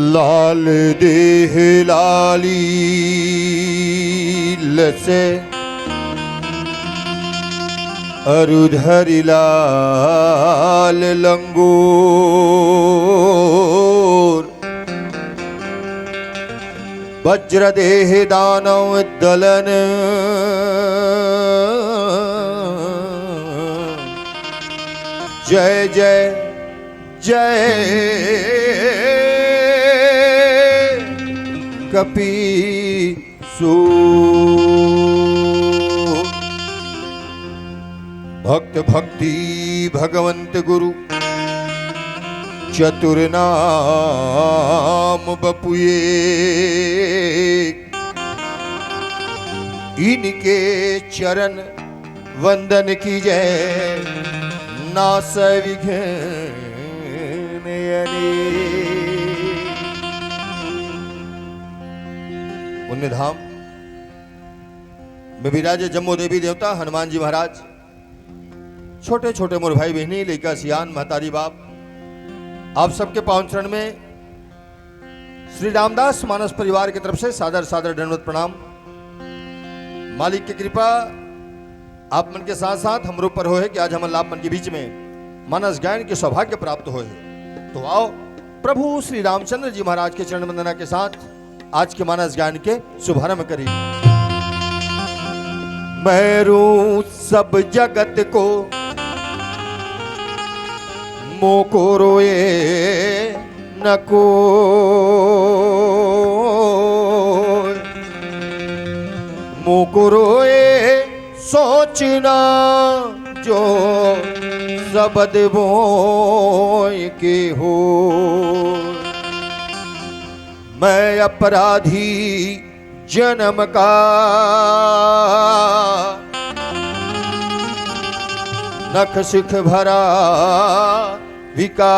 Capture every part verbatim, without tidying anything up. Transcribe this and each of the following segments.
लाल देह लाली लसे, अरु धरि लाल लंगूर। वज्र देह दानव दलन, जय जय जय कपि सो। भक्त भक्ति भगवंत गुरु, चतुर नाम बपुए। इनके चरण वंदन कीजे, नासै विघ्न अनेक। पुण्य धाम में विराजे जम्मो देवी देवता, हनुमान जी महाराज, छोटे छोटे मोर भाई बहिनी, लइका सियान, महतारी बाप, आप सबके पावन चरण में श्री रामदास मानस परिवार की तरफ से सादर सादर दंडवत प्रणाम। मालिक की कृपा आप मन के साथ साथ हमरो पर होए कि आज हमन ला आप मन के बीच में मानस गायन के सौभाग्य प्राप्त होए हे। तो आओ, प्रभु श्री रामचंद्र जी महाराज के चरण वंदना के साथ आज के मानस गायन के शुभारंभ करी। मैं रू सब जगत को मोको रोए न को, मोको रोए सोचना जो सबद बोय के हो। मैं अपराधी जन्म का, नख सुख भरा विकार।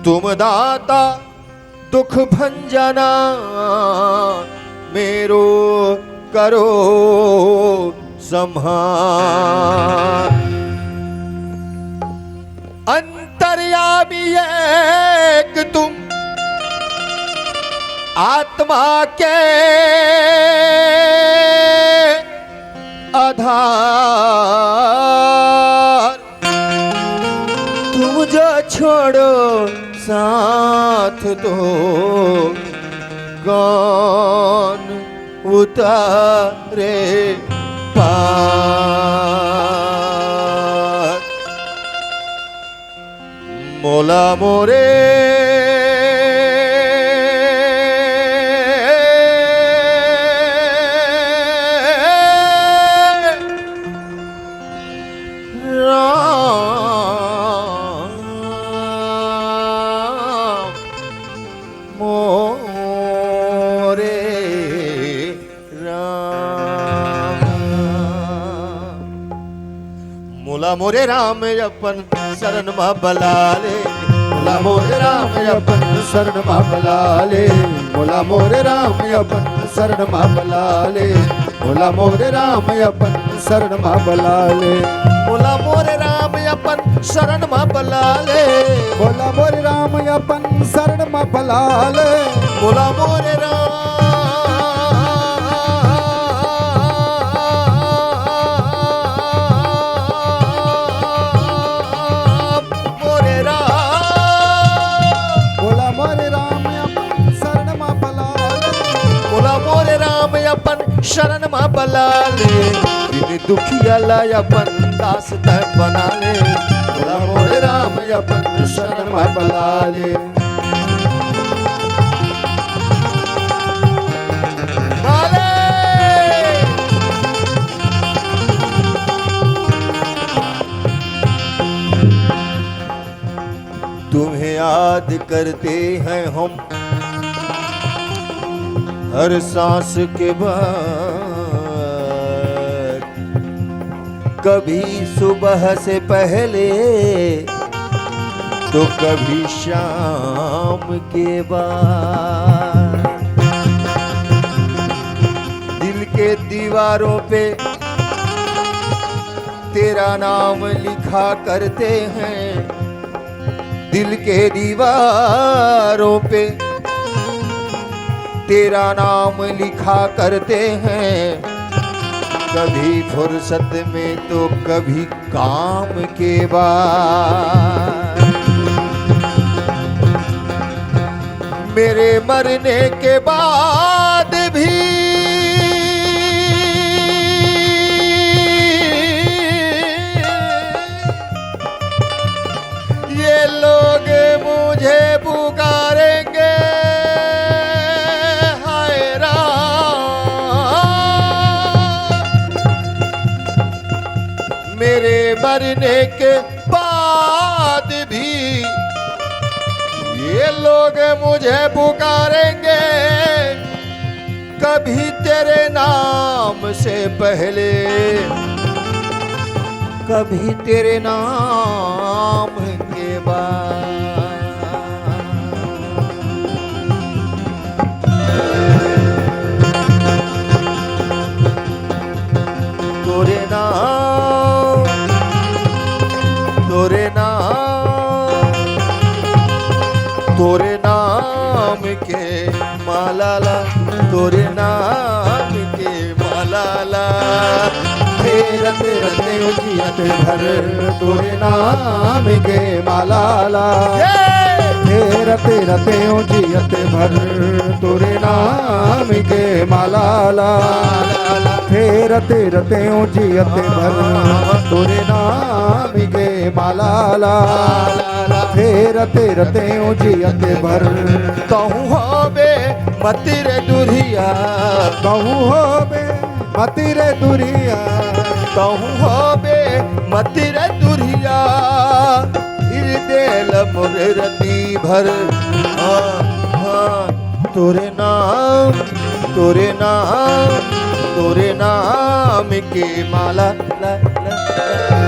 तुम दाता दुख भंजना, मेरो करो संहार। अंतर्यामी एक तुम आत्मा के आधार। तुम जो छोड़ो साथ तो कौन उतारे पार। मोला मोरे राम, मोरे राम। मोला मोरे राम अपन शरण मा बला ले। मोला मोरे राम अपन शरण मा बला ले। मोला मोरे राम अपन शरण मा बला ले। मोला मोरे राम अपन शरण मा बला ले। मोला मोरे राम शरण मा बला ले। बोला मोरे राम अपन शरण मा बला ले। बोला मोरे राम, मोरे राम। बोला मोरे राम अपन शरण मा बला ले। बोला मोरे राम अपन शरण मा बला ले। दीन दुखिया ला अपन दास तैं बना ले। बोला मोरे राम अपन शरण मा बला ले। बला ले। तुम्हें याद करते हैं हम हर सांस के बाद, कभी सुबह से पहले तो कभी शाम के बाद। दिल के दीवारों पे तेरा नाम लिखा करते हैं, दिल के दीवारों पे तेरा नाम लिखा करते हैं, कभी फुर्सत में तो कभी काम के बाद। मेरे मरने के बाद भी ये लोग मुझे पुकारेंगे, हाय राम। मेरे मरने के बाद भी ये लोग मुझे पुकारेंगे, कभी तेरे नाम से पहले, कभी तेरे नाम के बाद। तोरे नाम, तोरे नाम, तोरे नाम के माला ला, तोरे नाम के माला ला। फेरत रते जियत भर तोरे नाम के माला ला। फेरत रते जियत भर तोरे नाम के माला ला। फेरत रते जियत भर तोरे नाम के माला ला। फेरत रते जियत भर। कहूँ होबे मतिर दुरिया। कहूँ होबे मतिर दुरिया। कहूँ होबे मतिर दुरिया। हृदय ल मोर रति भर। हाँ, हाँ, तोरे नाम, तोरे नाम, तोरे नाम के माला ला, ला, ला।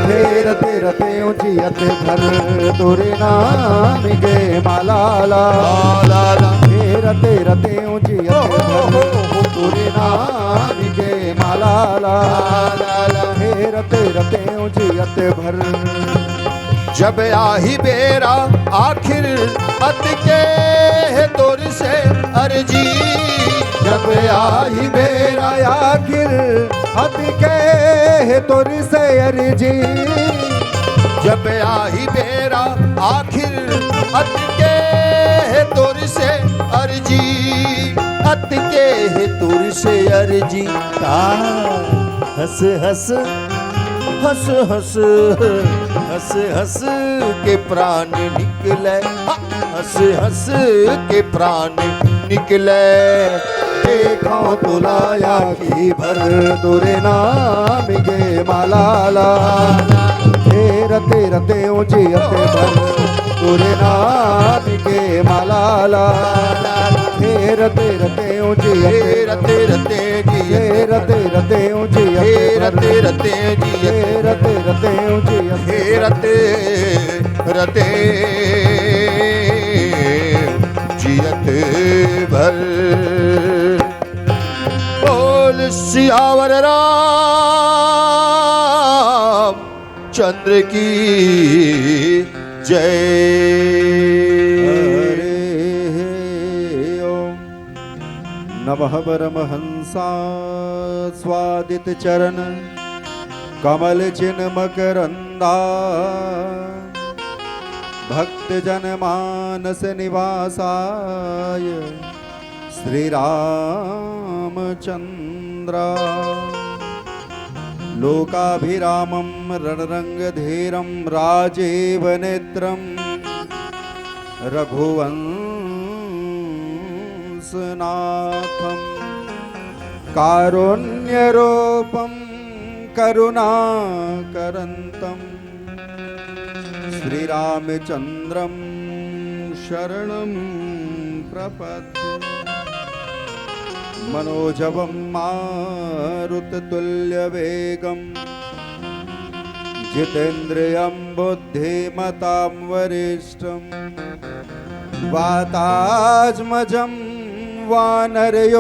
फेरत रते जियत भर तोरे नाम के माला ला। ला, ला, ला। फेरत रते जियत भर तोरे नाम के माला ला। ला, ला, ला। फेरत रते जियत भर। जब आही बेरा आखिर अतके हे तोर से अर्जी। जब आही बेरा आखिर अतके हे तोर से अर्जी। जब आही बेरा आखिर अतके हे तोर से अर्जी। अतके हे तोर से अर्जी। ता हंस हंस, हंस हंस, हंस हंस के प्राण निकले, हंस हंस के प्राण निकले। देखो तोला आखी भर तोरे नाम के माला ला। फेरत रते जियत भर तोरे नाम के माला ला। फेरत रते जियत, फेरत रते जियत, फेरत रते जियत, फेरत रते जियत, फेरत रते जियत, फेरत रते जियत भर। बोल सियावर राम चंद्र की जय। हरे ओम नमः। परमहंसा स्वादित चरण कमल चिन्ह मकरंदा भक्त जन मानस निवासाय श्री रामचंद्र। लोकाभिरामं रणरंगधीरं राजीवनेत्रं रघुवंशनाथं कारुण्यरूपं करुणाकरन्तम् श्रीरामचंद्रं शरणं प्रपद्ये। मनोजवं मारुततुल्यवेगं जितेंद्रियं बुद्धिमतां वरिष्ठं वातात्मजं वानरयोधमुख्यं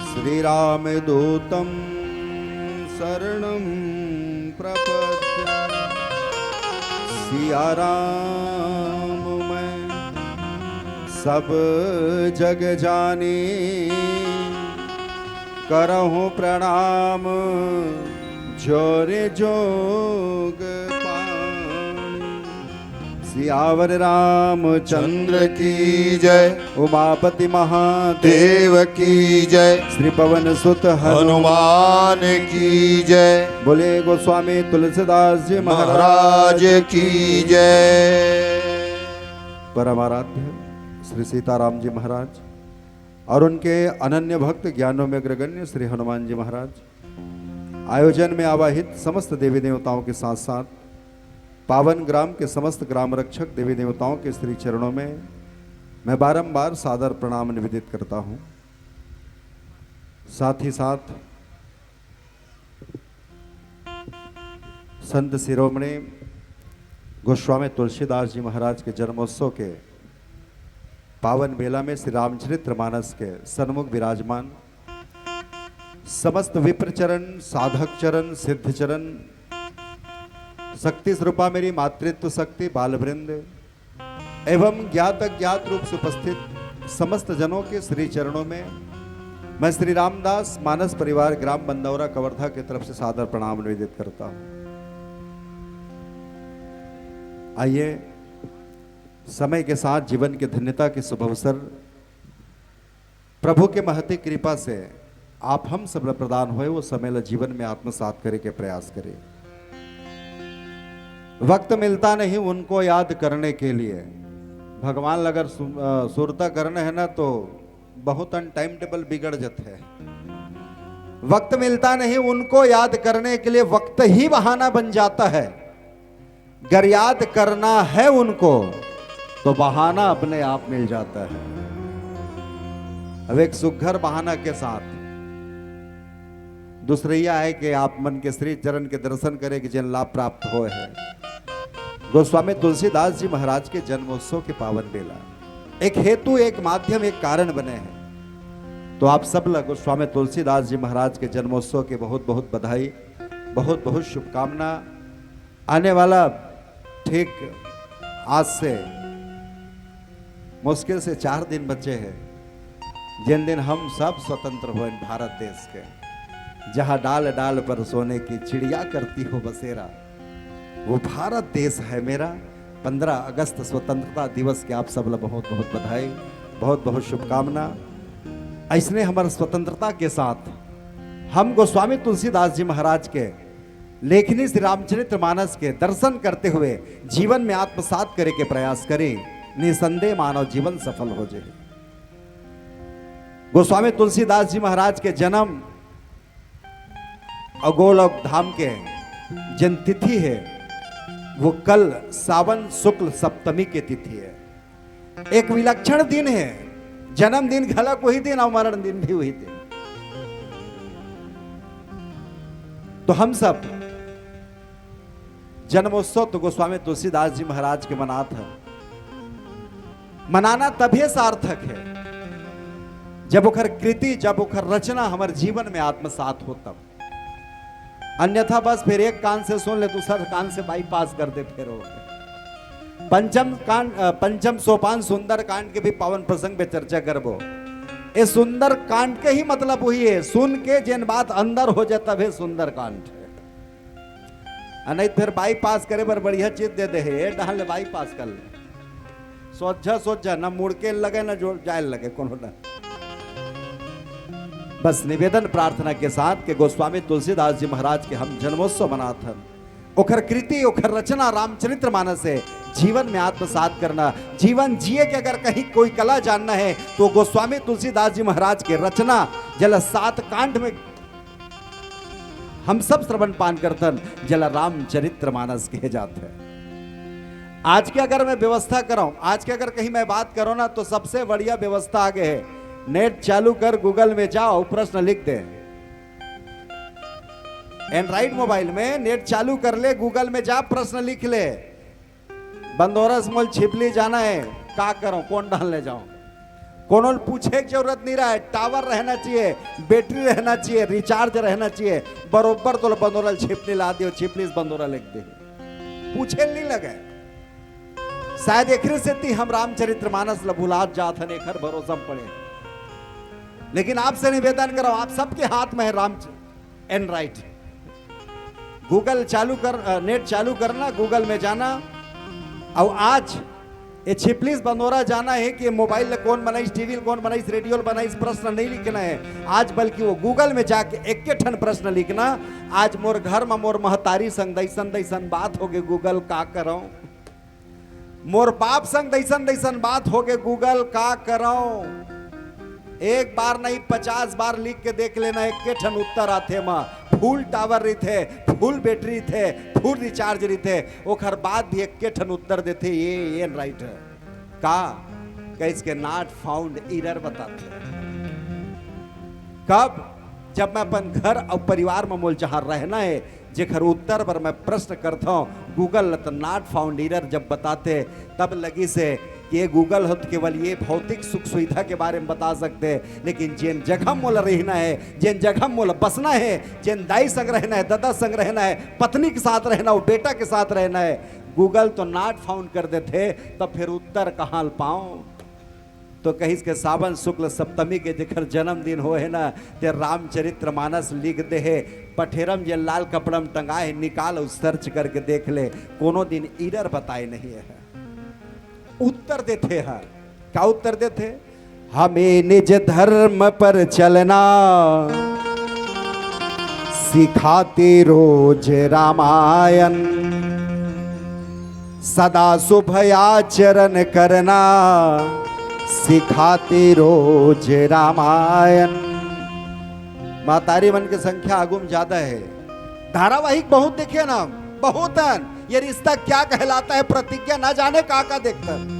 श्रीरामदूतं शरणं प्रपद्ये। सिया राम मैं सब जग जानी, करहूँ प्रणाम जोर जोग पानी। सियावर रामचंद्र की जय। उमापति महादेव देव की जय। श्री पवन सुत हनुमान हनुमान की जय। बोले गोस्वामी तुलसीदास जी महाराज महाराज की जय। परमाराध्य श्री सीताराम जी महाराज और उनके अनन्य भक्त ज्ञानों में अग्रगण्य श्री हनुमान जी महाराज आयोजन में आवाहित समस्त देवी देवताओं के साथ साथ पावन ग्राम के समस्त ग्राम रक्षक देवी देवताओं के श्री चरणों में मैं बारंबार सादर प्रणाम निवेदित करता हूँ। साथ ही साथ संत शिरोमणि गोस्वामी तुलसीदास जी महाराज के जन्मोत्सव के पावन बेला में श्री रामचरित्र मानस के सन्मुख विराजमान समस्त विप्र चरण, साधक चरण, सिद्ध चरण, शक्ति स्वरूपा मेरी मातृत्व शक्ति, बाल वृंद एवं ज्ञात अज्ञात रूप से उपस्थित समस्त जनों के श्री चरणों में मैं श्री रामदास मानस परिवार ग्राम बंदौरा कवर्धा की तरफ से सादर प्रणाम निवेदित करता हूं। आइए, समय के साथ जीवन के धन्यता के शुभ अवसर प्रभु के महती कृपा से आप हम सब ला प्रदान होए, वो समय ला जीवन में आत्मसात करे के प्रयास करे। वक्त मिलता नहीं उनको याद करने के लिए। भगवान ला अगर सु-, अ, सुरता करना है ना, तो बहुत अन टाइम टेबल बिगड़ जाता है। वक्त मिलता नहीं उनको याद करने के लिए, वक्त ही बहाना बन जाता है। अगर याद करना है उनको, तो बहाना अपने आप मिल जाता है। अब एक सुघर बहाना के साथ दूसरैया आए कि आप मन के श्री चरण के दर्शन करे कि जेन लाभ प्राप्त होए है। गोस्वामी तुलसीदास जी महाराज के जन्मोत्सव के पावन बेला एक हेतु, एक माध्यम, एक कारण बने हैं। तो आप सब ला गोस्वामी तुलसीदास जी महाराज के जन्मोत्सव के बहुत बहुत बधाई, बहुत बहुत शुभकामना। आने वाला ठीक आज से मुश्किल से चार दिन बचे हैं, जिन दिन हम सब स्वतंत्र हुए भारत देश के, जहाँ डाल डाल पर सोने की चिड़िया करती हो बसेरा, वो भारत देश है मेरा। पन्द्रह अगस्त स्वतंत्रता दिवस के आप सब ला बहुत बहुत बधाई, बहुत बहुत शुभकामना। ऐसने हमर स्वतंत्रता के साथ हम गोस्वामी तुलसीदास जी महाराज के लेखनी श्री रामचरित्र मानस के दर्शन करते हुए जीवन में आत्मसात करे के प्रयास करें, निसंदेह मानव जीवन सफल हो जाए। गोस्वामी तुलसीदास जी महाराज के जन्म और गोलोक धाम के जन तिथि है, वो कल सावन शुक्ल सप्तमी के तिथि है। एक विलक्षण दिन है, जन्मदिन घलक वही दिन और मरण दिन भी वही दिन। तो हम सब जन्मोत्सव तो गोस्वामी तुलसीदास जी महाराज के मनात है। मनाना तभे सार्थक है, जब ओकर कृति, जब ओकर रचना हमर जीवन में आत्मसात हो तब। अन्यथा बस फिर एक कान से सुन ले, दूसर कान से बाईपास कर दे, फिर हो गए। पंचम कांड, अ, पंचम सोपान सुंदर कांड के भी पावन प्रसंग पे चर्चा करबो। ए सुंदर कांड के ही मतलब वही है, सुन के जेन बात अंदर हो जाए, तभे सुंदर कांड है। आ नहीं तो फिर बाईपास करे बर बढ़िया चीज दे दे है, ए डहन ले बाईपास कर ले। सोझा सोझा, ना मुड़ के लगे, ना जोड़ जाए लगे कोनो ना। बस निवेदन प्रार्थना के साथ कि गोस्वामी तुलसीदास जी महाराज के हम जन्मोत्सव मनाथन, ओखर कृति, ओखर रचना रामचरित्र मानस है। जीवन में आत्मसात करना, जीवन जिए के अगर कहीं कोई कला जानना है तो गोस्वामी तुलसीदास जी महाराज के रचना, जेला सात कांड में हम सब श्रवण पान करथन, जेला रामचरित्र मानस कहे जात है। आज के अगर मैं व्यवस्था कराऊं, आज के अगर कहीं मैं बात करूं ना, तो सबसे बढ़िया व्यवस्था आगे है। नेट चालू कर, गूगल में जाओ, प्रश्न लिख दे। एंड्रॉइड मोबाइल में नेट चालू कर ले, गूगल में जा, प्रश्न लिख ले, बंदोरस मोल छिपली जाना है, का करूं, कौन डहन ले जाऊं? कोनो ल पूछे के जरूरत नहीं रहे, टावर रहना चाहिए, बैटरी रहना चाहिए, रिचार्ज रहना चाहिए, बरोबर तोला बंदोरा ल छिपली ला दियो, छिपली से बंदोरा लिख दे, पूछे ल नहीं लगे। शायद एकरे सेती हम रामचरित्र मानस ल भुलात जात हन, एखर भरोसा म पड़े। लेकिन आपसे निवेदन करो, आप सबके हाथ में है राम एंड्रॉइड। गूगल चालू कर, अ, नेट चालू करना, गूगल में जाना, और आज ये छिपलीस बंदोरा जाना है कि मोबाइल ले कौन बनाइस, टीवी ले कौन बनाइस, रेडियो ले बनाइस, प्रश्न नहीं लिखना है आज, बल्कि वो गूगल में जाके एक के ठन प्रश्न लिखना। आज मोर घर में मोर महतारी संग दैसन दैसन बात हो गई, गूगल का करूं? मोर बाप संग दैसन दैसन बात हो गए, गूगल का करूं? एक बार नहीं, पचास बार लिख के देख लेना, एक के ठन उत्तर आथे। मा फुल टावर रहिथे, फुल बैटरी रहिथे, फुल रिचार्ज रहिथे, ओखर बाद भी एक के ठन उत्तर देथे, ये, ये राइट है। का? कहिस के not found, error बताथे। कब? जब मैं अपन घर और परिवार में मोल जहां रहना है, जेखर उत्तर बर मैं प्रश्न करथौं, गूगल ल त not found, error जब बताथे, तब लगिस हे कि ये गूगल ह त केवल ये भौतिक सुख सुविधा के बारे में बता सकथे, लेकिन जेन जगह मोला रहना हे, जेन जगह मोला बसना हे, जेन दाई संग रहना हे, ददा संग रहना हे, पत्नी के साथ रहना हे, बेटा के साथ रहना हे, गूगल तो not found कर देथे, तब फिर उत्तर कहाँ ल पाऊं? तो कहिस के सावन शुक्ल सप्तमी के जेखर जन्मदिन होहे ना, ते रामचरित्र मानस लिख दे हे, पठेरम जे लाल कपड़ा में टंगा हे, निकाल अउ search करके देख ले, कोनो दिन error बताए नहीं है। उत्तर देथे ह, का उत्तर देथे? हमें निज धर्म पर चलना सिखाती रोज रामायण, सदा शुभ आचरण करना सिखाती रोज रामायण। महतारी मन के संख्या आगू म ज्यादा हे। धारावाहिक बहुत देखे ना, बहुत हन। ये रिश्ता क्या कहलाता है, प्रतिज्ञा ना जाने का का देखथन।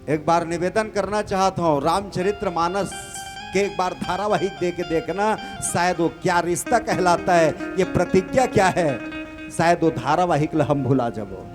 एक बार निवेदन करना चाहत हौं, रामचरित्र मानस के एक बार धारावाहिक दे के देखना, शायद वो क्या रिश्ता कहलाता है, ये प्रतिज्ञा क्या है, शायद वो धारावाहिक ल हम भुला जाबो।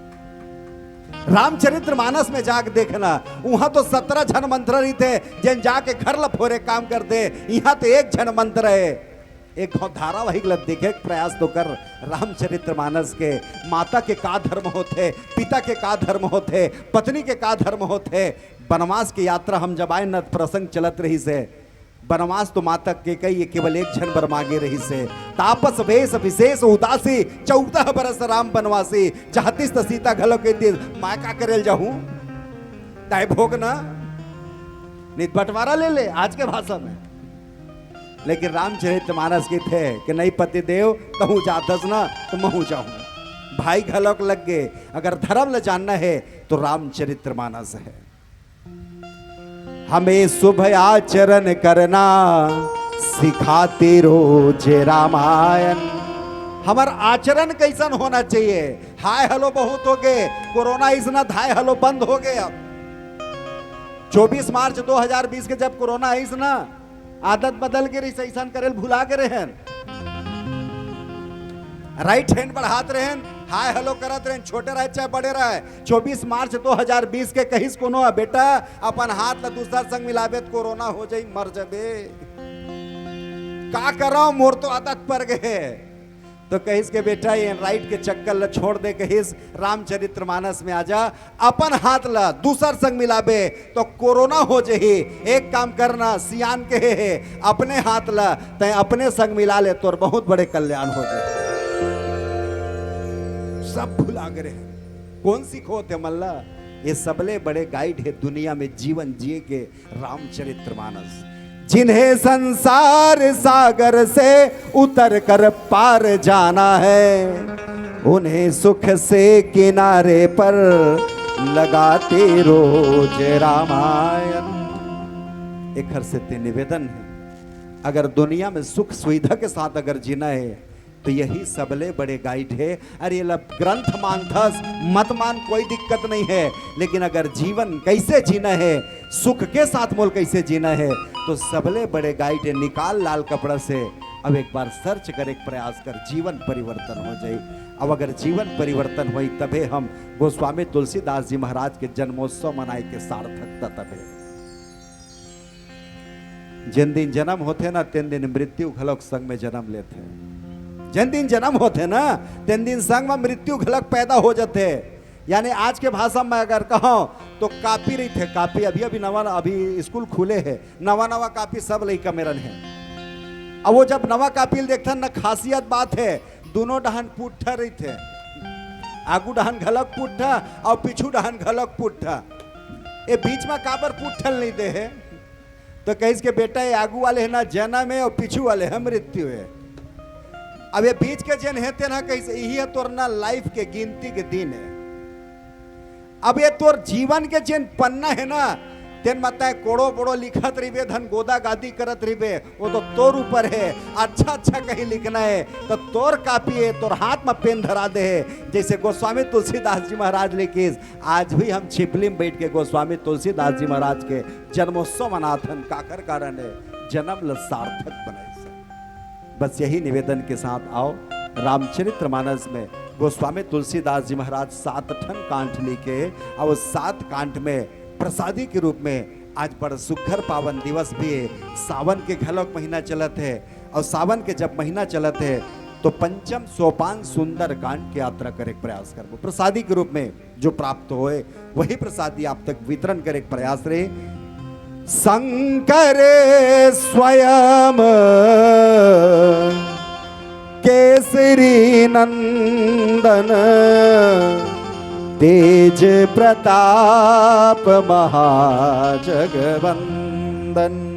रामचरित्र मानस में जाके देखना, उहां तो सत्रह झन मंत्री रहिथे, जेन जाके घर ल फोरे काम करथे, इहां तो एक झन मंत्री हे। एक घाव धारावाहिक ल देखे के प्रयास तो कर, रामचरित्र मानस के। माता के का धर्म होथे, पिता के का धर्म होथे, पत्नी के का धर्म होथे। बनवास के यात्रा हम जब आए न, प्रसंग चलत रहिस हे। बनवास तो माता कैकेयी केवल एक झन बर मांगे रहिस हे। तापस वेश विशेष उदासी, चौदह बरस राम बनवासी। चाहतिस त सीता घलो कहितिस, मैं का करे ल जाहूं, तैं भोग ना, नहीं त बंटवारा ले ले, आज के भाषा में। लेकिन रामचरित मानस कहिथे कि नहीं पति देव, तहूं जाथस ना, त महूं जाहूं। भाई घलोक लग गे, अगर धर्म ल जानना हे, तो रामचरित्र मानस हे। हमें शुभ आचरण करना सिखाती रोज रामायण। हमर आचरण कइसन होना चाहिए? हाय हेलो बहुत हो गे, कोरोना अइस ना, हाय हेलो बंद हो गे। अब चौबीस मार्च दो हजार बीस के जब कोरोना अइस ना, आदत बदल गे रहिस, अइसन करे ल भुला गे रहेन। राइट हैंड बढ़ात रहेन, हाय हेलो करत रहेन, छोटे रहे चाहे बड़े रहे। चौबीस मार्च दो हजार बीस के कहिस कोनो ह, "बेटा, अपन हाथ ल दूसर संग मिलाबे त कोरोना हो जाई, मर जाबे।" का करव, मोर तो आदत पर गए। तो कहिस के, "बेटा, ये राइट के चक्कर ल छोड़ दे," कहिस, "रामचरित्र मानस में आजा, अपन हाथ ल दूसर संग मिलाबे तो कोरोना हो जही। एक काम करना, सियान कहे हे, अपने हाथ ल तय अपने संग मिला ले, तोर बहुत बड़े कल्याण हो जही।" सब भुला गए हे। कौन सिखोथे मन ला? ये सबले बड़े गाइड हे दुनिया में जीवन जिए के, रामचरित्र मानस। जिन्हें संसार सागर से उतर कर पार जाना है, उन्हें सुख से किनारे पर लगाते रोज रामायण। एखर से ते निवेदन हे, अगर दुनिया में सुख सुविधा के साथ अगर जीना हे, तो यही सबले बड़े गाइड हे। अरे, एला ग्रंथ मानथस, मत मान, कोई दिक्कत नहीं है, लेकिन अगर जीवन कैसे जीना है, सुख के साथ मोल कैसे जीना है, तो सबले बड़े गाइड हे। निकाल लाल कपड़ा से, अब एक बार सर्च करे के प्रयास कर, जीवन परिवर्तन हो जाई। अब अगर जीवन परिवर्तन होई, तभे हम गोस्वामी तुलसीदास जी महाराज के जन्मोत्सव मनाए के सार्थकता तभे। जेन दिन जन्म होथे ना, तेन दिन मृत्यु घलोक संग में जन्म लेथे। जेन दिन जन्म होथे ना, तेन दिन संग में मृत्यु घलोक पैदा हो जाथे। यानी आज के भाषा में अगर कहूं तो कॉपी रहिथे, कॉपी अभी, अभी नवा, अभी स्कूल खुले हे, नवा, नवा कॉपी सब लइका मेरन हे। अब वो जब नवा कॉपी ल देखथन ना, खासियत बात हे, दोनों डहन पुट्ठा रहिथे, आगू डहन घलोक पुट्ठा अउ पीछू डहन घलोक पुट्ठा। ए बीच में काबर पुट्ठा ल नहीं दे हे? तो कहिस के, "बेटा, ये आगू वाले हे ना जन्म हे अउ पीछू वाले हे मृत्यु हे।" अब ये बीच के जेन हे तेन ह कहिस, "इही ह तोर ना लाइफ के गिनती के दिन हे।" अब ये तोर जीवन के जेन पन्ना हे ना, तेन म तय कोड़ो बोड़ो लिखत रहिबे, धन गोदा गादी करत रहिबे, वो तो तोर ऊपर हे। अच्छा अच्छा कहीं लिखना हे तो तोर कॉपी हे, तोर हाथ में पेन धरा दे हे। जैसे गोस्वामी तुलसीदास जी महाराज लिखिस, आज भी हम छिपली में बैठ के गोस्वामी तुलसीदास जी महाराज के जन्मोत्सव मनाथन। काकर कारण हे? जन्म ल सार्थक बनाइस। बस यही निवेदन के साथ आओ, रामचरित्र मानस में गोस्वामी तुलसीदास जी महाराज सात ठन कांड लिखे, अउ सात कांड में प्रसादी के रूप में आज बड़ सुघर पावन दिवस भी हे, सावन के घलोक महीना चलत हे, अउ सावन के जब महीना चलत हे तो पंचम सोपान सुंदर कांड के यात्रा करे के प्रयास करबो। प्रसादी के रूप में जो प्राप्त होए, वही प्रसादी आप तक वितरण करे के प्रयास रहे। शंकर स्वयं केसरी नंदन, तेज प्रताप महाजगवंदन।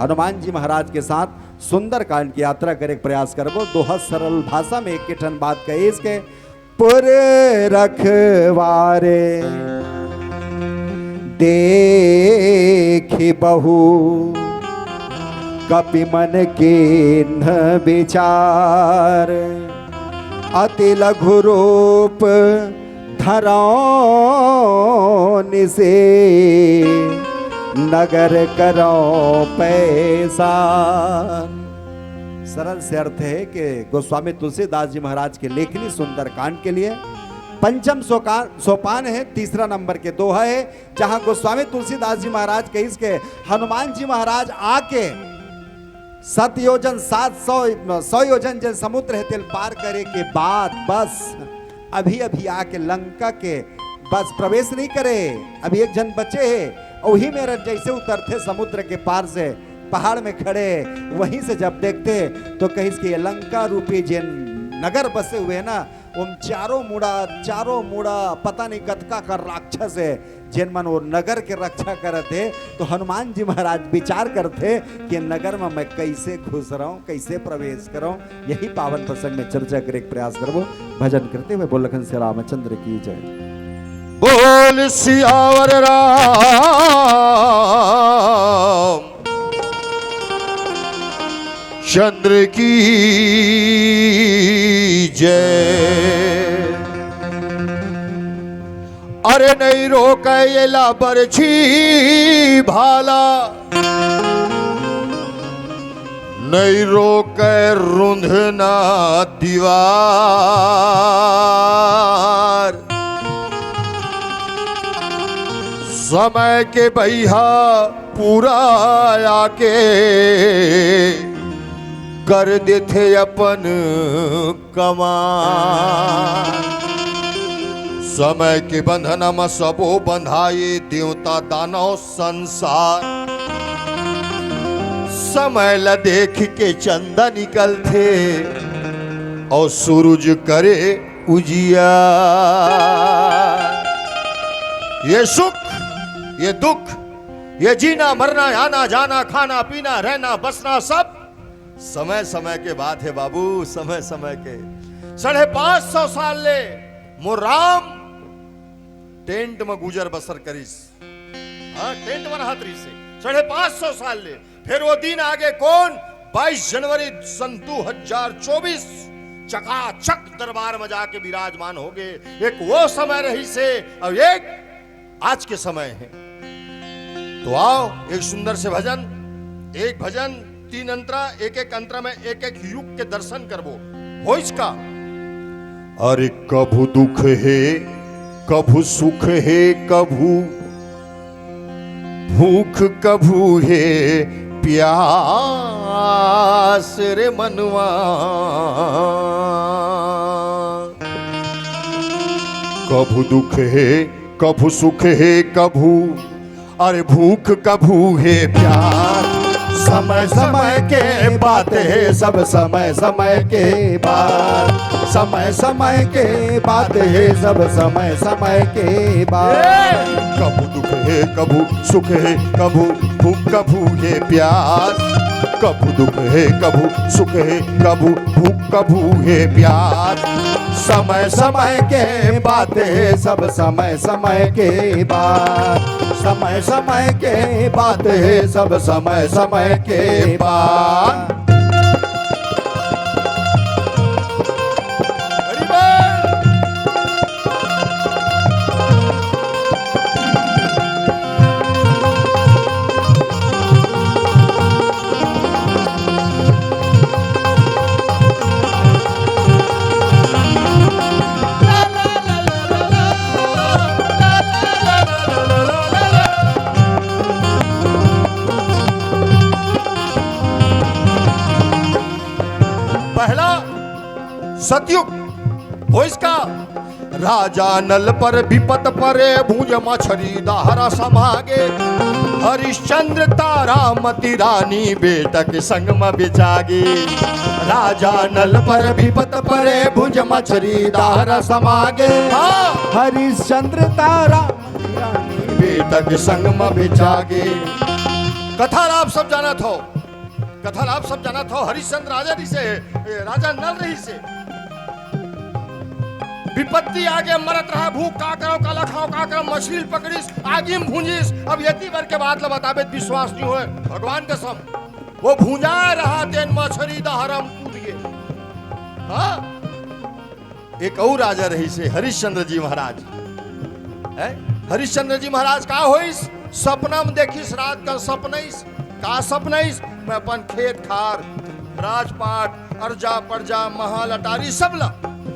हनुमान जी महाराज के साथ सुंदरकांड की यात्रा करे के प्रयास करबो। दोहा सरल भाषा में एक ठन बात कहिस के, पुर रखवारे देखि बहु कपि मन कीन्ह विचार, अति लघु रूप धरौं निसि नगर करौं पैसार। सरल से अर्थ हे कि गोस्वामी तुलसीदास जी महाराज के लेखनी सुंदरकांड के लिए पंचम सोका-, सोपान हे, तीसरा नंबर के दोहा हे, जहां गोस्वामी तुलसीदास जी महाराज कहिस के हनुमान जी महाराज आके सत योजन, सात सौ, सौ योजन जेन समुद्र हे तेल पार करे के बाद बस अभी अभी आके लंका के बस प्रवेश नहीं करे, अभी एक झन बचे हे, वही मेर जैसे उतरथे समुद्र के पार से, पहाड़ में खड़े, वहीं से जब देखथे तो कहिस कि ये लंका रूपी जेन नगर बसे हुए हे ना, ओम चारों मुड़ा, चारों मुड़ा पता नहीं कतका का राक्षस हे, जेन मन वो नगर के रक्षा करत हे। तो हनुमान जी महाराज विचार करथे कि नगर में मैं कैसे घुस रहूं, कैसे प्रवेश करूं। यही पावन प्रसंग में चर्चा करे के प्रयास करबो। भजन करते हुए बोल लखन से रामचंद्र की जय। बोल सियावर राम चंद्र की जय। अरे नहीं रोके एला बरछी भाला, नहीं रोके रुंधना दीवार। समय के बहिहा पूरा आके कर देथे अपन कमाई। समय के बंधना म सबो बंधाए, देवता दानव संसार। समय ल देख के चंदा निकलथे अउ सूरज करे उजियार। ये सुख, ये दुख, ये जीना मरना, आना जाना, खाना पीना, रहना बसना, सब समय समय के बात हे बाबू, समय समय के। साढ़े पाँच सौ साल ले मोर राम टेंट म गुजर बसर करिस। हाँ, टेंट म रहत रहिस हे साढ़े पाँच सौ साल ले। फिर वो दिन आगे कौन? बाईस जनवरी सन दो हजार चौबीस, चकाचक दरबार म जाके विराजमान हो गए। एक वो समय रहिस हे अउ एक आज के समय हे। तो आओ, एक सुंदर से भजन, एक भजन, तीन अंतरा, एक एक अंतरा में एक एक युग के दर्शन करबो। होइस का? अरे कभू दुख हे, कभू सुख हे, कभू भूख, कभू हे प्यास रे मनवा। कभू दुख हे, कभू सुख हे, कभू, अरे भूख, कभू हे प्यास। समय समय के बात हे, सब समय समय के बात। समय समय के बात हे, सब समय समय के बात। कभू दुख हे, कभू सुख हे, कभू भूख, कभू हे प्यास। कभू दुख हे, कभू सुख हे, कभू भूख, कभू हे प्यास। समय समय के बात हे, सब समय समय के बात। समय समय के बात हे, सब समय समय के बात। हरि बोल। पहला सतयुग, होइस का? राजा नल पर बिपत परे, भुंज मछरी दहरा समागे। हरिश्चंद्र तारामती रानी, बेटा के संग म बेचागे। राजा नल पर बिपत परे, भुंज मछरी दहरा समागे। हाँ। हरिश्चंद्र तारा बेटा के संग म बेचागे। कथा ला आप सब जानत हो, कथा ला आप सब जानत हो, हरिश्चंद्र राजा रहिस हे, ए, राजा नल रहिस हे। बिपत्ति आगे मरत रहा, भूख का करव, काला खाव, का करव, मछरी ल पकड़िस, आगी म भूंजिस। अब एती बर के बात ला बताबे त विश्वास नइ होय, भगवान कसम। वो भूंजा रहा तेन मछरी दहरा म कूद गे। हाँ? एक अउ राजा रहिस हे, हरिश्चंद्र जी महाराज। हैं? हरिश्चंद्र जी महाराज का होइस? सपना म देखिस, रात कन सपनइस। का सपनइस? मैं अपन खेत खार, राजपाट, अर्जा पर्जा, महल अटारी सब ला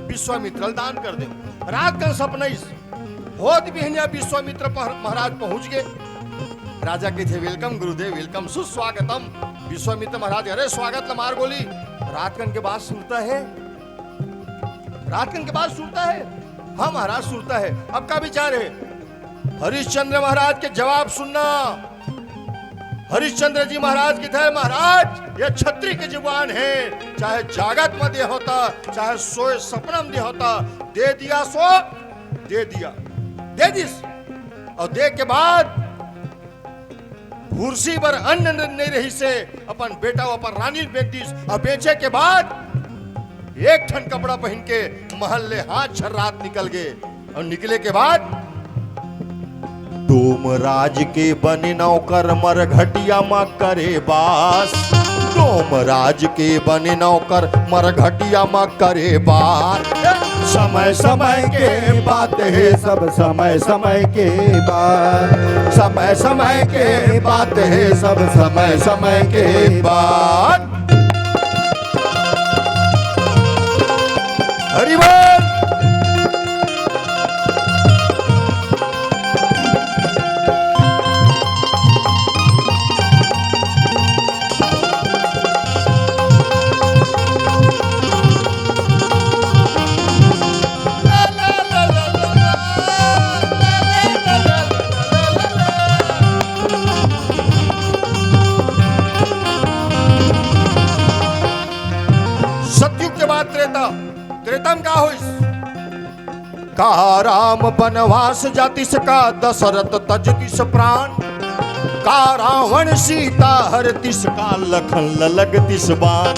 विश्वामित्र ल दान कर देंव। रात कन सपनइस। होत बिहनिया विश्वामित्र पह-, महाराज पहुंच गे। राजा कहिथे, "Welcome गुरुदेव, welcome, सुस्वागतम।" विश्वामित्र महाराज, "अरे स्वागत ला मार गोली, रात कन के बात सुरता हे।" रात कन के बात सुरता हे? हाँ महाराज, सुरता हे। अब का विचार हे? हरिश्चंद्र महाराज के जवाब सुनना। हरिश्चंद्र जी महाराज कहिथे, "महाराज, ये छत्री के जुबान हे, चाहे जागत म दे होता, चाहे सोए सपना म दे होता, दे दिया सो दे दिया, दे दिस।" अउ दे के बाद फुरसी बर अन्न नइ रहिस हे, अपन बेटा अउ अपन रानी ल बेच दिस। अउ बेचे के बाद एक ठन कपड़ा पहिन के महल ले हाथ झर्रात निकल गे। अउ निकले के बाद डोम राज के बने नौकर मरघटिया म करे बास। डोम राज के बने नौकर मरघटिया म करे बास। समय समय के बात हे, सब समय समय के बात। समय समय के बात हे, सब समय समय के बात। हरि बोल। त्रेता, त्रेता म का होइस? का राम बनवास जातिस, का दशरथ तजतिस प्राण? का रावण सीता हरतिस, का लखन ल लगतिस बाण?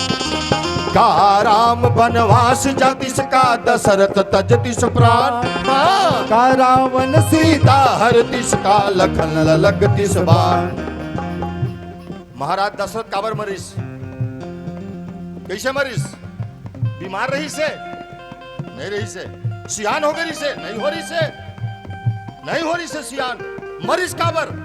का राम बनवास जातिस, का दशरथ तजतिस प्राण? हाँ। का रावण सीता हरतिस, का लखन ल लगतिस बाण? महाराज दशरथ काबर मरिस? कइसे मरिस? बीमार रहिस हे? नइ रहिस हे। सियान हो गे रहिस हे? नइ हो रहिस हे। नइ हो रहिस हे सियान। मरिस काबर?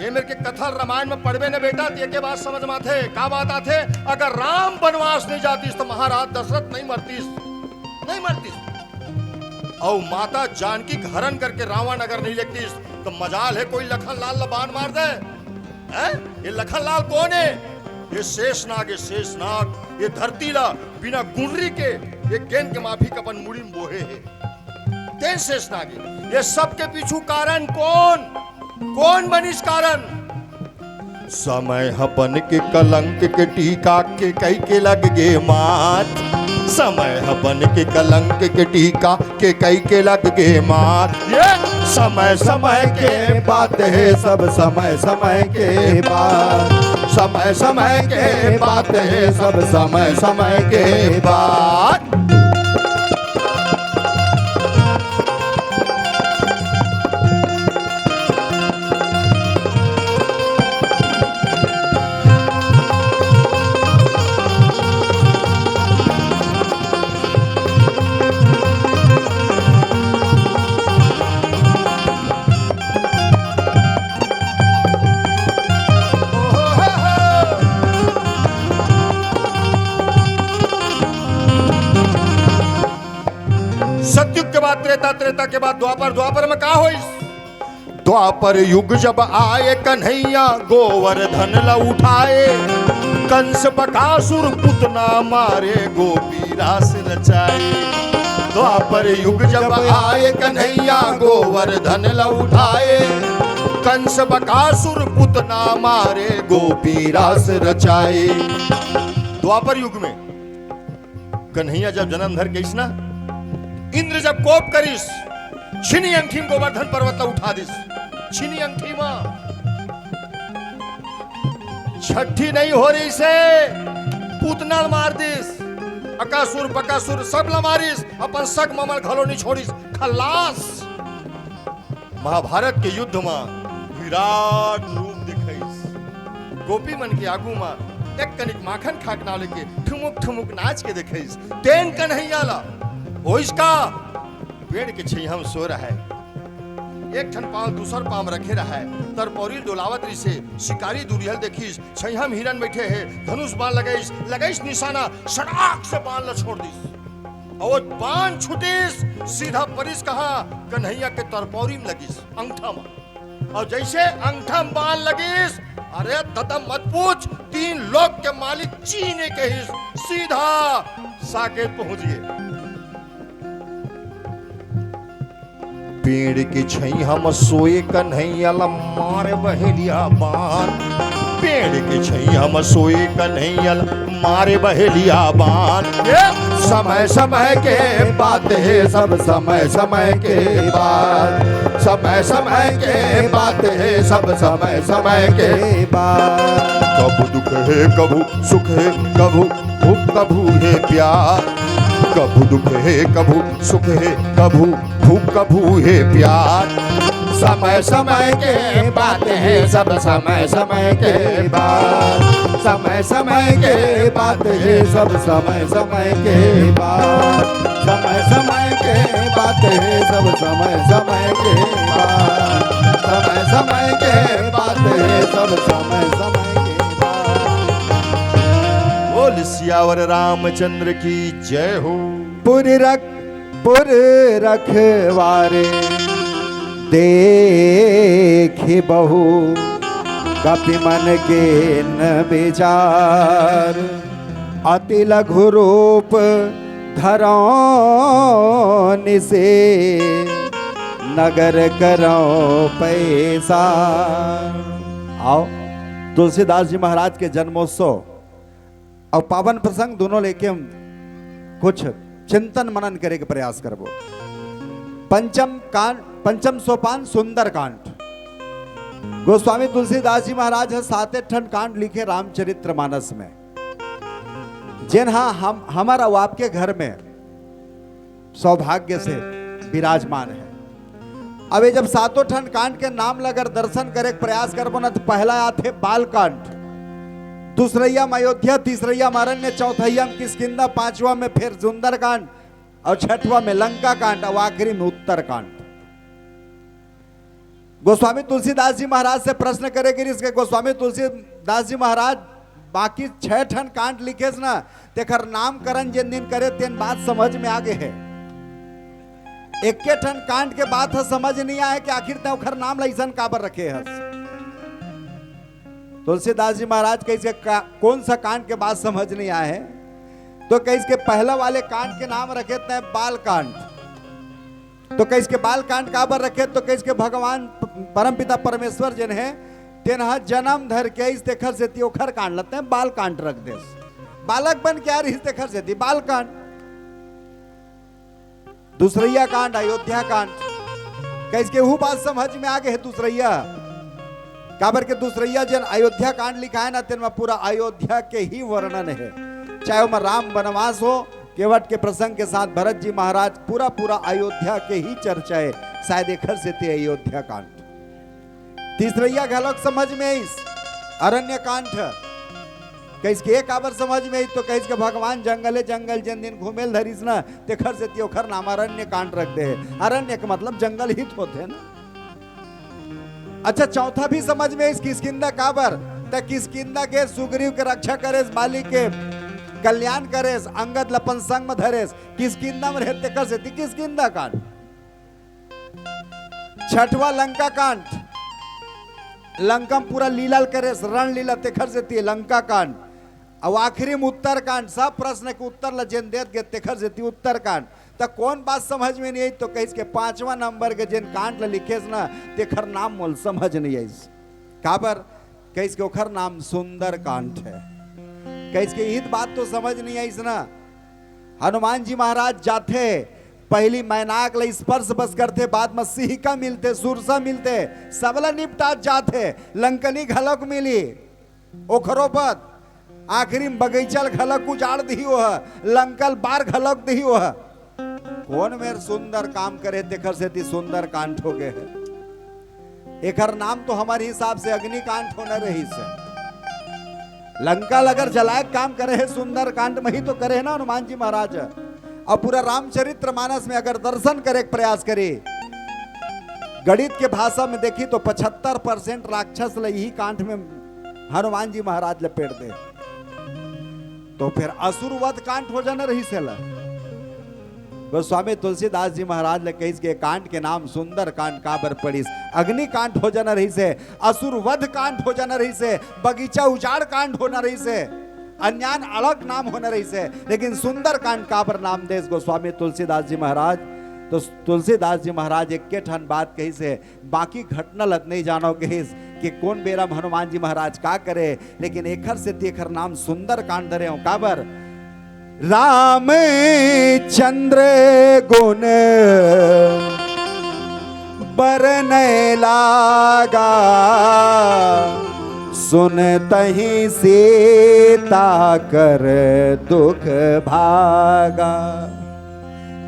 ये मेर के कथा रामायण म पढ़बे न बेटा, त एके बात समझ म आथे। का बात आथे? अगर राम बनवास नइ जातिस, त महाराज दशरथ नइ मरतिस, नइ मरतिस। अउ माता जानकी के हरण करके रावण अगर नइ लेगतिस, त मजाल हे कोई लखन लाल ल बाण मार दे। हैं? ये लखन लाल कोन हे? ये शेषनाग हे, शेषनाग। ये धरती ला बिना गुंडरी के, ये गेंद के माफिक अपन मुड़ी म बोहे हे। तेन शेषनाग हे। ये सबके पीछू कारण कोन? कोन बनिस कारण? समय ह बन के कलंक के टीका, केकई के लग गे मात। समय ह बन के कलंक के टीका, केकई के लग गे मात। ये समय समय के बात हे, सब समय समय के बात। समय समय के बात हे, सब समय समय के बात। सतयुग के बाद त्रेता, त्रेता के बाद द्वापर, द्वापर म का होइस? द्वापर युग जब आए कन्हैया, गोवर्धन ल उठाए। कंस बकासुर पुतना मारे, गोपी रास रचाए। द्वापर युग जब आए कन्हैया, गोवर्धन ल उठाए। कंस बकासुर पुतना मारे, गोपी रास रचाए। द्वापर युग में कन्हैया जब जनम धर गइस ना, इंद्र जब कोप करिस, छिनी अंगठी म गोवर्धन पर्वत ला उठा दिस। छिनी अंगठी म छट्ठी नइ हो रहिस हे, पूतना ल मार दिस। अकासुर, बकासुर सब ला मारिस, अपन सग ममल घलो नइ छोड़िस। खलास। महाभारत के युद्ध म विराट रूप दिखाइस। गोपी मन के आगू म एक कनिक माखन खाके नाव लेके ठुमुक ठुमुक नाच के देखाइस। तेन कन्हैया ला होइस का? पेड़ के छइहा म सोए रहय। एक ठन पाँव दूसर पाँव म रखे रहय। तरपौरी डोलावत रिहिस हे। शिकारी दूरिहा ले देखिस, छइहा म हिरन बइठे हे। धनुष बाण लगाइस, लगाइस निशाना, सड़ाक से बाण ला छोड़ दिस। अउ बाण छूटिस, सीधा परिस कहाँ? कन्हैया के तरपौरी म लगिस, अंगठा म। अउ जइसे अंगठा म बाण लगिस, अरे ददा मत पूछ, तीन लोक के मालिक चीं नइ कहिस, सीधा साकेत पहुंच गे। पेड़ के छइहा म सोए कन्हैया ल मारे बहेलिया बाण। पेड़ के छइहा म सोए कन्हैया ल मारे बहेलिया बाण। ये समय समय के बात हे, सब समय समय के बात। समय समय के बात हे, सब समय समय के बात। कभू दुख हे, कभू सुख हे, कभू भूख, कभू हे प्यास। कभू दुख हे, कभू सुख हे, कभू भूख, कभू हे प्यास। समय समय के बात हे, सब समय समय के बात। समय समय के बात हे, सब समय समय के बात। समय समय के बात हे, सब समय समय के बात। समय समय के बात हे, सब समय समय के बात। बोल सियावर रामचंद्र की जय हो। पुर रख पुर रखवारे देखि बहु कपि मन कीन बिचार। अति लघु रूप धरौं निसे नगर करौं पैसार। आओ, तुलसीदास जी महाराज के जन्मोत्सव अउ पावन प्रसंग दूनों लेके हम कुछ चिंतन मनन करे के प्रयास करबो। पंचम कांड, पंचम सोपान सुंदर कांड। गोस्वामी तुलसीदास जी महाराज ह साते ठन कांड लिखे रामचरित्र मानस में, जेन हा हम, हमर अउ आपके घर में सौभाग्य से विराजमान है। अब ये जब सातों ठन कांड के नाम ल अगर दर्शन करे के प्रयास करबो ना, तो पहला आथे बाल कांड, दूसरैया में अयोध्या, तीसरैया में अरण्य, चौथैया में किष्किंधा, पांचवा में फिर सुंदरकांड, और छठवा में लंका कांड, और आखिरी में उत्तर कांड। गोस्वामी तुलसीदास जी महाराज से प्रश्न करे गिरिस के, गोस्वामी तुलसीदास जी महाराज, बाकी छह ठन कांड लिखेस ना, तेखर नामकरण जेन दिन करे, तेन बात समझ में आ गे हे। एक्के ठन कांड के बात ह समझ नहीं आए कि आखिर तैं ओखर नाम ल अइसन काबर रखे हस। तुलसीदास जी महाराज कहिस के का, कौन सा कांड के बात समझ नहीं आए हे? तो कहिस के पहला वाले कांड के नाम रखे तैं बाल कांड। तो कहिस के बाल कांड काबर रखे? तो कहिस के भगवान प-, परमपिता परमेश्वर जेन हे, तेन ह जन्म धर के आइस, तेखर सेती ओखर कांड ल तैं बाल कांड रख देस। बालक बन के आ रहिस, तेखर सेती बाल कांड। दूसरैया कांड, अयोध्या कांड। कहिस के उहू बात समझ में आ गे हे दूसरैया। काबर के दूसरैया जेन अयोध्या कांड लिखाए ना, तेन म पूरा अयोध्या के ही वर्णन हे। चाहे ओमा राम वनवास हो, केवट के प्रसंग के साथ भरत जी महाराज, पूरा, पूरा अयोध्या के ही चर्चा हे। शायद एखर सेती अयोध्या कांड। तीसरैया घलोक समझ में आइस, अरण्य कांड। कहिस के ये काबर समझ में आइस? तो कहिस के भगवान जंगले जंगल जेन दिन घूमे ल धरिस ना, तेखर सेती ओखर नाम अरण्य कांड रख दे हे। अरण्य के मतलब जंगल ही तो होथे ना। अच्छा, चौथा भी समझ में आइस, किष्किंधा काबर? त किष्किंधा गे, सुग्रीव के रक्षा करेस, बाली के कल्याण करेस, अंगद ल अपन संग म धरेस, किष्किंधा म रहे, तेखर सेती किष्किंधा कांड। छठवा लंका कांड, लंका म पूरा लीला ल करेस, रणलीला, तेखर सेती लंका कांड। अउ आखिरी म उत्तर कांड, सब प्रश्न के उत्तर ल जेन देत गे, तेखर सेती उत्तर कांड। त कौन बात समझ में नहीं आई? तो कहिस के पांचवा नंबर के जेन कांड ल लिखेस ना, तेखर नाम मोल समझ नहीं आइस। काबर? कहिस के ओखर नाम सुंदर कांड हे। कहिस के इही त बात तो समझ नहीं आइस ना। हनुमान जी महाराज जाथे, पहली मैनाक ल स्पर्श बस करथे, बाद म सिहिका मिलथे, सुरसा मिलथे, सबला निपटात जाथे, लंकनी घलोक मिली। ओखरो बाद आखिरी म बगीचा ल घलोक उजाड़ दिही ओह, लंका ल बार घलोक दिही ओह। कौन मेर सुंदर काम करे, तेखर सेती सुंदर कांड हो गे हे। एखर नाम तो हमर हिसाब से अग्निकांड होना रहिस हे। लंका ल अगर जलाए के काम करे हे सुंदर कांड म ही तो करे हे ना हनुमान जी महाराज। अउ पूरा रामचरित्र मानस में अगर दर्शन करे के प्रयास करे, गणित के भाषा में देखी तो पचहत्तर परसेंट राक्षस ल इही कांड में हनुमान जी महाराज ल पेड़ दे। तो फिर असुर वध कांड हो जाना रहिस हे ला। गोस्वामी तुलसीदास जी महाराज ल कहिस के कांड के नाम सुंदर कांड काबर पड़िस? अग्निकांड हो जाना रहिस हे, असुर वध कांड हो जाना रहिस हे, बगीचा उजाड़ कांड होना रहिस हे, अन्यान अलग नाम होना रहिस हे, लेकिन सुंदर कांड काबर नाम देस गोस्वामी तुलसीदास जी महाराज? तो तुलसीदास जी महाराज एक्के ठन बात कहिस हे, बाकी घटना ल त नहीं जानो कहिस कि कौन बेरा म हनुमान जी महाराज का करे, लेकिन एखर सेती एखर नाम सुंदर कांड धरे हों। काबर? रामचंद्र गुण बरनय लागा, सुनतहि सीता कर दुख भागा।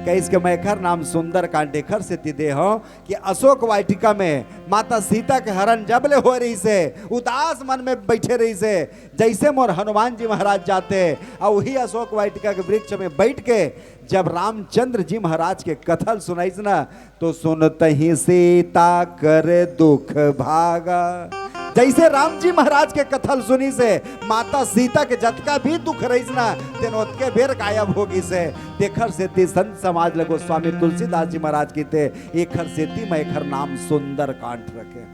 कहिस के मैं एखर नाम सुंदर कांड एखर सेती दे हों कि अशोक वाटिका में माता सीता के हरण जब ले होय रहिस हे, उदास मन में बइठे रहिस हे, जइसे मोर हनुमान जी महाराज जाथे, अउ उही अशोक वाटिका के वृक्ष में बइठ के जब रामचंद्र जी महाराज के कथा ल सुनाइस ना, तो सुनतहि सीता कर दुख भागा। जइसे राम जी महाराज के कथा ल सुनिस हे, माता सीता के जतका भी दुख रहिस ना, तेन ओतके बेर गायब हो गिस हे। तेखर सेती संत समाज ल गोस्वामी तुलसीदास जी महाराज कहिथे, एखर सेती मैं एखर नाम सुंदर कांड रखे।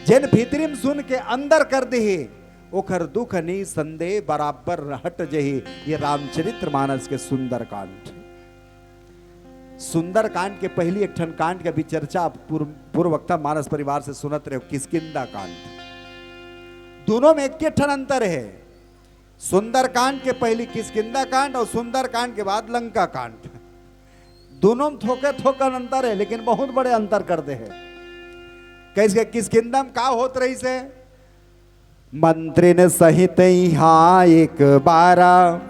जेन भीतरी म सुन के अंदर कर दिही, ओखर दुख निसंदेह बराबर हट जही। ये रामचरित्र मानस के सुंदर कांड। सुंदर कांड के पहली एक ठन कांड के भी चर्चा आप पूर्व, पूर्व वक्ता मानस परिवार से सुनत रहे हो, किष्किंधा कांड। दोनों में एक ठन अंतर है। सुंदरकांड के पहली किष्किंधा कांड और सुंदरकांड के बाद लंका कांड। दोनों में थोके थोकन अंतर है, लेकिन बहुत बड़े अंतर कर दे है। कहिस के किष्किंधा में का होत रहिस हे? मंत्रिन सहित इहाँ एक बारा।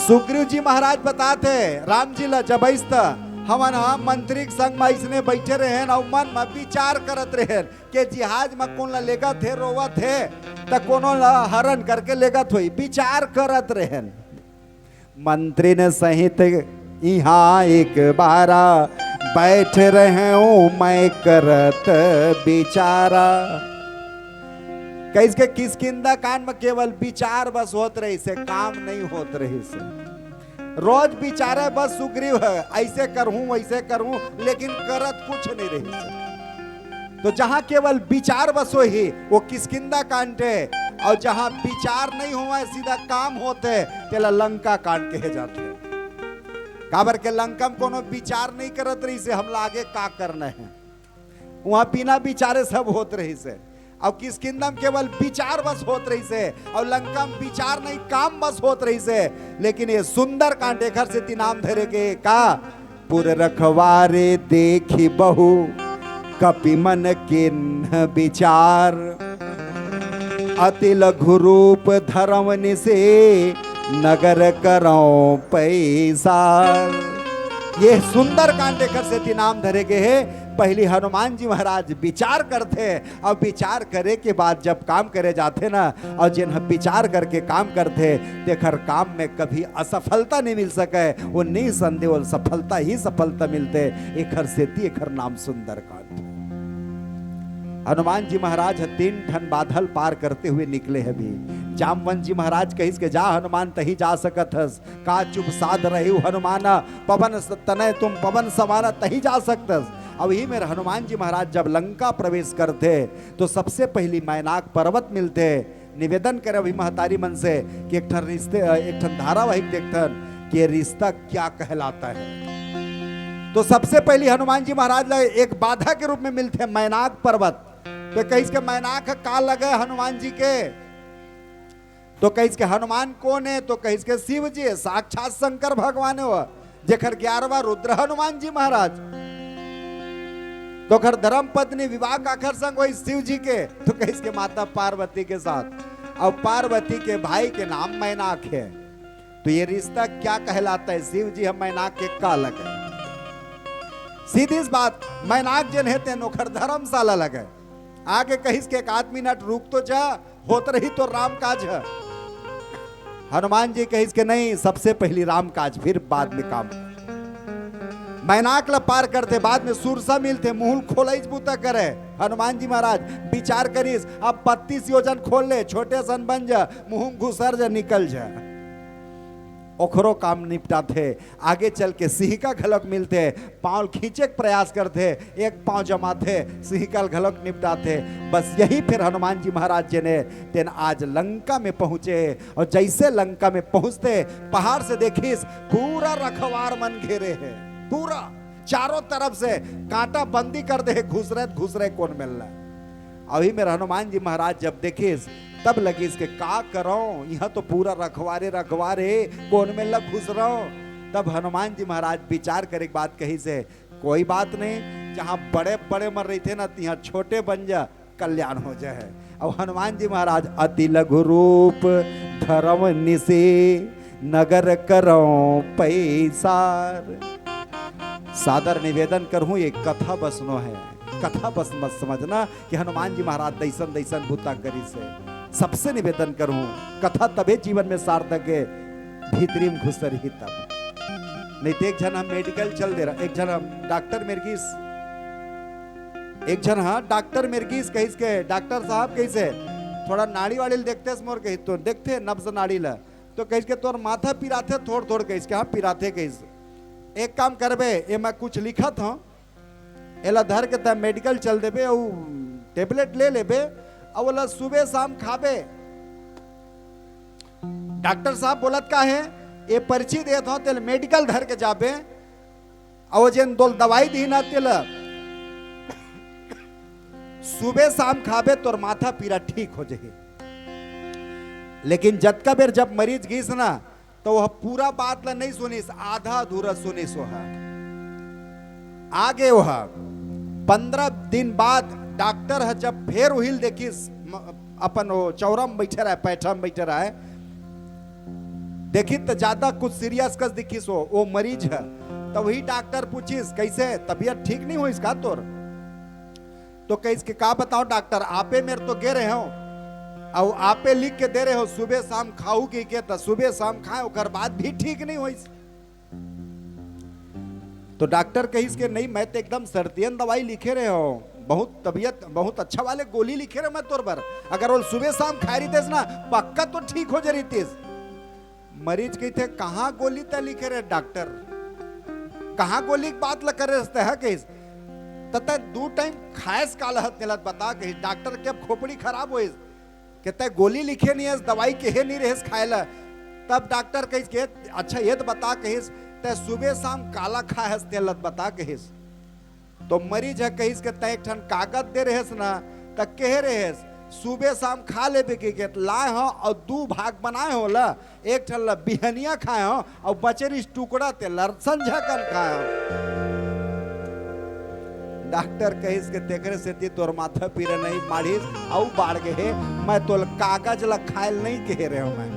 सुग्रीव जी महाराज बताथे, राम जी ला, जब अइस त हमन ह मंत्री के संग म अइसने बइठे रहेन अउ मन म विचार करत रहेन के जिहाज म कोन ला लेगत हे, रोवत हे, त कोनो ला हरण करके लेगत होही, विचार करत रहेन। मंत्रिन सहित इहाँ एक बारा, बैठ रहे हूँ मैं करत विचारा। कहिस के किष्किंधा कांड म केवल विचार बस होत रहिस हे, काम नहीं होत रहिस हे। रोज विचारे बस सुग्रीव ह, अइसे करहूं, वइसे करहूं, लेकिन करत कुछ नहीं रहिस हे। तो जहां केवल विचार बस होही, वो किष्किंधा कांड हे, अउ जहां विचार नहीं होवय, सीधा काम होथे, तेला लंका कांड कहे जाथे। काबर के लंका म कोनो विचार नहीं करत रहिस हे, हमला आगे का करना हे। उहाँ बिना विचारे सब होत रहिस हे। अउ किष्किंधा म केवल विचार बस होत रहिस हे, अउ लंका म विचार नहीं, काम बस होत रहिस हे। लेकिन ये सुंदरकांड, एखर सेती नाम धरे के का, पुर रखवारे देखि बहु कपि मन कीन्ह विचार, अति लघु रूप धरम निसि नगर करौं पैसार। ये सुंदरकांड एखर सेती नाम धरे गे हे। पहली हनुमान जी महाराज विचार करथे, अउ विचार करे के बाद जब काम करे जाथे ना, अउ जेन ह विचार करके काम करथे, तेखर काम में कभी असफलता नहीं मिल सके, वो निसंदेह वो सफलता ही सफलता मिलथे। एखर सेती एखर नाम सुंदरकांड। हनुमान जी महाराज ह तीन ठन बाधल पार करते हुए निकले हे। अभी जामवंत जी महाराज कहिस के, "जा हनुमान, तही जा सकत हस, का चुप साध रहिव हनुमान, पवन स-, तनय तुम पवन समाना, तही जा सकत हस।" अब इही मेर हनुमान जी महाराज जब लंका प्रवेश करथे, तो सबसे पहली मैनाक पर्वत मिलथे। निवेदन करे अभी महतारी मन से कि एक ठन रिश्ते, अ, एक ठन धारावाहिक देखथन कि ये रिश्ता क्या कहलाता है। तो सबसे पहली हनुमान जी महाराज ला एक बाधा के रूप में मिलथे मैनाक पर्वत। तो कहिस के, "मैनाक ह का लगे हनुमान जी के?" तो कहिस के, "हनुमान कोन हे?" तो कहिस के, "शिव जी हे, साक्षात शंकर भगवान हे वो, जेखर ग्यारहवाँ रुद्र हनुमान जी महाराज।" तो ओखर धर्म पत्नी विवाह काखर संग होइस? शिव जी के। तो कहिस के, "माता पार्वती के साथ।" अउ पार्वती के भाई के नाम मैनाक हे। तो ये रिश्ता क्या कहलाता है? शिव जी ह मैनाक के का लगे? सीधी सी बात, मैनाक जेन हे तेन ओखर धर्मशाला लगे। आगे कहिस के, "एक आध मिनट रुक तो जा, होत रही तो राम काज ह।" हनुमान जी कहिस के, "नहीं, सबसे पहली राम काज, फिर बाद में काम।" मैनाक ला पार करथे, बाद में सुरसा मिलथे, मुहुल खोलइच बूता करे। हनुमान जी महाराज विचार करिस, "अब बत्तीस योजन खोल ले, छोटे सन बन जा, मुहुम घुसर जा, निकल जा।" ओखरो काम निपटाथे। आगे चल के सिंहिका घलोक मिलथे, पाँव खींचे के प्रयास करथे, एक पाँव जमाथे, सिंहिका घलोक निपटाथे। बस यही फिर हनुमान जी महाराज जेन हे तेन आज लंका में पहुंचे हे। अउ जइसे लंका में पहुंचथे, पहाड़ से देखिस, पूरा रखवार मन घेरे हे, पूरा चारों तरफ से कांटा बंदी कर दे हे, घुसरे त घुसरे कोन मेर ला। अभी मेर हनुमान जी महाराज जब देखिस, तब लगिस के, "का करौं, इहाँ तो पूरा रखवारे रखवारे, कोन मेर ला घुसरौं?" तब हनुमान जी महाराज विचार करे के बाद कहिस हे, "कोई बात नहीं, जहाँ बड़े बड़े मन रहिथे ना, तिहाँ छोटे बन जा, कल्याण हो जाए।" अउ हनुमान जी महाराज, "अति लघु रूप धरम निसि नगर करौं पैसार।" सादर निवेदन करहूं, ये कथा बस नो हे, कथा बस मत समझना कि हनुमान जी महाराज दइसन दइसन बूता करिस हे। सबसे निवेदन करहूं, कथा तभे जीवन में सार्थक हे, भीतरी में घुसरही तब। नहीं तो एक झन हम मेडिकल चल दे रहा, एक झन हम डॉक्टर मेर गिस, एक झन हा डॉक्टर मेर गिस, कहिस के, "डॉक्टर साहब," कहिस हे, "थोड़ा नाड़ी वाड़ी ल देखतेस मोर?" कहिस, "तो देखथे नब्ज नाड़ी ला।" तो कहिस के, "तोर माथा पिराथे थोड़ थोड़?" कहिस के, "हाँ, पिराथे," कहिस। "एक काम करबे, ए मैं कुछ लिखत हौं, एला धर के तैं मेडिकल चल देबे, अउ टेबलेट ले लेबे, अउ ओला सुबह शाम खाबे।" डॉक्टर साहब बोलत का हे, "ए पर्ची देत हौं, तेला मेडिकल धर के जाबे, अउ जेन तोला दवाई दिही ना, तेला सुबह शाम खाबे, तोर माथा पीरा ठीक हो जाही।" लेकिन जतका बेर जब मरीज गिस ना, तो वह पूरा बात ला नहीं सुनिस, आधा अधूरा सुनिस। वह आगे वह पंद्रह दिन बाद डॉक्टर ह जब फेर उहिल देखिस, म-, अपन वो चौरा में बैठे रहे, पैठा में बैठे रहे, देखिस त ज्यादा कुछ सीरियस कस दिखिस वो, वो मरीज ह। तो वही डॉक्टर पूछिस, "कैसे, तबीयत ठीक नहीं होइस का तोर?" तो कहिस के, "का बताओ डॉक्टर, आपे मेर तो गे रहे हो, अउ आपे लिख के दे रहे हो सुबह शाम खाऊ कहिके, त सुबह शाम खाए, ओकर बाद भी ठीक नहीं होइस।" तो डॉक्टर कहिस के, "नहीं, मैं तो एकदम सर्दियन दवाई लिखे रहे हो, बहुत तबीयत, बहुत अच्छा वाले गोली लिखे रहे मैं तोर बर, अगर वो सुबह शाम खाए रहितेस ना, पक्का तो ठीक हो जा रहितेस।" मरीज कहिथे, "कहाँ गोली तैं लिखे रहे डॉक्टर? कहाँ गोली के बात ल करे रहिस तैं?" कहिस, "त तैं दू टाइम खाएस काला हस तेला बता," कहिस। डॉक्टर के अब खोपड़ी खराब होइस के, "तैं गोली लिखे नहीं हस, दवाई केहे नहीं रहेस खाए ला।" तब डॉक्टर कहिस के, "अच्छा ये तो बता," कहिस, "तैं सुबह शाम काला खाए हस तेला बता," कहिस। तो मरीज ह कहिस के, "तैं एक ठन कागद दे रहेस ना, त कहे रहेस सुबह शाम खा लेबे कहिके, त लाए हो अउ दू भाग बनाए हो ला, एक ठन ला बिहनिया खाए हो अउ बचे रहिस टुकड़ा तेला संझा कन खाए हो।" डॉक्टर कहिस के, "तेकरे सेती तोर माथा पीरा नहीं माढ़िस, अउ बाढ़ गे हे, मैं तोला कागज ला खाए ल नहीं कहे रहे हो मैं।"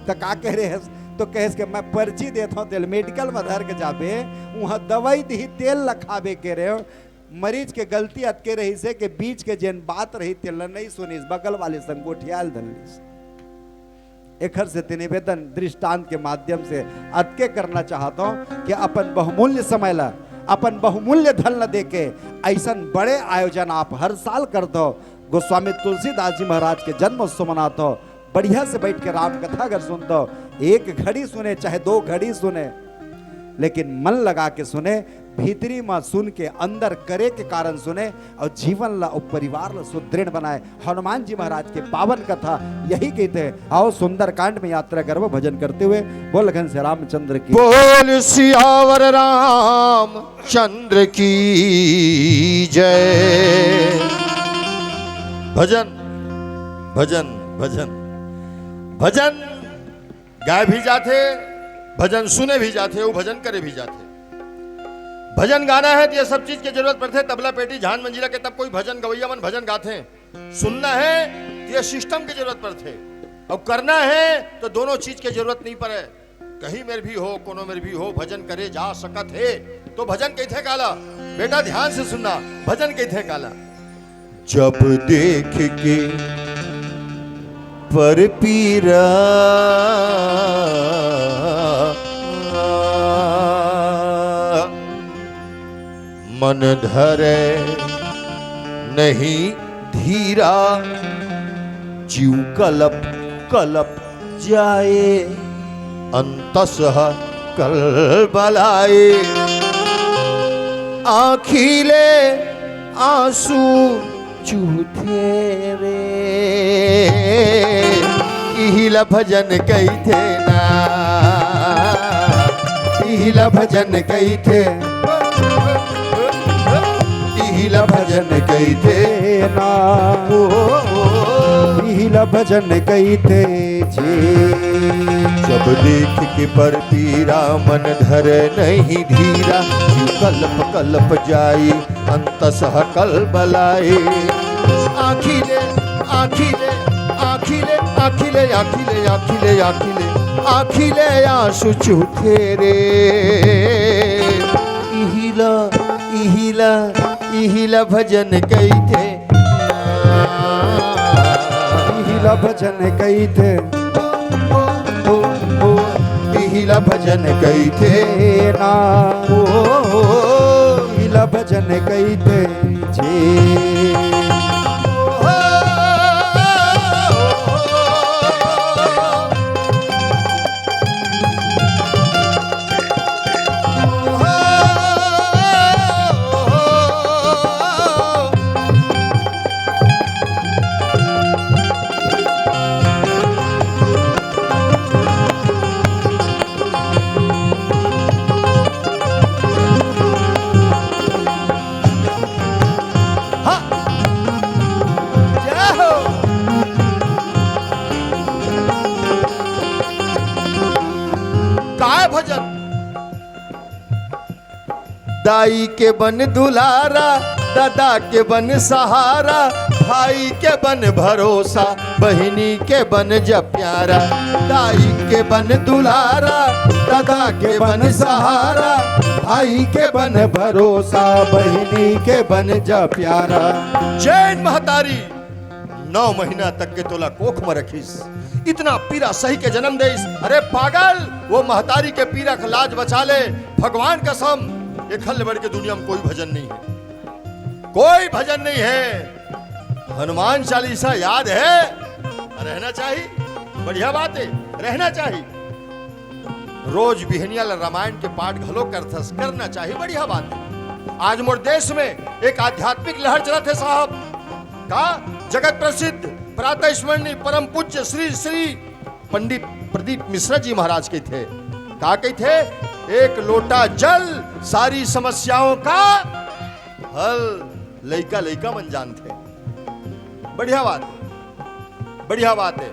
त का कहे रहेस? तो कहिस के, "मैं पर्ची देत हूँ, तेला मेडिकल में धर के जाबे, उहाँ दवाई दिही, तेला खाबे कहे रहे हो।" मरीज के गलती अतके रहिस हे के बीच के जेन बात रही तेला नहीं सुनिस, बगल वाले संग गोठियाल धर लिस। एखर सेती निवेदन दृष्टांत के माध्यम से अतके करना चाहत हूँ कि अपन बहुमूल्य समय ला, अपन बहुमूल्य धन ला देके ऐसन बड़े आयोजन आप हर साल करत हो। गोस्वामी तुलसीदास जी महाराज के जन्मोत्सव मनात हो, बढ़िया से बैठ के राम कथा अगर सुनत हो, एक घड़ी सुने चाहे दो घड़ी सुने, लेकिन मन लगा के सुने, भीतरी में सुन के अंदर करे के कारण सुने अउ जीवन ला अउ परिवार ला सुदृढ़ बनाए। हनुमान जी महाराज के पावन कथा यही कहिथे। आओ सुंदरकांड में यात्रा करबो भजन करते हुए। बोल घनश्याम रामचंद्र की। बोल सियावर रामचंद्र की जय। भजन, भजन, भजन, भजन गाए भी जाथे, भजन सुने भी जाथे, अउ भजन करे भी जाथे। भजन गाना हे त ये सब चीज के जरूरत पड़थे, तबला, पेटी, झान, मंजीरा के, तब कोई भजन गवैया मन भजन गाथे। सुनना हे त ये सिस्टम के जरूरत पड़थे, अउ करना हे त दोनों चीज के जरूरत नहीं पड़े। कहीं मेर भी हो, कोनो मेर भी हो, भजन करे जा सकत हे। तो भजन कहिथे काला, बेटा ध्यान से सुनना, भजन कहिथे काला। जब देख के पर पीरा, मन धरे नहीं धीरा, जीव कलप कलप जाए, अंतसह कलबलाए। आँखी ले आंसू चूथे रे, इहिला भजन कहिथे ना, इहिला भजन कहिथे, इहिला भजन कहिथे ना, इहिला भजन कहिथे जे। जब देख के पर पीरा मन धरे नहीं धीरा, जीव कलप कलप जाई अंतसह कलबलाए। आँखी ले, आँखी ले, आँखी ले, आँखी ले, आँखी ले, आँखी ले, आँखी ले, आँखी ले आंसू चूथे रे। इहिला, इहिला, इहिला भजन कहिथे। इहिला भजन कहिथे। इहिला भजन कहिथे ना। इहिला भजन कहिथे जे। आय भजन। दाई के बन दुलारा, दादा के बन सहारा, भाई के बन भरोसा, बहिनी के बन जब प्यारा। दाई के बन दुलारा, दादा के बन सहारा, भाई के बन भरोसा, बहिनी के बन जब प्यारा। जैन महतारी नौ महीना तक के तोला कोख म रखिस, इतना पीरा सही के जन्म देइस। अरे पागल, वो महतारी के पीरा के लाज बचा ले। भगवान कसम, एखर ले बढ़ के दुनिया म कोई भजन नहीं है, कोई भजन नहीं है। हनुमान चालीसा याद है, रहना चाहिए, बढ़िया बात है, रहना चाहिए। रोज बिहनिया ल रामायण के पाठ घलो करथस, करना चाहिए, बढ़िया बात है। आज मोर देश में एक आध्यात्मिक लहर चलत है साहब। का? जगत प्रसिद्ध प्रातः स्मरणीय परम पूज्य श्री श्री पंडित प्रदीप मिश्रा जी महाराज कहिथे, का कहिथे? एक लोटा जल सारी समस्याओं का हल। लइका लइका मन जानथे। बढ़िया बात है, बढ़िया बात है।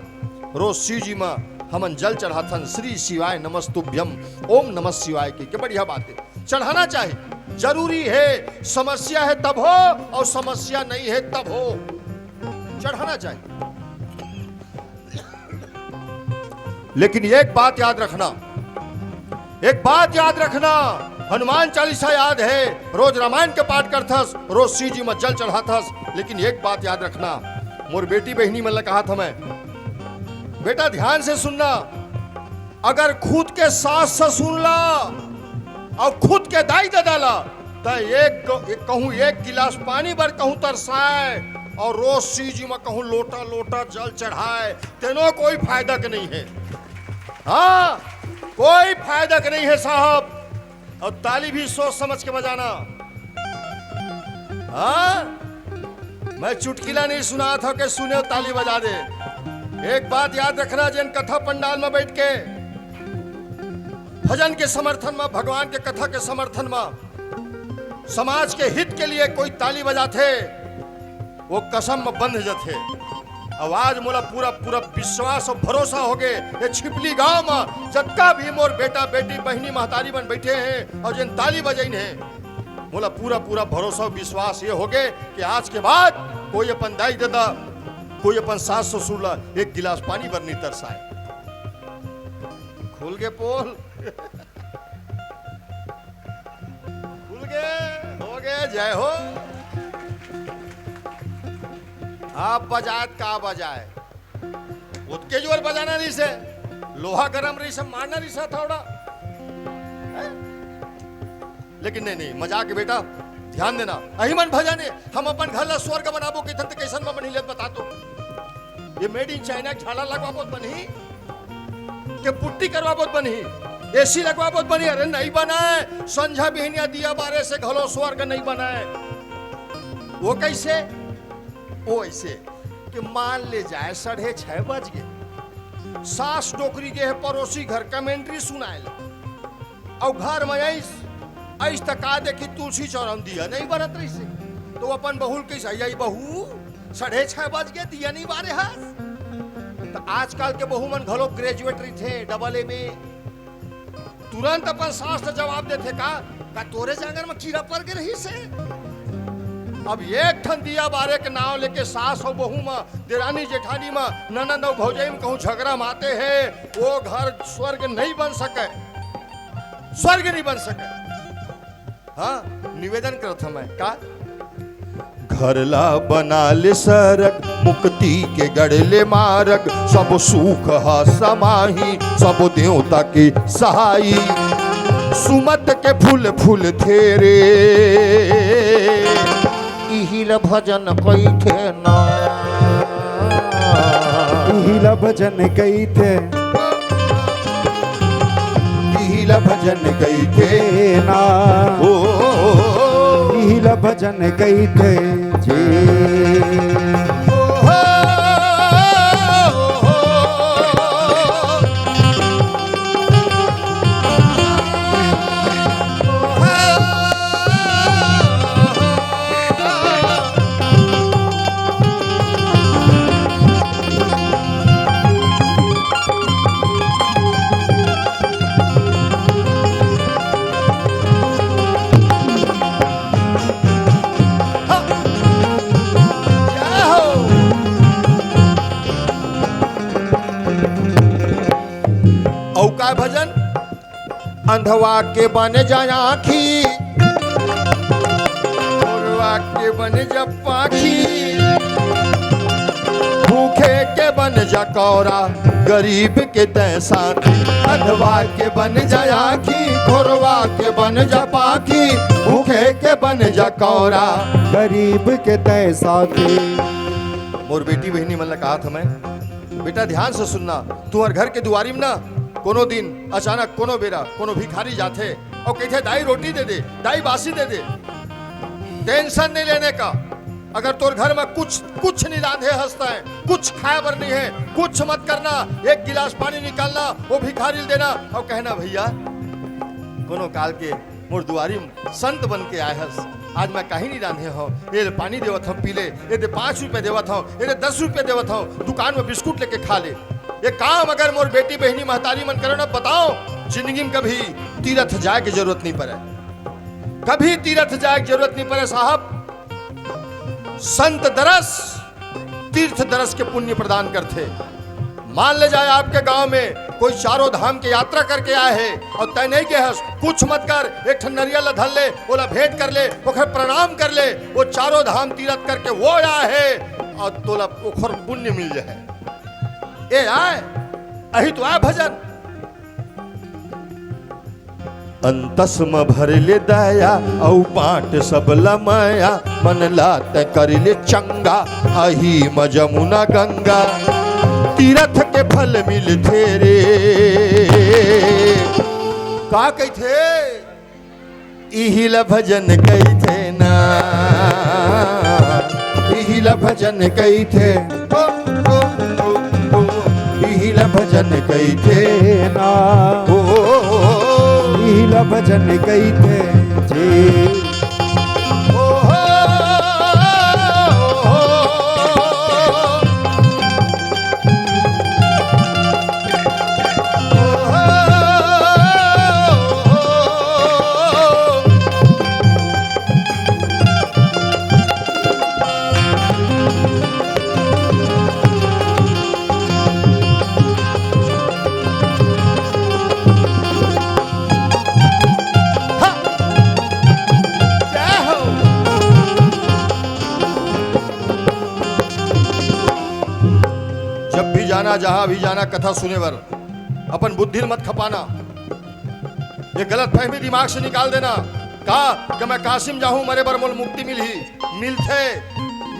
रोज शिव जी म हमन जल चढ़ाथन, श्री शिवाय नमस्तुभ्यम, ओम नमः शिवाय के, के बढ़िया बात है। चढ़ाना चाहिए, जरूरी है। समस्या है तब हो और समस्या नहीं है तब हो, चढ़ाना चाहिए। लेकिन एक बात याद रखना, एक बात याद रखना, हनुमान चालीसा याद है, रोज रामायण के पाठ करथस, रोज शिव जी म जल चढ़ाथस, लेकिन एक बात याद रखना, मोर बेटी बहिनी मन ल कहात हंव मैं, बेटा ध्यान से सुनना, अगर खुद के सास ससुर ला अउ खुद के दाई ददा ला, त एक, एक कहूं एक गिलास पानी बर कहूं तरसाय अउ रोज शिव जी म कहूं लोटा लोटा जल चढ़ाय, तेनो कोई फायदा के नहीं है। हाँ, कोई फायदा के नहीं है साहब। अउ ताली भी सोच समझ के बजाना। हाँ, मैं चुटकिला नहीं सुनात हंव के सुने अउ ताली बजा दे। एक बात याद रखना, जेन कथा पंडाल म बइठ के भजन के समर्थन म, भगवान के कथा के समर्थन म, समाज के हित के लिए कोई ताली बजाथे, वो कसम म बंध जथे। अउ आज मोला पूरा पूरा विश्वास अउ भरोसा होगे, ये छिपली गांव म जतका भी मोर बेटा बेटी बहिनी महतारी मन बइठे हे अउ जेन ताली बजाइन हे, मोला पूरा पूरा भरोसा अउ विश्वास ये होगे कि आज के बाद कोई अपन दाई ददा, कोई अपन सास ससुर ला एक गिलास पानी बर नहीं तरसाय। खुल गे पोल। खुल गे, हो गे, जय हो। आप बजात का बजाय, ओतके जोर बजाना रहिसे, लोहा गरम रहिसे, मारना रहिसे हथौड़ा। हैं? लेकिन नहीं, नहीं, मजाक है बेटा, ध्यान देना। अही मन भजन है, हम अपन घर ला स्वर्ग बनाबो कहिथन त कइसन म बनही ले बता तो। ये made in China के झालर लगवाबो त बनही, के पुट्टी करवाबो त बनही, एसी लगवाबो त बनही? अरे नहीं बनय, संझा बिहनिया दिया बारे से घलो स्वर्ग नहीं बनय। वो कइसे? वो अइसे कि मान ले जाए साढ़े छह बज गे, सास डोकरी गे हे परोसी घर commentary सुनाय ला, अउ घर म आइस, आइस त का देखही, तुलसी चौरा म दिया नहीं बरत रहिसे। त अपन बहू ल कहिस, "अई बहू, साढ़े छह बज गे, दिया नहीं बारे हस।" त आजकल के बहू मन घलो graduate रहिथे, double M A, तुरंत अपन सास ल जवाब देथे, "का, का तोरे जांगर म कीरा पर गे रहिसे?" अब एक ठन दिया बारे के नांव लेके सास अउ बहू म, देरानी जेठानी म, ननद अउ भौजाई म कहूं झगरा म आथे, वो घर स्वर्ग नहीं बन सकय। स्वर्ग नहीं बन सकय। हाँ, निवेदन करत हंव मैं, का? घर ला बना ले सरग, मुक्ति के गढ़ ले मारग, सब सुख हा समाही, सब देवता के सहाई। सुमत के फूल फूलथे रे, इही ल भजन कहिथे ना। इही ल भजन कहिथे। इही ल भजन कहिथे ना। ओ, इही ल भजन कहिथे जी। अंधवा के बन जा आँखी, गोरवा के बन जा पाखी, भूखे के बन जा कौरा, गरीब के तैं साथी। अंधवा के बन जा आँखी, गोरवा के बन जा पाखी, भूखे के बन जा कौरा, गरीब के तैं साथी। मोर बेटी बहिनी मन ला कहा था मैं, बेटा, ध्यान से सुनना, तुहर घर के दुआरी में ना कोनो दिन अचानक कोनो बेरा कोनो भिखारी जाथे अउ कहिथे, "दाई, रोटी दे दे, दाई, बासी दे दे।" टेंशन नहीं लेने का। अगर तोर घर में कुछ, कुछ नहीं रांधे हस तैं, कुछ खाए बर नहीं है, कुछ मत करना, एक गिलास पानी निकालना, वो भिखारी ल देना अउ कहना, "भैया, कोनो काल के मोर दुआरी म संत बन के आए हस, आज मैं काही नहीं रांधे हव, ये ले पानी देवत हव, पी ले, ये दे पाँच रुपये देवत हव, ये दे दस रुपये देवत हव, दुकान में बिस्कुट लेके खा ले।" ये काम अगर मोर बेटी बहिनी महतारी मन करो ना, बताओ, जिंदगी में कभी तीरथ जाए के जरूरत नहीं पड़े, कभी तीरथ जाए के जरूरत नहीं पड़े साहब। संत दरस, तीर्थ दरस के पुण्य प्रदान करथे। मान ले जाए, आपके गांव में कोई चारों धाम के यात्रा करके आए हे अउ तैं नहीं गे हस, कुछ मत कर, एक ठन नरियल ला धर ले, ओला भेंट कर ले, ओकर प्रणाम कर ले, वो चारों धाम तीरथ करके वो आए हे अउ तोला ओकर पुण्य मिल जाए। ए आए, अही तो आए भजन। अंतस म भर ले दया, अउ बांट सब ल मया, मन ला तैं कर ले चंगा, अही म जमुना गंगा, तीरथ के फल मिलथे रे। का कहिथे? इही ल भजन कहिथे ना, इही ल भजन कहिथे, ओ, ओ, ओ, ओ, इही ल भजन कहिथे ना, ओ, ओ, ओ, ओ, इही ल भजन कहिथे जे। ओ, ओ, ओ, ओ, ओ, जब भी जाना, जहां भी जाना, कथा सुने बर अपन बुद्धि ल मत खपाना। ये गलत फहमी दिमाग से निकाल देना। का कि मैं काशी म जाहूं, मरे बर मोला मुक्ति मिलही? मिलथे,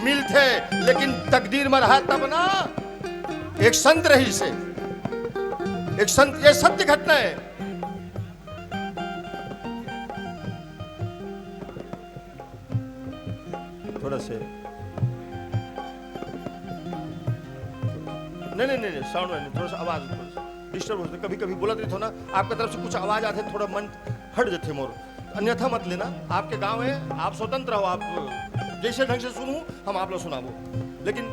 मिलथे, लेकिन तकदीर म रहा तब ना। एक संत रहिस हे, एक संत, ये सत्य घटना है। थोड़ा से, नहीं, नहीं, नहीं, नहीं, साउंड वाले, थोड़ा सा आवाज, थोड़ा सा डिस्टर्ब होता है। कभी कभी बोलत रहिथों ना, आपके तरफ से कुछ आवाज आथे, थोड़ा मन हट जाथे मोर, अन्यथा मत लेना। आपके गांव है, आप स्वतंत्र हो, आप जैसे ढंग से सुनू, हम आप लोग सुनाबो। लेकिन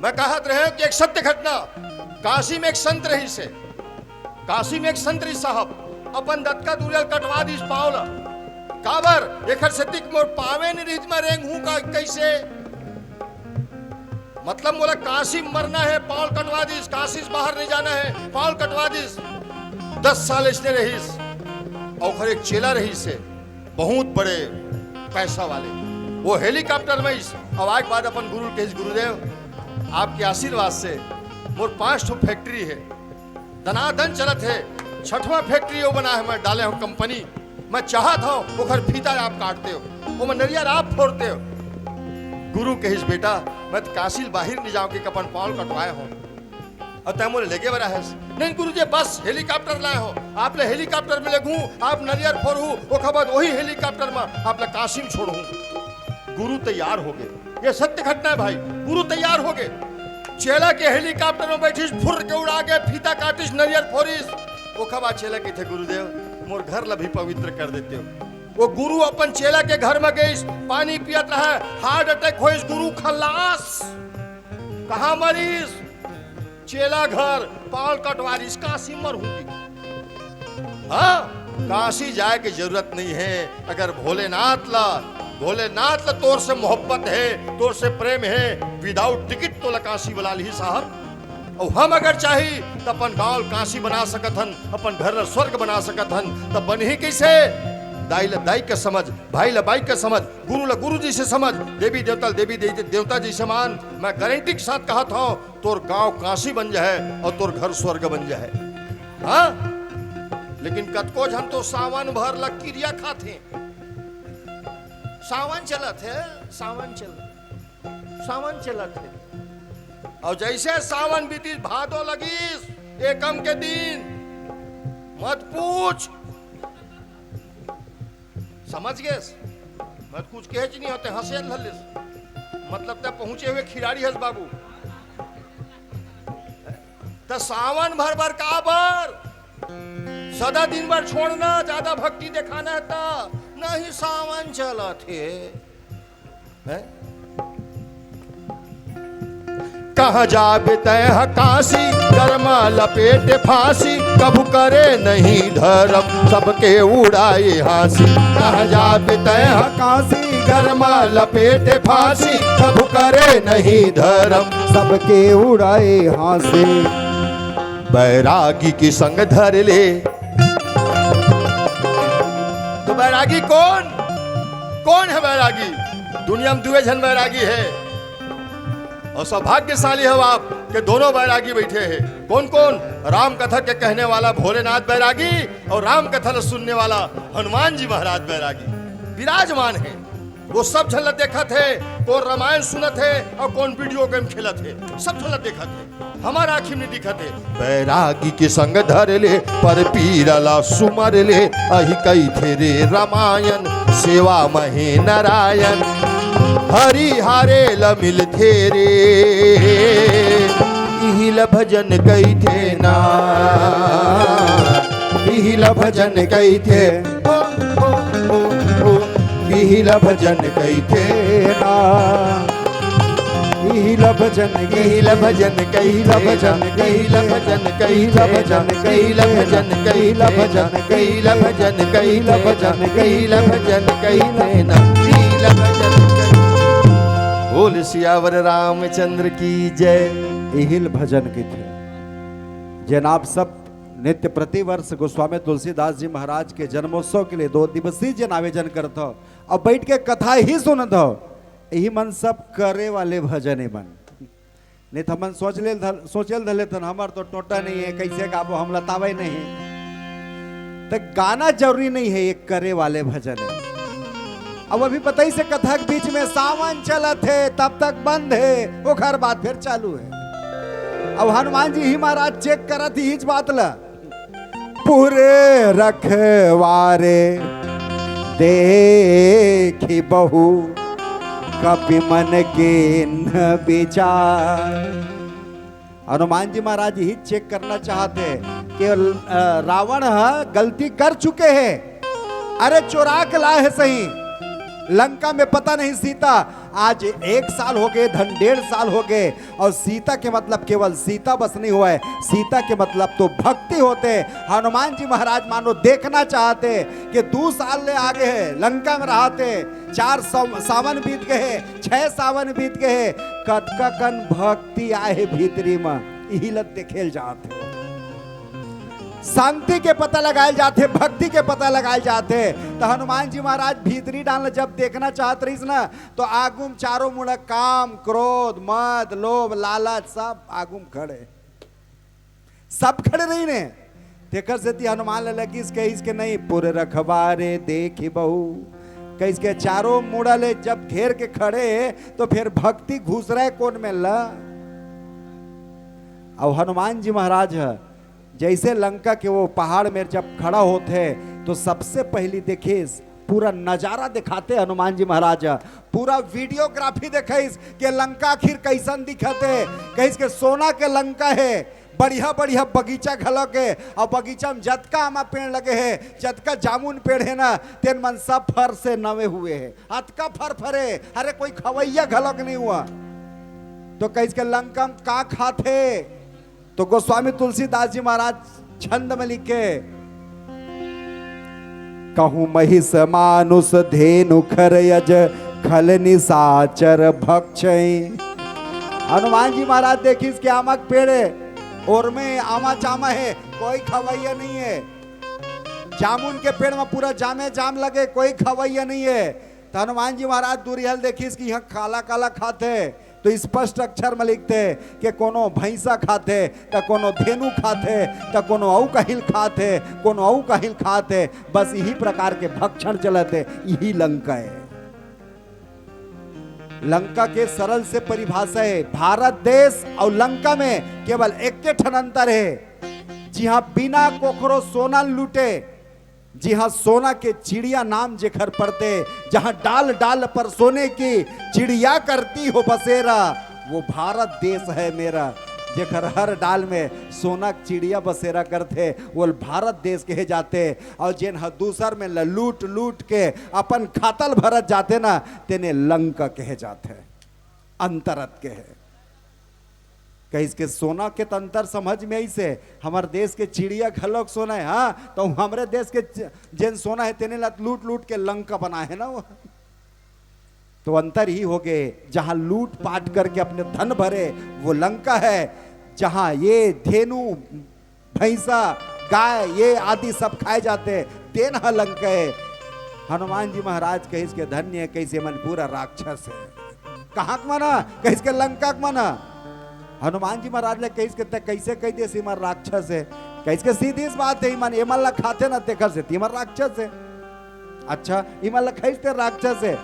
मैं कहत रहे कि एक सत्य घटना, काशी में एक संत रहिस हे, काशी में एक संत रहिस साहब, अपन दतका दूरिया ल कटवा दिस पाँव ल। काबर? एखर सेती कि मोर पाँवे नइ रहिस, मैं रेंगहूं का, कइसे? मतलब मोला काशी म मरना हे, पाँव ल कटवा दिस, काशी से बाहर नहीं जाना है, पाँव ल कटवा दिस। दस साल अइसने रहिस। अउ ओखर एक चेला रहिस हे, बहुत बड़े पैसा वाले, वो हेलीकॉप्टर में इस, अब आए के बाद अपन गुरु ल कहिस, "गुरुदेव, आपके आशीर्वाद से मोर पांच ठो फैक्ट्री है, दनादन चलत है, छठवां फैक्ट्री वो बना है, मैं डाले हूं कंपनी, मैं चाहत हूं ओखर फीता आप काटते हो, ओमा नरियर आप फोरते हो।" गुरु कहिस, "बेटा, मैं तो काशी ल बाहिर नहीं जाऊं कि अपन पाँव ल कटवाए हूं।" अउ तैं मोला लेगे बर आए हस? नहीं गुरुजी, बस हेलीकॉप्टर लाए हंव, आप ला हेलीकॉप्टर में लेगहूं, आप नरियर फोरहू, ओकर बाद वही हेलीकॉप्टर में आप ला काशी में छोड़हूं। गुरु तैयार होगे, ये सत्य घटना है भाई, गुरु तैयार होगे। चेला के हेलीकॉप्टर में बैठिस, फुर के उड़ा के फीता काटिस, नरियर फोरिस, ओकर बाद चेला कहिथे, "गुरुदेव, मोर घर ला भी पवित्र कर देते हो।" वो गुरु अपन चेला के घर में गइस, पानी पियत रहा, हार्ट अटैक होइस, गुरु खल्लास। कहाँ मरिस? चेला घर, पाँव ल कटवा दिस, काशी मरहूं कि। हाँ, काशी जाए के जरूरत नहीं है। अगर भोलेनाथ ला, भोलेनाथ ला तोर से मोहब्बत है, तोर से प्रेम है, without ticket तोला काशी बुला लिही साहब। अउ हम अगर चाही त अपन गांव ल काशी बना सकत हन, अपन घर ल स्वर्ग बना सकत हन। त बनही कइसे? दाई ल दाई के समझ, भाई ल भाई के समझ, गुरु ल गुरु जी से समझ, देवी देवता ल देवी दे-, देवता जी से मान। मैं गारंटी के साथ कहत हंव, तोर गांव काशी बन जाए अउ तोर घर स्वर्ग बन जाए। हाँ, लेकिन कतको झन तो सावन भर ल किरिया खाथे। सावन चलत हे, सावन चलत, सावन चलत हे। अउ जइसे सावन बीतिस, भादो लगिस, एकम के दिन, मत पूछ। समझ गेस? मत कुछ कहेच नहीं होते, हंसे ल धर लेस। मतलब, तैं पहुंचे हुए खिलाड़ी हस बाबू। त सावन भर बर का बर? सदा दिन भर छोड़ना, ज्यादा भक्ति दिखाना हे त। नहीं, सावन चलत हे। हैं? कहाँ जाबे तैं ह काशी, गरमा लपेटे फांसी, कभू करे नहीं धरम, सबके उड़ाए हांसी। कहाँ जाबे तैं ह काशी, गरमा लपेटे फांसी, कभू करे नहीं धरम, सबके उड़ाए हांसी। बैरागी के संग धर ले। तो बैरागी कौन? कौन हे बैरागी? दुनिया म दुए झन बैरागी हे। अउ सौभाग्यशाली हो आप के दोनों बैरागी बइठे हे। कौन कौन? राम कथा के कहने वाला भोलेनाथ बैरागी अउ राम कथा ल सुनने वाला हनुमान जी महाराज बैरागी विराजमान हे। वो सब झन ल देखत हे, कोन रामायण सुनत हे अउ कोन video game खेलत हे, सब झन ल देखत हे। हमर आँखी में दिखत हे। बैरागी के संग धर ले, पर पीरा ला सुमर ले, अहि कहिथे रे रामायण, सेवा म हे नारायण, हरि हरे ल मिलथे रे। इही ल भजन कहिथे ना, इही ल भजन कहिथे। इही ल भजन कहिथे ना। इही ल भजन, इही ल भजन, इही ल भजन, इही ल भजन, इही ल भजन, इही ल भजन, इही ल भजन, इही ल भजन, इही ल भजन, इही ल भजन कहिथे ना। इही ल भजन कहिथे। बोल सियावर रामचंद्र की जय। इही ल भजन कहिथे। जेन आप सब नित्य प्रतिवर्ष गोस्वामी तुलसीदास जी महाराज के जन्मोत्सव के लिए दो दिवसीय जेन आयोजन करत हो, अब बैठ के कथा ही सुनत हो, यही मन सब करे वाले भजन हे मन। नहीं तो हमन सोच ले धल-, सोचे ल धले तन, हमर तो टोटा नहीं हे, कैसे गाबो, हम लतावे नहीं। तो गाना जरूरी नहीं हे, ये करे वाले भजन हे। अब अभी बताइस हे कथा के बीच में सावन चलत हे, तब तक बंद हे, ओखर बाद फिर चालू हे। अब हनुमान जी ही महाराज check करत ही इस बात ला। पुर रखवारे देखि बहु कपि मन कीन्ह विचार। हनुमान जी महाराज ही check करना चाहत हे कि, अ, रावण ह गलती कर चुके हे, अरे चोरा के लाए हे सही, लंका में पता नहीं सीता, आज एक साल हो गए, धन डेढ़ साल हो गए, अउ सीता के मतलब केवल सीता बस नहीं होवय, सीता के मतलब तो भक्ति होथे। हनुमान जी महाराज मानो देखना चाहत हे कि दू साल ले आगे हे, लंका में रहत हे, चार सौ सावन बीत गए हे, छह सावन बीत गए हे, कतका कन भक्ति आए हे भीतरी म, इही ल देखे ल जात हे। शांति के पता लगाए ल जात हे, भक्ति के पता लगाए ल जात हे। त हनुमान जी महाराज भीतरी डाहर ल जब देखना चाहत रहिस ना, तो आगू म चारों मुड़ा काम, क्रोध, मद, लोभ, लालच सब आगू म खड़े, सब खड़े रहिन हे। तेकर सेती हनुमान ल लगिस, कहिस के नहीं, पुर रखवारे देखि बहु, कहिस के चारों मुड़ा ले जब घेर के खड़े हे, तो फिर भक्ति घुसरय कोन मेर ला? अउ हनुमान जी महाराज ह जैसे लंका के वो पहाड़ में जब खड़ा होत हे, तो सबसे पहली देखिस, पूरा नजारा देखाथे हनुमान जी महाराज, पूरा videography देखाइस के लंका आखिर कैसन दिखत हे। कहिस के सोना के लंका हे, बढ़िया बढ़िया बगीचा घलो के, अउ बगीचा में जतका आमा पेड़ लगे हे, जतका जामुन पेड़ हे ना, तेन मन सब फर से नवे हुए हे। अतका फर फरे, अरे कोई खवैया घलो के नहीं हुआ। तो कहिस के लंका में का खाथे? तो गोस्वामी तुलसीदास जी महाराज छंद में लिखे, कहूँ महिष मानुष धेनु खर यज खल निशाचर भक्षै। हनुमान जी महाराज देखिस के आमक पेड़ हे, ओर में आमा चामा हे, कोई खवैया नहीं है। जामुन के पेड़ में पूरा जामे जाम लगे, कोई खवैया नहीं है। तो हनुमान जी महाराज दूरिहा ले देखिस कि यहाँ काला काला खाथे, तो स्पष्ट अक्षर में लिखथे कि कोनो भैंसा खाथे, त कोनो धेनु खाथे, त कोनो अउ कहिल खाथे, कोनो अउ कहिल खाथे। बस यही प्रकार के भक्षण चलत हे। यही लंका है। लंका के सरल से परिभाषा है, भारत देश और लंका में केवल एक ठन अंतर है, जिहां बिना कोखरो सोना लूटे, जिहां सोना के चिड़िया नाम जेखर पड़थे, जहां डाल डाल पर सोने की चिड़िया करती हो बसेरा, वो भारत देश है मेरा। जेखर हर डाल में सोना के चिड़िया बसेरा करथे, वो भारत देश कहे जाथे। और जेन ह दूसर में ल लूट लूट के अपन खातल भरत जाथे ना, तेने लंका कहे जाथे। अंतरत के है। कहिस के सोना के त अंतर समझ में आइस हे, हमर देश के चिड़िया घलोक सोना है, हाँ, तो हमरे देश के च-, जेन सोना है, तेने ला लूट लूट के लंका बनाए है ना वो। तो अंतर ही हो गए, जहां लूट पाट करके अपने धन भरे, वो लंका है, जहां ये धेनु, भैंसा, गाय, ये आदि सब खाए जाते, तेन ह लंका है। हनुमान जी महाराज कहिस के धन्य है, कहिस के मन पूरा राक्षस है। कहाँ के मन ह? कहिस के लंका के मन ह। हनुमान जी महाराज ले कहिस के ते कैसे कह दे इमन राक्षस है? कहिस के सीधी सी बात है, इमन, इमन ला खाथे ना, तेखर सेती इमन राक्षस है। अच्छा, इमन ला खाइस ते राक्षस है,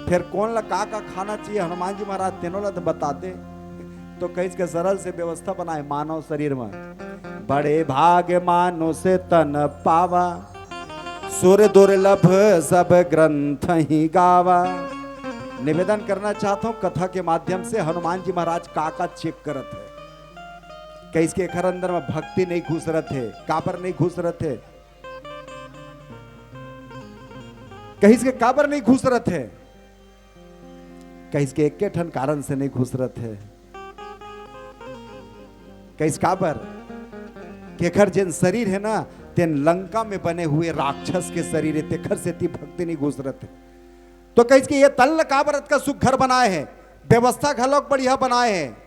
फिर कोन ला का का खाना चाहिए हनुमान जी महाराज, तेनो ला तो बताते। तो कहिस के सरल से व्यवस्था बनाए मानव शरीर में, बड़े भाग मानुष तन पावा, सुर दुर्लभ सब ग्रंथ ही गावा। निवेदन करना चाहता हूँ, कथा के माध्यम से हनुमान जी महाराज का का चेक करत है। कहिस के एखर अंदर में भक्ति नहीं घुसरत है, काबर नहीं घुसरत है? कहिस के काबर नहीं घुसरत है? कहिस के एके ठन कारण से नहीं घुसरत है। कहिस काबर? के एखर जेन शरीर है ना, तेन लंका में बने हुए राक्षस के शरीर है, तेखर सेती भक्ति नहीं घुसरत है। तो कहिस के ये तन ल काबर अतका सुघर बनाए है, व्यवस्था घलोक बढ़िया बनाए है।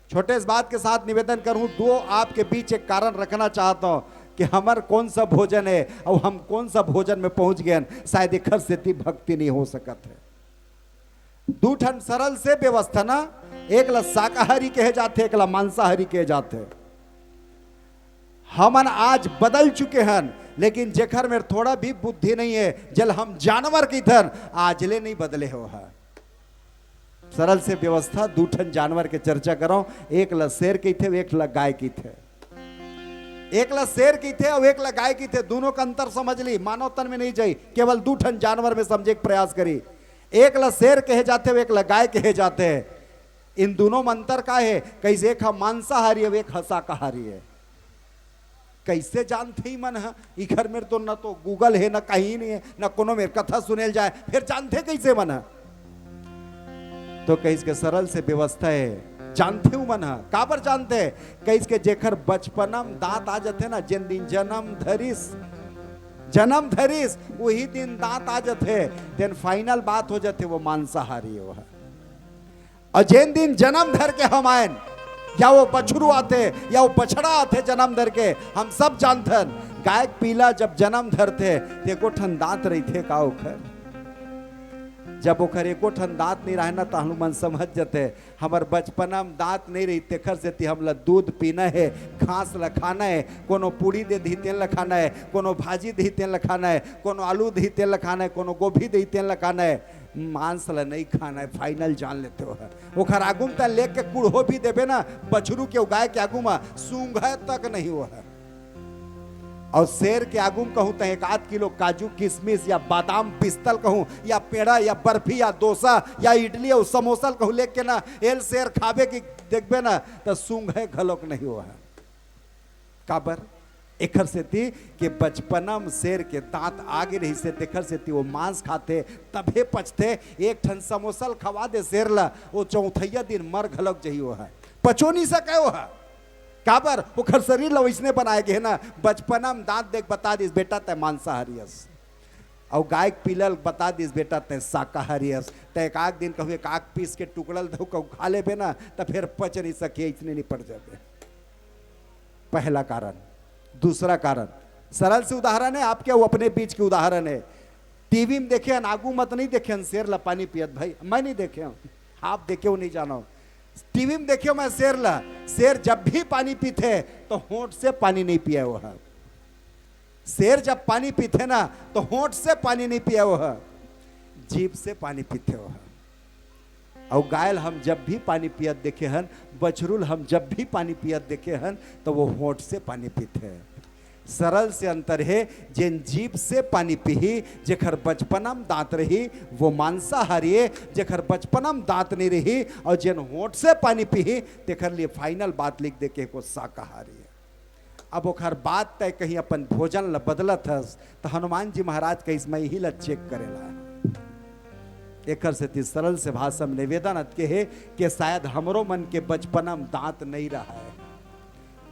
छोटे इस बात के साथ निवेदन करूं, दो आपके बीच एक कारण रखना चाहता हूं कि हमर कौन सा भोजन है और हम कौन सा भोजन में पहुंच गए हैं, शायद एखर सेती भक्ति नहीं हो सकत है। दू ठन सरल से व्यवस्था ना, एक ला शाकाहारी कहे जाथे, एक ला मांसाहारी कहे जाथे। हमन आज बदल चुके हन, लेकिन जेखर में थोड़ा भी बुद्धि नहीं है, जेला हम जानवर कहिथन, आज ले नहीं बदले हो है। सरल से व्यवस्था, दू ठन जानवर के चर्चा करौं, एक ल शेर कहिथे, एक ल गाय कहिथे। एक ल शेर कहिथे अउ एक ल गाय कहिथे, दूनों का अंतर समझ ली, मानव तन में नहीं जाई, केवल दू ठन जानवर में समझे के प्रयास करी। एक ल शेर कहे जाथे अउ एक ल गाय कहे जाथे। इन दूनों में अंतर का है? कहिस एक ह मांसाहारी अउ एक ह शाकाहारी है। कइसे जानथे इमन ह? इखर मेर तो न तो Google हे, न कहीं नहीं है, न कोनो मेर कथा सुनेल जाए, फिर जानथे कइसे मन ह? तो कहिस के सरल से व्यवस्था है, जानथे उमन ह। काबर जानथे? कहिस के जेखर बचपना म दांत आ जथे ना, जेन दिन जन्म धरिस, जन्म धरिस, वही दिन दांत आ जथे, then final बात हो जथे, वो मांसाहारी हो है। अउ जेन दिन जन्म धर के हम आयन, या वो बछरू आथे, या वो बछड़ा आथे जन्म धर के, हम सब जानथन, गाय के पीला जब जन्म धरथे, त एको ठन दांत रहिथे का ओखर? जब ओखर एको ठन दांत नइ रहय ना, त हमन समझ जथे, हमर बचपना म दांत नइ रहिस, तेखर सेती हमला दूध पीना हे, घास ल खाना हे, कोनो पूड़ी दे दिही तेन ल खाना हे, कोनो भाजी दिही तेन ल खाना हे, कोनो आलू दिही तेन ल खाना हे, कोनो गोभी दिही तेन ल खाना हे। मांस ल नइ खाना हे, final जान लेथे ओहर। ओखर आगू म त लेके कुड़हो भी देबे ना, बछरू के, गाय के आगू म सूंघय तक नहीं ओहर। अउ शेर के आगू म कहूं त एक आध किलो काजू, किशमिश या बादाम, पिस्ता ल कहूं, या पेड़ा, या बर्फी, या डोसा, या इडली अउ समोसा ल कहूं लेके ना, एल शेर खाबे कि देखबे ना, त सूंघय घलोक नहीं ओहर। काबर? एखर सेती के बचपना म शेर के दांत आगे रहिसे, तेखर सेती वो मांस खाथे, तभे पचथे। एक ठन समोसा ल खवा दे शेर ल, वो चौथैया दिन मर घलोक जही वो ह, पचो नहीं सकय वो ह। काबर? ओखर शरीर ल वइसने बनाए गे हे ना, बचपना म दांत देख बता दिस, "बेटा, तैं मांसाहारी हस।" अउ गाय के पीला ल बता दिस, "बेटा, तैं शाकाहारी हस, तैं एक आध दिन कहूँ एक आध पीस के टुकड़ा ल दऊ कहूँ खा लेबे ना, त फेर पच नहीं सके, इसने नहीं पड़ जाबे।" पहला कारण। दूसरा कारण, सरल से उदाहरण है आपके, वो अपने बीच के उदाहरण है। टीवी में देखे हन, आगू मत नहीं देखे हन, शेर ला पानी पियत, भाई, मैं नहीं देखे हूँ, आप देखे हो नहीं जानो। टीवी में देखे हो मैं शेर ला, शेर जब भी पानी पीथे तो होंठ से पानी नहीं पिए वो है। शेर जब पानी पीथे ना, तो होंठ से पानी नहीं पिए वो है, जीभ से पानी पीथे वो है। अउ गाय ल हम जब भी पानी पियत देखे हन, बछरू ल हम जब भी पानी पियत देखे हन, तो वो होंठ से पानी पीथे। सरल से अंतर हे, जेन जीभ से पानी पीही, जेखर बचपना म दांत रही, वो मांसाहारी हे, जेखर बचपना म दांत नहीं रही, अउ जेन होंठ से पानी पीही, तेखर लिए final बात लिख दे के को शाकाहारी हे। अब ओखर बाद तय कहीं अपन भोजन ल बदलत हस, त हनुमान जी महाराज कहिस, "मैं इही ल check करे ला।" एकर सेती सरल से भाषा म निवेदन अतके हे कि शायद हमरो मन के बचपना म दांत नहीं रहा है।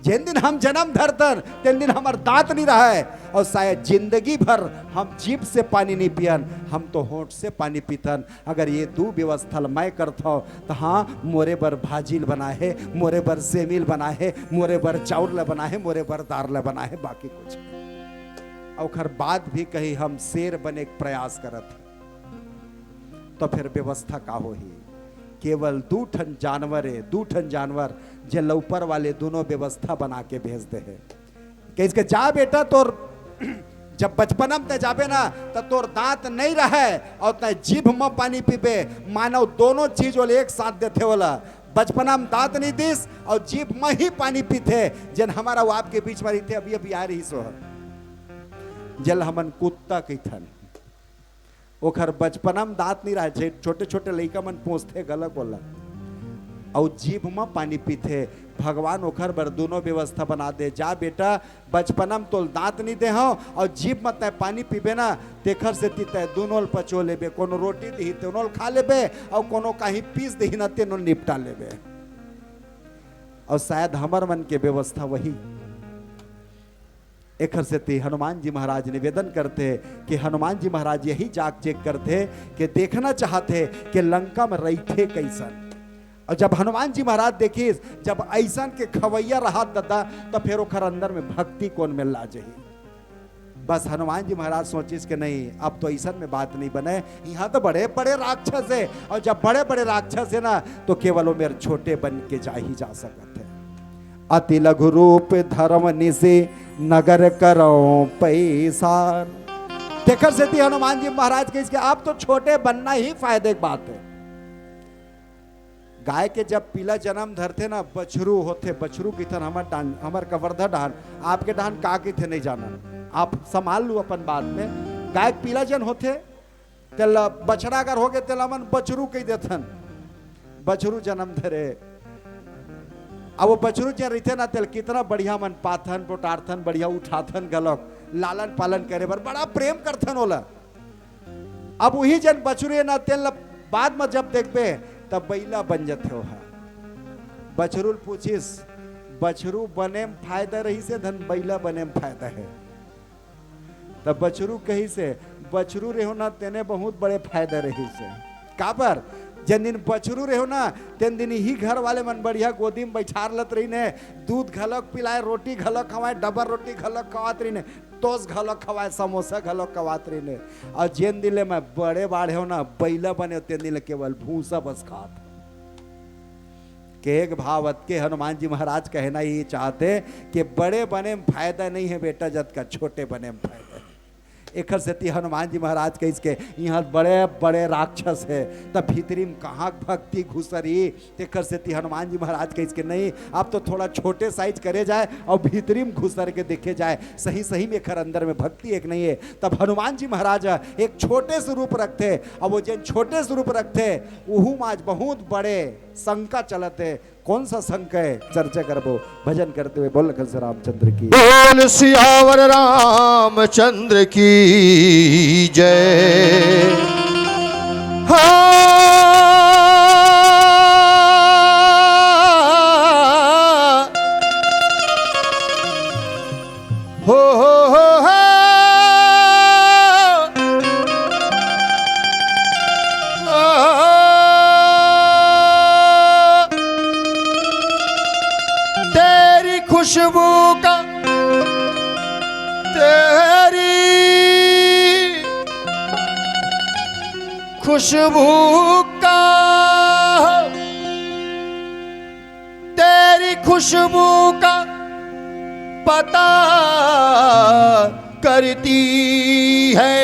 जेन दिन हम जन्म धरतन, तेन दिन हमर दांत नहीं रहा है, और शायद जिंदगी भर हम जीभ से पानी नहीं पियन, हम तो होंठ से पानी पीतन। अगर ये दू व्यवस्था ल मैं करथव, त हाँ, मोरे बर भाजी ल बनाए हे, मोरे बर सेमी ल बनाए हे, मोरे बर चाउर ल बनाए हे, मोरे बर दार ल बनाए हे, बाकी कुछ नहीं। ओखर बाद भी कहीं हम शेर बने के प्रयास करत हन, तो फिर व्यवस्था का होही? केवल दू ठन जानवर हे, दू ठन जानवर, जे ल ऊपर वाले दोनों व्यवस्था बना के भेज दे हे। कहिस के, "जा बेटा, तोर जब बचपना में तै जाबे ना, त तोर दांत नहीं रहे और तै जीभ में पानी पीबे।" मानव दोनों चीज ओला एक साथ देथे ओला। बचपना में दांत नहीं दिस और जीभ में ही पानी पीथे। जेन हमर अउ आपके बीच में रहिथे, अभी अभी आ रहिस हो, जेला हमन कुत्ता कहिथन। ओखर बचपना म दांत नहीं रहे, छोटे छोटे लइका मन पोंछथे गलक ओला, अउ जीभ म पानी पीथे। भगवान ओखर बर दोनों व्यवस्था बना दे। जा बेटा, बचपना म तोल दांत नहीं दे हव, अउ जीभ म तै पानी पीबे ना, तेखर सेती तै दोनों ल पचो लेबे। कोनो रोटी दिही, तेनो ल खा लेबे, अउ कोनो कहीं पीस दिही ना, तेनो ल निपटा लेबे। अउ शायद हमर मन के व्यवस्था वही। एखर सेती हनुमान जी महाराज निवेदन करथे कि हनुमान जी महाराज यही जाग चेक करथे कि देखना चाहथे कि लंका में रहिथे कैसन। और जब हनुमान जी महाराज देखिस, जब ऐसन के खवैया रहत ददा, तो फिर ओखर अंदर में भक्ति कोन में ला जही? बस हनुमान जी महाराज सोचिस कि नहीं, अब तो ऐसन में बात नहीं बने, यहाँ तो बड़े बड़े राक्षस है, और जब बड़े बड़े राक्षस है ना, तो केवल वो मेरे छोटे बन के जा ही जा सकत है। अति लघु रूप धरम निसि नगर करौं पैसार। तेकर सेती हनुमान जी महाराज कहिस कि आप तो छोटे बनना ही फायदे की बात है। गाय के जब पीला जन्म धरथे ना, बछरू होथे, बछरू किथन हमर डान-, हमर कवर्धा डहान, आपके डहान का किथे नहीं जानन, आप संभाल लू अपन बात में। गाय के पीला जन होथे, तेला बछड़ा अगर होगे, तेला हमन बछरू कहि देथन, बछरू जन्म धरे। अब वो बछरू जे रहिथे ना, तेला कितना बढ़िया मन पाथन, पोटारथन, बढ़िया उठाथन घलोक, लालन पालन करे बर बड़ा प्रेम करथन ओला। अब उही जन बछरू हे ना, तेला बाद में जब देखबे, तब बैला बन जथे ओहा। बछरू ल पूछिस, बछरू बने में फायदा रहिसे, धन बैला बने में फायदा है? तब बछरू कहिसे, बछरू रेहो ना, तेने बहुत बड़े फायदा रहिसे। काबर? जेन दिन बछरू रेहो ना, तेन दिन ही घर वाले मन बढ़िया गोदी में बैठार लत रहिने, दूध घलक पिलाए, रोटी घलक खवाए, डबर रोटी घलक खवात रहिने, टोस घलक खवाए, समोसा घलक खवात रहिने। और जेन दिन ले मैं बड़े बाढ़े हो ना, बैला बने हो, तेन दिन ले केवल भूसा बस खात। के एक भाव अतके हनुमान जी महाराज कहना ये चाहते कि बड़े बने में फायदा नहीं है बेटा, जतका छोटे बने में फायदा है। एखर सेती हनुमान जी महाराज कहिस के, यहाँ बड़े बड़े राक्षस है, तब भीतरी में कहाँ भक्ति घुसरी? तेखर सेती हनुमान जी महाराज कहिस के, नहीं, अब तो थोड़ा छोटे साइज करे जाए और भीतरी में घुसर के देखे जाए, सही सही में एखर अंदर में भक्ति एक नहीं है। तब हनुमान जी महाराज एक छोटे से रूप रखथे, अब वो जेन छोटे से रूप रखथे, उहू में आज बहुत बड़े शंका चलत है। कौन सा शंका है, चर्चा करबो भजन करते हुए। बोल लखन से रामचंद्र की। बोल सियावर रामचंद्र की जय। हाँ। हो, हो, हो, हो। खुशबू का, तेरी खुशबू का पता करती है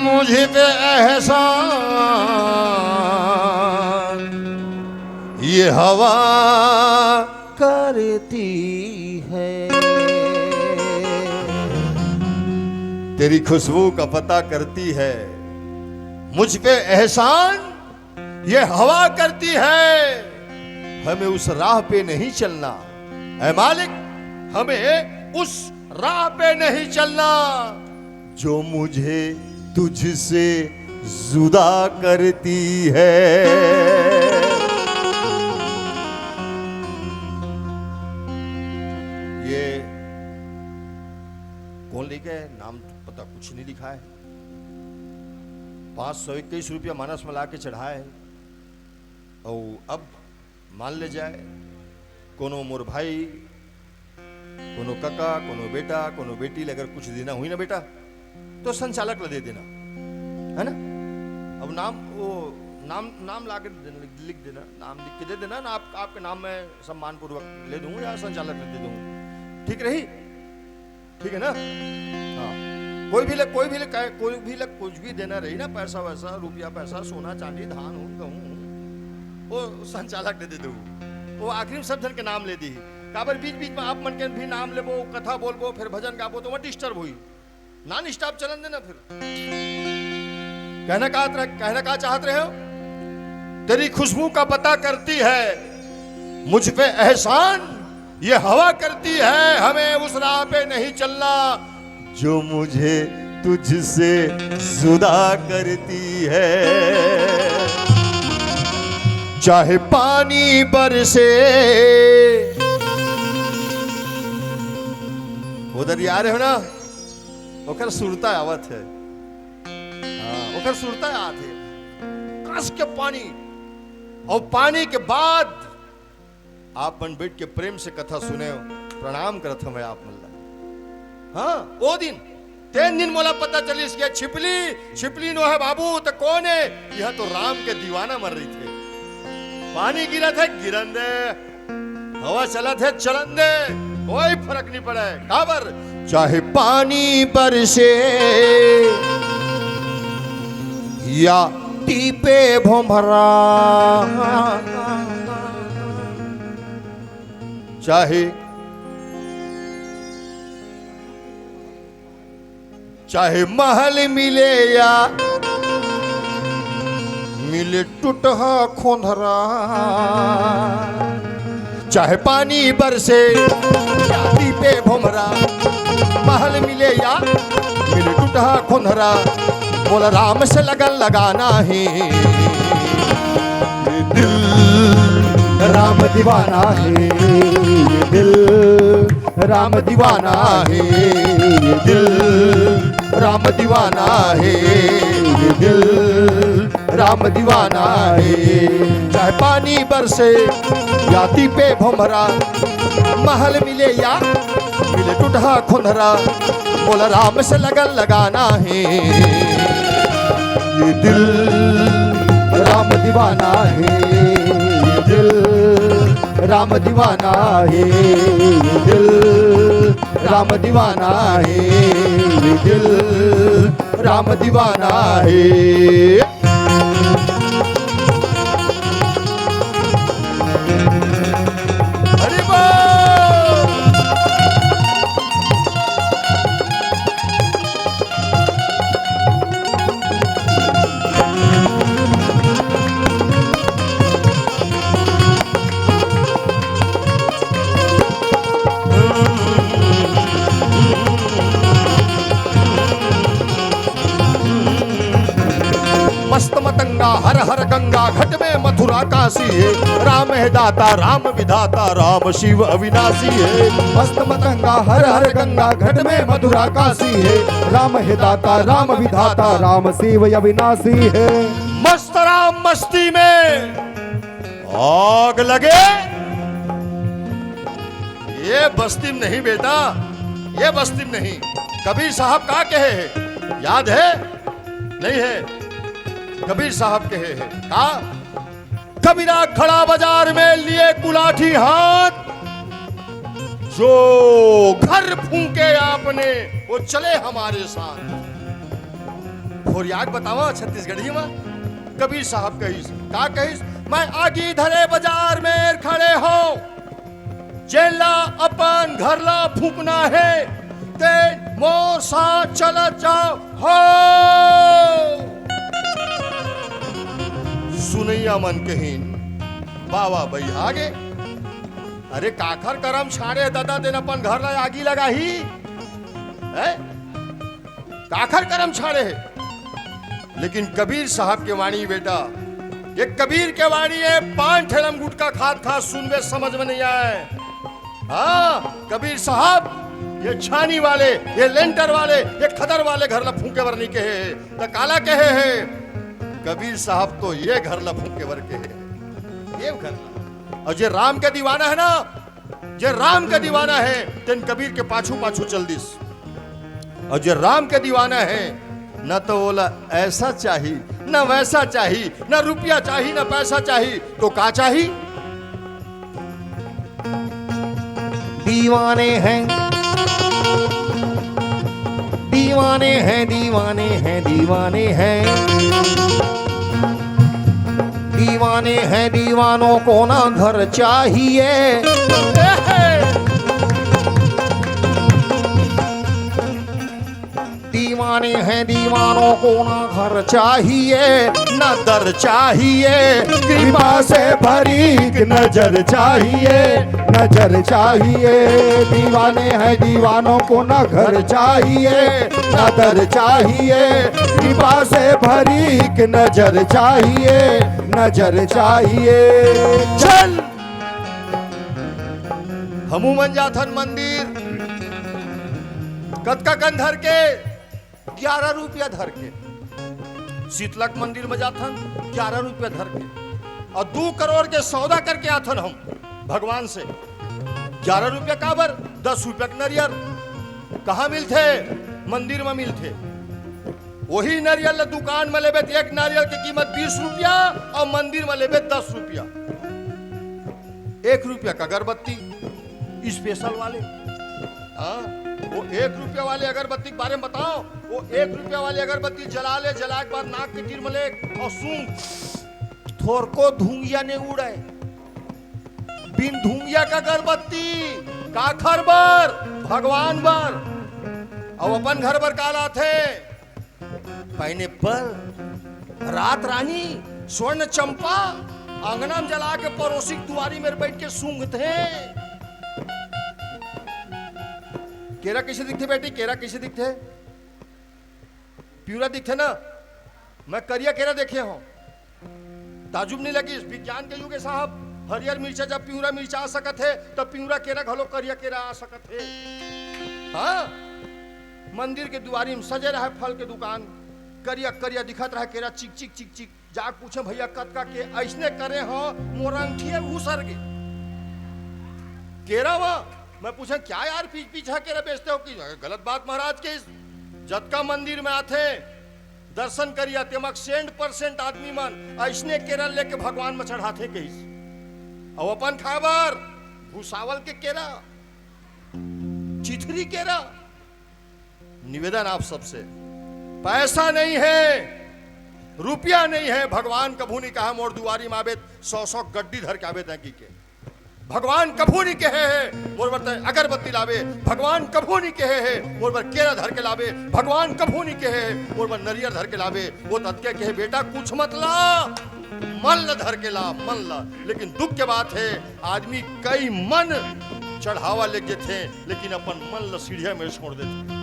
मुझ पे एहसान ये हवा करती है। तेरी खुशबू का पता करती है मुझ पे एहसान ये हवा करती है। हमें उस राह पे नहीं चलना, ऐ मालिक, हमें उस राह पे नहीं चलना जो मुझे तुझसे जुदा करती है। ये कौन लेके है? नाम पता कुछ नहीं लिखा है। पाँच सौ इक्कीस रुपया मानस में ला के चढ़ाए है। और अब मान ले जाए, कोनो मोर भाई, कोनो कका, कोनो बेटा, कोनो बेटी ले अगर कुछ देना हुई ना बेटा, तो संचालक ला दे देना, है ना? अब नाम, वो नाम, नाम ला के दे देना, लिख देना, नाम लिख के दे देना ना, आप, आपके नाम मैं सम्मान पूर्वक ले दूँ या संचालक ला दे दूँ, ठीक रही? ठीक है ना? हाँ, कोई भी लग, कोई भी लग, कोई भी लग, कुछ भी देना रही ना, पैसा वैसा, रुपया पैसा, सोना चांदी, धान हूँ, गहूँ हूँ, वो संचालक दे दे दो। वो आखिरी में सब जन के नाम ले दी। काबर बीच बीच में आप मन के भी नाम लेबो, कथा बोलबो, फिर भजन गाबो, तो वहाँ डिस्टर्ब हुई। नॉन स्टॉप चलन देना फिर। कहना का, कहना का चाहत रहे हो? तेरी खुशबू का पता करती है मुझ पे एहसान ये हवा करती है, हमें उस राह पे नहीं चलना जो मुझे तुझसे जुदा करती है। चाहे पानी बरसे, उधर ही आ रहे हो ना, ओकर सुरता आवत है। हाँ, ओकर सुरता आत है। कस के पानी, और पानी के बाद आप मन बैठ के प्रेम से कथा सुने हो, प्रणाम करत हवं मैं आप मन ला। हाँ, ओ दिन, तेन दिन मोला पता चलिस के छिपली, छिपली नो है बाबू, त कौन है? यह तो राम के दीवाना मन रहिथे। पानी गिरत है, गिरन दे, हवा चलत है, चलन दे, कोई फर्क नहीं पड़े। काबर? चाहे पानी बरसे या टीपे भोंभरा, चाहे, चाहे महल मिले या मिले टूटहा खोंधरा, चाहे पानी बरसे या टीपे भोंभरा, महल मिले या मिले टूटहा खोंधरा, मोला राम से लगन लगाना है। ये दिल राम दीवाना है, ये दिल राम दीवाना है, ये दिल राम दीवाना है, ये दिल राम दीवाना है। चाहे पानी बरसे या टीपे भोंभरा, महल मिले या मिले टूटहा खोंधरा, मोला राम से लगन लगाना है। ये दिल राम दीवाना है, ये दिल राम दीवाना है, ये दिल राम दीवाना है, ये दिल राम दीवाना है। हरि बोल। मस्त मतंगा हर हर गंगा, घट में मथुरा काशी है। राम है दाता, राम विधाता, राम शिव अविनाशी है। मस्त मतंगा हर हर गंगा, घट में मथुरा काशी है। राम है दाता, राम विधाता, राम शिव अविनाशी है। मस्त राम मस्ती में आग लगे। ये बस्ती में नहीं बेटा, ये बस्ती में नहीं। कबीर साहब का कहे है, याद है? नहीं है, कबीर साहब कहे हैं। का? कबीरा खड़ा बाजार में लिए कुलाठी हाथ, जो घर फूंके आपने, वो चले हमारे साथ। और याद बतावा छत्तीसगढ़ी में कबीर साहब कहिस, का कहिस? मैं आगी धरे बाजार में खड़े हो, जेला अपन घर ला फूकना है, ते मोर साथ चलत जाओ हो। सुनैया मन कहिन, बाबा बइहागे, अरे काखर करम छाड़े ददा, तेन अपन घर ला आगी लगाही, हैं? काखर करम छाड़े हे। लेकिन कबीर साहब के वाणी बेटा, ये कबीर के वाणी है, पान ठेलम गुटखा खात खात सुनबे, समझ में नहीं आए। हाँ कबीर साहब, ये छानी वाले, ये लेंटर वाले, ये खदर वाले घर ला फूंके बर नहीं कहे हे, त काला कहे हे? कबीर साहब तो ये घर ला फूंके बर कहे हे, ये घर ला। और जे राम के दीवाना है ना, जे राम के दीवाना है, तेन कबीर के पाछू पाछू चल दिस। और जे राम के दीवाना है, न तो ओला ऐसा चाही, न वैसा चाही, न रुपया चाही, न पैसा चाही, तो का चाही? दीवाने हैं, दीवाने हैं, दीवाने हैं, दीवाने हैं। दीवाने हैं, दीवानों को ना घर चाहिए। दीवाने हैं, दीवानों को ना घर चाहिए, ना दर चाहिए। कृपा से भरी एक नजर चाहिए, नजर चाहिए। दीवाने हैं, दीवानों को ना घर चाहिए, ना दर चाहिए। कृपा से भरी एक नजर चाहिए, नजर चाहिए। चल, हमू मन जाथन मंदिर, कतका कन धर के? ग्यारह रुपया धर के। शीतला के मंदिर में जाथन, ग्यारह रुपया धर के, और दू करोड़ के सौदा करके आथन हम भगवान से। ग्यारह रुपया काबर? दस रुपया के नरियर। कहाँ मिलथे? मंदिर में मिलथे। वही नरियर ल दुकान में लेबे त एक नरियर के कीमत बीस रुपया, और मंदिर में लेबे दस रुपया। एक रुपया का अगरबत्ती, स्पेशल वाले। हाँ, वो एक रुपया वाले अगरबत्ती के बारे में बताओ। वो एक रुपया वाले अगरबत्ती जला ले, जला के बाद नाक के तीर में ले और सूंघ, थोरको धुंगिया ने उड़े। बिन धुंगिया का अगरबत्ती काखर बर? भगवान बर। अउ अपन घर बर का लाथे? पहिने बर रात रानी स्वर्ण चंपा, अंगना में जला के परोसी के दुआरी मेर बैठ के सूंघथे। केरा कइसे दिखथे बेटी? केरा कइसे दिखथे? पिवरा दिखथे ना? मैं करिया केरा देखे हंव। ताजुब नहीं लगिस, विज्ञान के युग हे साहब। हरियर मिर्चा जब पिवरा मिर्चा आ सकत हे, तब पिवरा केरा घलो करिया केरा आ सकत हे। हाँ, मंदिर के दुआरी में सजे रहे फल के दुकान, करिया करिया दिखत रहे केरा, चिक चिक चिक चिक। जाके पूछे, "भैया, कतका के?" "अइसने करे हो, मोर अंगठिया उसर गे केरा मा।" मैं पूछे, "क्या यार, पीछ पीछ हा केरा बेचते हो?" कि गलत बात महाराज के, जतका मंदिर में आथे दर्शन करिया, तेमा सेंट परसेंट आदमी मन अइसने केरा लेके भगवान में चढ़ाथे कहिस। अउ अपन खाए बर भुसावल के केरा, चिथरी केरा। निवेदन आप सबसे, पैसा नहीं है, रुपया नहीं है, भगवान कभू नहीं कहा मोर दुआरी में आबे सौ सौ गड्डी धर के आबे तैं की के। भगवान कभू नहीं कहे हे मोर बर तैं अगरबत्ती लाबे, भगवान कभू नहीं कहे हे मोर बर केरा धर के लाबे, भगवान कभू नहीं कहे हे मोर बर नरियर धर के लाबे। वो ततके कहे, "बेटा, कुछ मत ला, मन ल धर के ला, मन ल।" लेकिन दुख के बात हे, आदमी कई मन चढ़ावा लेग जथे, लेकिन अपन मन ल सीढ़िया में छोड़ देथे।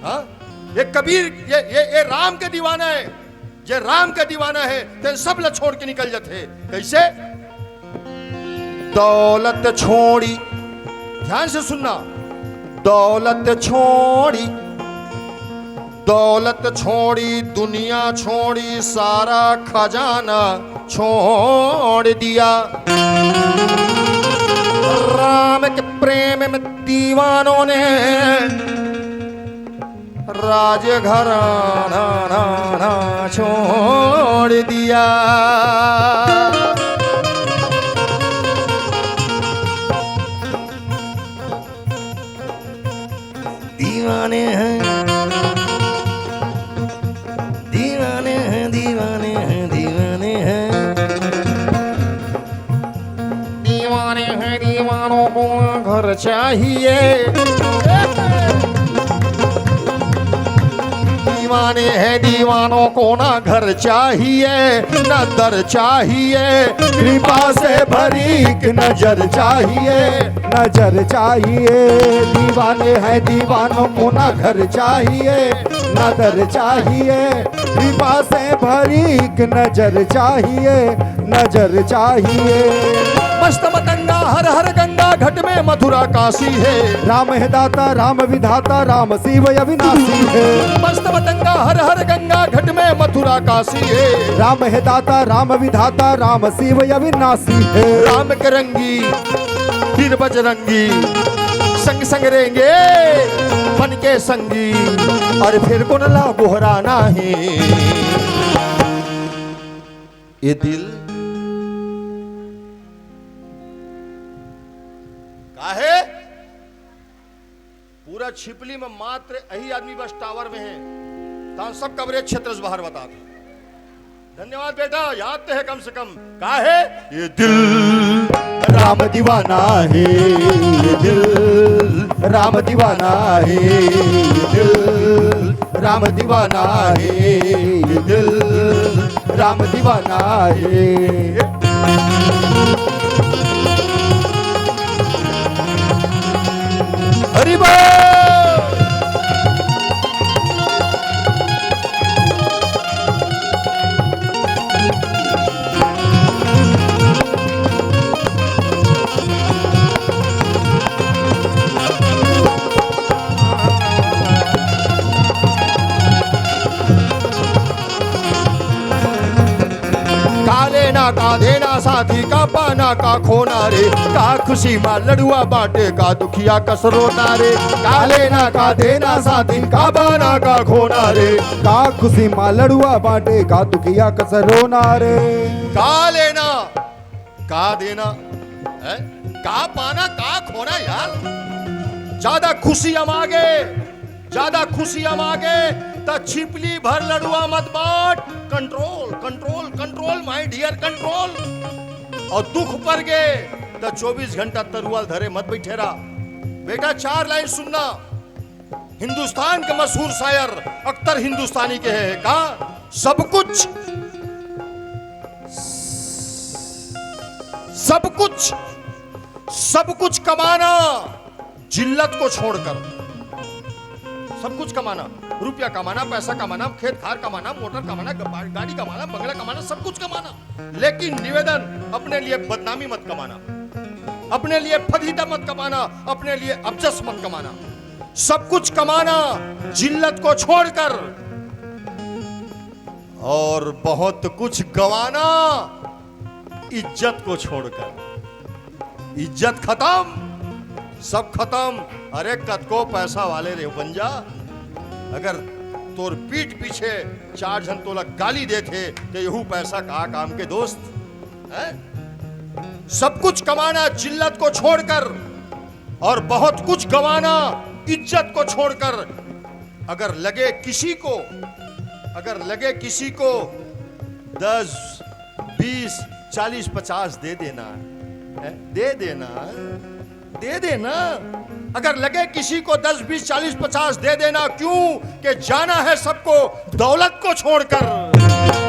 हाँ, ये कबीर, ये ये ये राम के दीवाना हे। जे राम के दीवाना हे, तेन सब ल छोड़ के निकल जथे। कइसे? दौलत छोड़ी, ध्यान से सुनना, दौलत छोड़ी, दौलत छोड़ी, दुनिया छोड़ी, सारा खजाना छोड़ दिया। राम के प्रेम में दीवानों ने राजघराना ना, ना छोड़ दिया। दीवाने हैं, दीवाने हैं, दीवाने हैं, दीवाने हैं। दीवाने हैं, दीवानों को ना घर चाहिए। दीवाने हैं, दीवानों को ना घर चाहिए, ना दर चाहिए, कृपा से भरी एक नजर चाहिए। नजर चाहिए। दीवाने हैं, दीवानों को ना घर चाहिए, ना दर चाहिए, कृपा से भरी एक नजर चाहिए, नजर चाहिए। मस्त मतंगा हर हर गंगा, घट में मथुरा काशी है। राम है दाता, राम विधाता, राम शिव अविनाशी है। मस्त मतंगा हर हर गंगा, घट में मथुरा काशी है। राम है दाता, राम विधाता, राम शिव अविनाशी है। राम के रंगी फिर बजरंगी, संग संग रेंगे बन के संगी, और फिर कोन ला गोहराना है। ये दिल काहे पूरा छिपली में मात्र यही आदमी बस टावर में है, तान सब कवरेज क्षेत्र से बाहर बता दे। धन्यवाद बेटा, याद तो है कम से कम। काहे? ये दिल राम दीवाना है, ये दिल राम दीवाना है, ये दिल राम दीवाना है, ये दिल राम दीवाना है। हरि बोल। का लेना का देना साथी, का पाना का खोना रे। का खुशी मा लड़ुआ बांटे, का दुखिया कस रोना रे। का लेना का देना साथी, का पाना का खोना रे। का खुशी मा लड़ुआ बांटे, का दुखिया कस रोना रे। का लेना का देना है, का पाना का खोना यार। ज्यादा खुशी हम आगे, ज्यादा खुशी हम आगे, त छिपली भर लड़ुआ मत बांट। Control, control, control, my dear, control। और दुख पर गे त चौबीस घंटा तरुआ ल धरे मत बैठे रहा। बेटा, चार लाइन सुनना। हिंदुस्तान के मशहूर शायर अख्तर हिंदुस्तानी के है का, सब कुछ, सब कुछ, सब कुछ कमाना, जिल्लत को छोड़कर। सब कुछ कमाना, रुपया कमाना, पैसा कमाना, खेत खार कमाना, मोटर कमाना, ग-, गाड़ी कमाना, बंगला कमाना, सब कुछ कमाना, लेकिन निवेदन, अपने लिए बदनामी मत कमाना, अपने लिए फजीहत मत कमाना, अपने लिए अपजस मत कमाना। सब कुछ कमाना, जिल्लत को छोड़कर, और बहुत कुछ गंवाना, इज्जत को छोड़कर। इज्जत खत्म, सब खत्म। अरे, कतको पैसा वाले रे बन जा, अगर तोर पीठ पीछे चार झन तोला गाली देथे, त यहू पैसा का काम के दोस्त? हैं? सब कुछ कमाना जिल्लत को छोड़कर, और बहुत कुछ गंवाना इज्जत को छोड़कर। अगर लगे किसी को, अगर लगे किसी को दस, बीस, चालीस, पचास दे देना, हैं? दे देना, दे देना। अगर लगे किसी को दस, बीस, चालीस, पचास दे देना, क्यों? कि जाना है सबको दौलत को छोड़कर।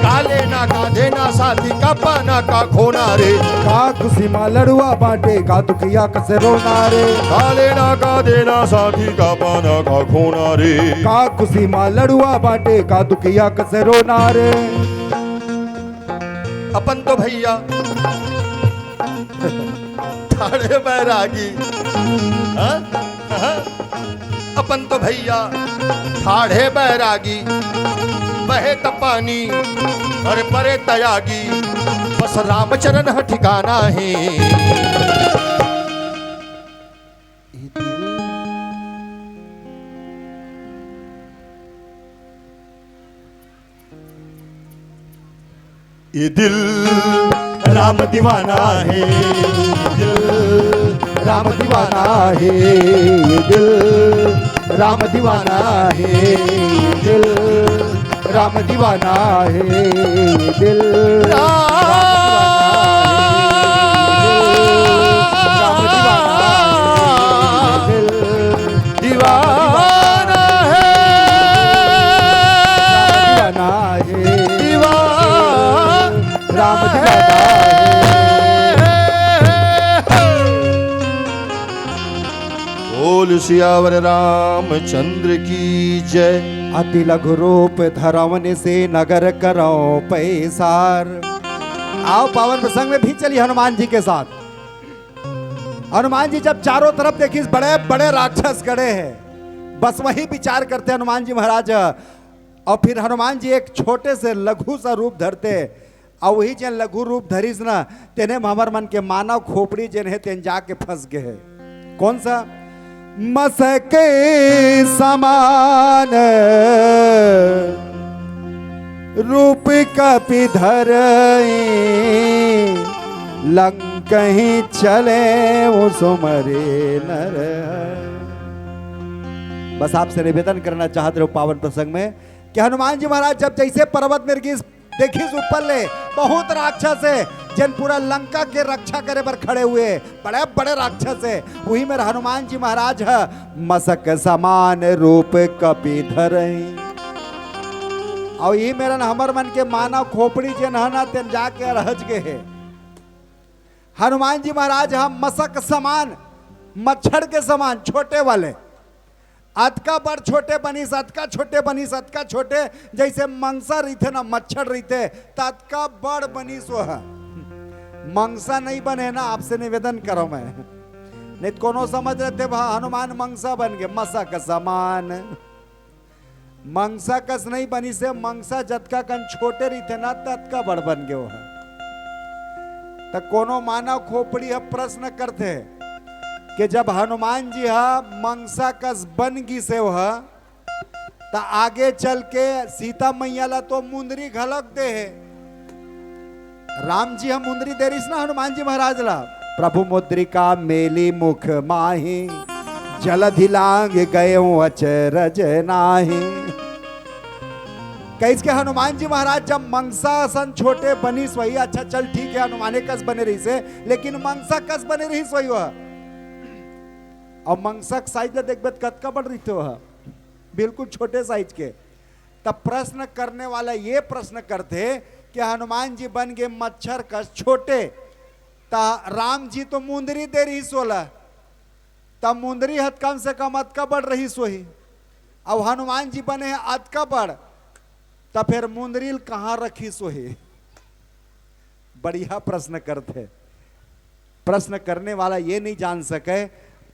का लेना का देना साथी, का पाना का खोना रे। का खुशी मा लड़ुआ बांटे, का दुखिया कस रोना रे। का लेना का देना साथी, का पाना का खोना रे। का खुशी मा लड़ुआ बांटे, का दुखिया कस रोना रे। अपन तो भैया ठाढ़े बैरागी, हाँ? हाँ? अपन तो भैया ठाढ़े बैरागी, बहे त पानी, अरे परे तयागी, बस रामचरण ह ठिकाना है। ये दिल राम दीवाना है, ये दिल राम दीवाना है, ये दिल राम दीवाना है, ये दिल राम दीवाना है, ये दिल राम दीवाना है, ये दिल दीवाना है। दीवाना है। राम दीवाना है। बोल सियावर रामचंद्र की जय। अति लघु रूप धरवन से नगर करौ पैसार। आओ, पावन प्रसंग में भी चलिए हनुमान जी के साथ। हनुमान जी जब चारों तरफ देखिस, बड़े बड़े राक्षस खड़े हैं। बस वही विचार करते हनुमान जी महाराज, और फिर हनुमान जी एक छोटे से लघु सा रूप धरते, और वही जेन लघु रूप धरिस ना, तेने म हमर मन के मानव खोपड़ी जेन हे, तेन जाके फंस गए है। कौन सा? मसक समान रूप कपि धरई, लंकहि चले उसुमरे नर। बस आपसे निवेदन करना चाहत रहे पावन प्रसंग में कि हनुमान जी महाराज जब जैसे पर्वत में गिस, देखिस ऊपर ले बहुत राक्षस है, जेन पूरा लंका के रक्षा करे बर खड़े हुए, बड़े बड़े राक्षस है। वही मेर हनुमान जी महाराज ह मसक समान रूप कपि धरई। और यही मेरन हमर मन के मानव खोपड़ी जेन ह ना, तेन जाके अरहज गए है। हनुमान जी महाराज ह मसक समान, मच्छर के समान छोटे वाले, अतका बड़ छोटे बनिस, अतका छोटे बनिस, अतका छोटे, जैसे मंगसा रहिथे ना, मच्छर रहिथे, त अतका बड़ बनिस वो ह। मंगसा नहीं बने ना, आपसे निवेदन करो मैं, नहीं त कोनो समझ लेते, "भा, हनुमान मंगसा बन गए।" मसक समान, मंगसा कस नहीं बनिस हे। मंगसा जतका कन छोटे रहिथे ना, ततका बड़ बन गए वो ह। त कोनो मानव खोपड़ी ह प्रश्न करथे कि जब हनुमान जी ह मंगसा कस बन गिस हे वो ह, त आगे चल के सीता मैया ला तो मुंदरी घलक दे हे। राम जी ह मुंदरी दे रिस ना हनुमान जी महाराज ला, "प्रभु मुद्रिका मेली मुख माही, जलधि लांघ गए अचरज नाही।" कहिस के हनुमान जी महाराज जब मंगसा सन छोटे बनिस वही, अच्छा चल ठीक है, हनुमाने कस बने रहिस हे, लेकिन मंगसा कस बने रहिस वही वह। और मंगसा के साइज ला देखबे त कतका बड़ रहिथे वह, बिल्कुल छोटे साइज के। तब प्रश्न करने वाला ये प्रश्न करथे कि हनुमान जी बन गए मच्छर कस छोटे, त राम जी तो मुंदरी दे रहिस ओला, त मुंदरी ह त कम से कम अतका बड़ रहिस होही, अउ हनुमान जी बने हे अतका बड़, त फेर मुंदरी ल कहाँ रखिस होही? बढ़िया प्रश्न करथे। प्रश्न करने वाला ये नहीं जान सके,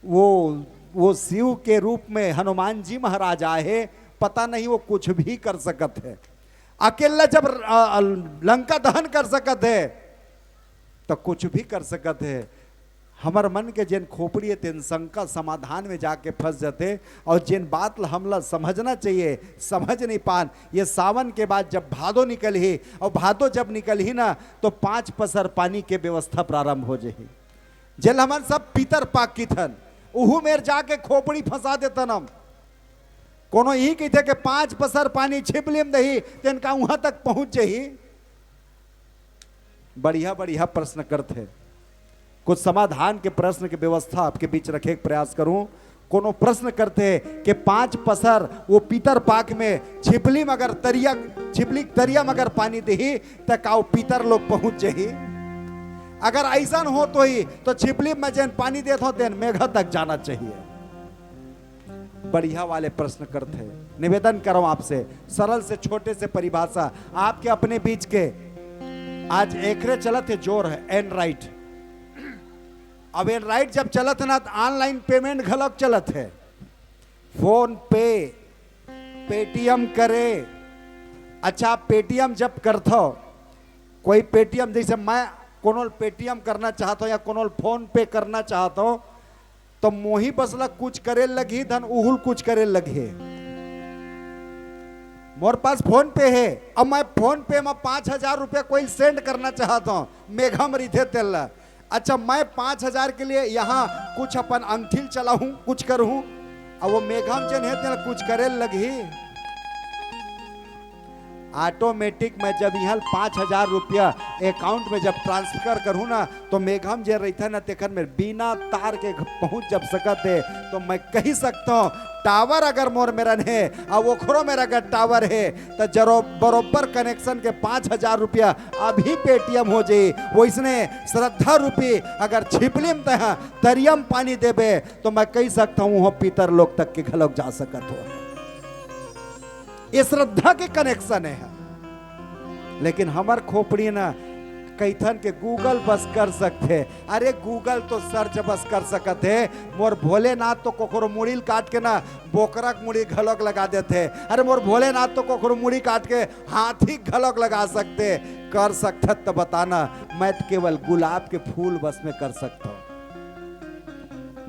वो, वो शिव के रूप में हनुमान जी महाराज आए हे, पता नहीं वो कुछ भी कर सकत हे। अकेला जब, अ, अ, लंका दहन कर सकत हे, तो कुछ भी कर सकत हे। हमर मन के जेन खोपड़ी हे, तेन शंका समाधान में जाके फंस जथे, और जेन बात ल हमला समझना चाहिए, समझ नहीं पान। ये सावन के बाद जब भादो निकलही, और भादो जब निकलही ना, तो पांच पसर पानी के व्यवस्था प्रारंभ हो जाही। जेल हमन सब पीतर पाक किथन, उहू मेर जाके खोपड़ी फंसा देतन हम। कोनो इही कहिथे के पांच पसर पानी छिपली म दही, तेन का उहां तक पहुंच जही? बढ़िया, बढ़िया प्रश्न करथे। कुछ समाधान के प्रश्न के व्यवस्था आपके बीच रखे के प्रयास करूं। कोनो प्रश्न करथे के पांच पसर वो पीतर पाक में छिपली म अगर तरिया, छिपली के तरिया म अगर पानी देही, त का वो पीतर लोग पहुंच जही? अगर अइसन होत होही, तो छिपली म जेन पानी देत हो, तेन मेघा तक जाना चाहिए। बढ़िया वाले प्रश्न करथे। निवेदन करौं आपसे, सरल से छोटे से परिभाषा, आपके अपने बीच के, आज एकरे चलत हे जोर हे, Android। अब Android जब चलत हे ना, त online payment घलक चलत हे, PhonePe, Paytm करे। अच्छा, आप Paytm जब करथो, कोई Paytm, जैसे मैं कोनो ल Paytm करना चाहत हों या कोनो ल PhonePe करना चाहत हों, तो मोही बस ला कुछ करे लगही, धन उहुल कुछ करे लगही। मोर पास PhonePe हे, अब मैं PhonePe म पाँच हजार रुपया कोई ल send करना चाहत हूँ, मेघा म रहिथे तेला। अच्छा, मैं पाँच हजार के लिए यहाँ कुछ अपन अंगठी ल चलाहूँ, कुछ करहूँ, अब वो मेघा म जेन हे तेला कुछ करे ल लगही। Automatic मैं जब यहाँ पाँच हजार रुपया account में जब transfer करहूँ ना, तो मेघा म जे रहिथे ना, तेखर में बिना तार के घ-, पहुँच जब सकत हे, तो मैं कही सकता हूँ, tower अगर मोर मेरन हे, अब ओखरो मेर अगर tower हे, त जरो-, बरोबर connection के पाँच हजार रुपया अभी Paytm हो जाई। वइसने श्रद्धा रूपी अगर छिपली म तैं तरिया म पानी देबे, तो मैं कही सकता हूँ, वो पितर लोक तक के घलोक जा सकत हो। ये श्रद्धा के connection हे। लेकिन हमर खोपड़ी न कहिथन के Google बस कर सकथे। अरे, Google तो search बस कर सकत हे, मोर भोलेनाथ तो कोखरो मुड़ी ल काट के न बोकरा के मुड़ी घलोक लगा देथे। अरे, मोर भोलेनाथ तो कोखरो मुड़ी काट के हाथी घलोक लगा सकथे। कर सकथत त बताना, मैं त केवल गुलाब के फूल बस में कर सकथव।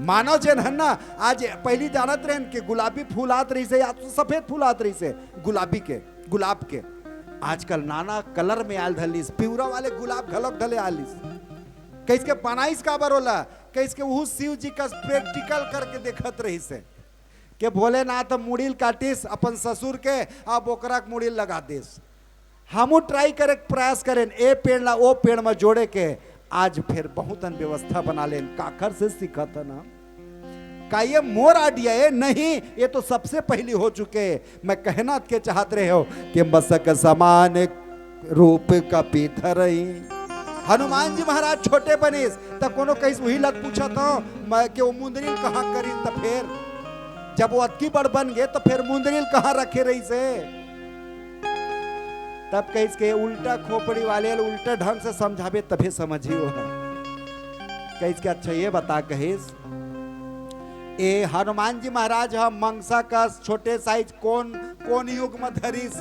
मानव जेन हन ना, आज पहिली जानत रहेन कि गुलाबी फूल आत रहिसे या तो सफेद फूल आत रहिसे, गुलाबी के, गुलाब के। आजकल नाना colour में आयल धलिस, पिवरा वाले गुलाब घलोक धले आलिस। कहिस के बनाइस काबर ओला? कहिस के उहू शिव जी कस practical करके देखत रहिसे। के भोलेनाथ मुड़ी ल काटिस अपन ससुर के, अब ओकरा के मुड़ी ल लगा दिस। हमू try करे के प्रयास करेन, ए पेड़ ला ओ पेड़ म जोड़े के। आज फेर बहुतन व्यवस्था बना लेन, काखर से सीखत हन हम? का ये मोर idea हे? नहीं, ये तो सबसे पहिली हो चुके। मैं कहना के चाहत रहे हो कि मसक समान रूप कपि धरई। हनुमान जी महाराज छोटे बनिस, त कोनो कहिस उही लग पूछत हो, मैं, कि वो मुंदरी ल कहाँ करिस, त फेर जब वो अतकी बड़ बन गे, त फेर मुंदरी ल कहाँ रखे रहिसे? तब कहिस के उल्टा खोपड़ी वाले ल उल्टा ढंग से समझाबे, तभे समझही वो ह। कहिस के, "अच्छा, ये बता," कहिस, "ए हनुमान जी महाराज ह मंगसा कस छोटे size कोन, कोन युग म धरिस?"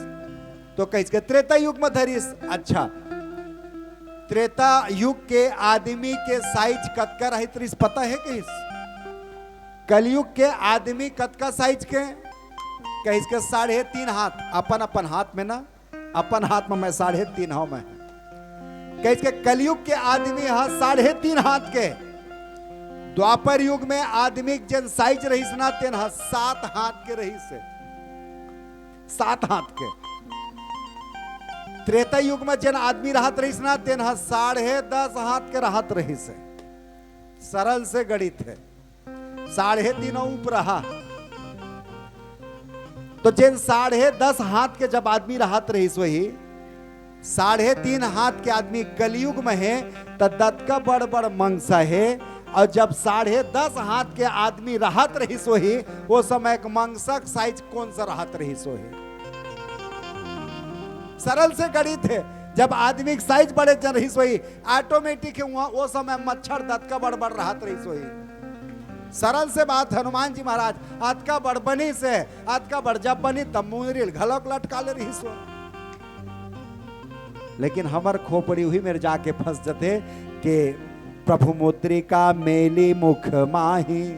तो कहिस के, "त्रेता युग म धरिस।" अच्छा, त्रेता युग के आदमी के size कतका रहित रिहिस, पता हे कहिस? कलयुग के आदमी कतका size के? कहिस के, "साढ़े तीन हाथ।" अपन अपन हाथ में ना, अपन हाथ में मैं साढ़े तीन हव मैं। कहिस के, "कलयुग के आदमी ह साढ़े तीन हाथ के।" द्वापर युग में आदमी के जेन size रहिस ना, तेन ह सात हाथ के रहिस हे, सात हाथ के। त्रेता युग में जेन आदमी रहत रहिस ना, तेन ह साढ़े दस हाथ के रहत रहिस हे। सरल से गणित हे। साढ़े तीन ऊपर रहा। तो जेन साढ़े दस हाथ के जब आदमी रहत रहिस होही, साढ़े तीन हाथ के आदमी कलयुग में हे, त दतका बड़ बड़ मंगसा हे। और जब साढ़े दस हाथ के आदमी रहत रहिस होही, वो समय के मंगसा के size कोन सा रहत रहिस होही? सरल से गणित हे। जब आदमी के size बड़े जन रहिस होही, automatic हे, उहाँ वो समय मच्छर दतका बड़ बड़ रहत रहिस होही। सरल से बात, हनुमान जी महाराज अतका बड़ बनिस हे, अतका बड़ जब बनिस, तब मुंदरी ल घलोक लटका ले रहिस हो। लेकिन हमर खोपड़ी उही मेर जाके फंस जथे कि "प्रभु मुद्रिका मेली मुख माही,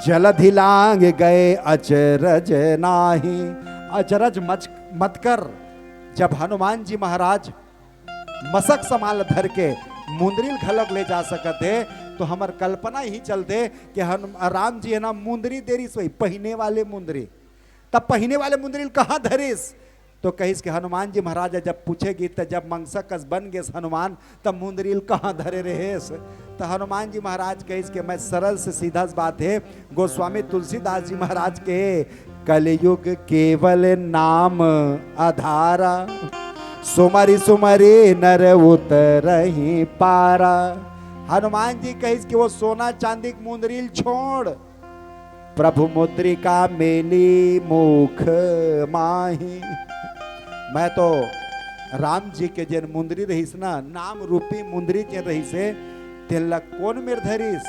जलधि लांग गए अचरज नाही।" अचरज मच-, मत कर, जब हनुमान जी महाराज मसक समान ल धर के मुंदरी ल घलोक ले जा सकत हे, तो हमर कल्पना ही चलथे कि हनु-, राम जी हे ना, मुंदरी दे रिहिस होही, पहिने वाले मुंदरी। तब पहिने वाले मुंदरी ल कहाँ धरिस? तो कहिस कि हनुमान जी महाराज जब पूछे गिस, त जब मंगसा कस बन गेस हनुमान, त मुंदरी ल कहाँ धरे रहेस? त हनुमान जी महाराज कहिस कि मैं सरल से सीधा सी बात हे, गोस्वामी तुलसीदास जी महाराज के, "कलयुग केवल नाम आधारा, सुमरि सुमरि नर उतरहि पारा।" हनुमान जी कहिस कि वो सोना चांदी के मुंदरी ल छोड़, "प्रभु मुद्रिका मेली मुख माही।" मैं तो राम जी के जेन मुंदरी रहिस ना, नाम रूपी मुंदरी जेन रहिस हे, तेन ला कोन मेर धरिस?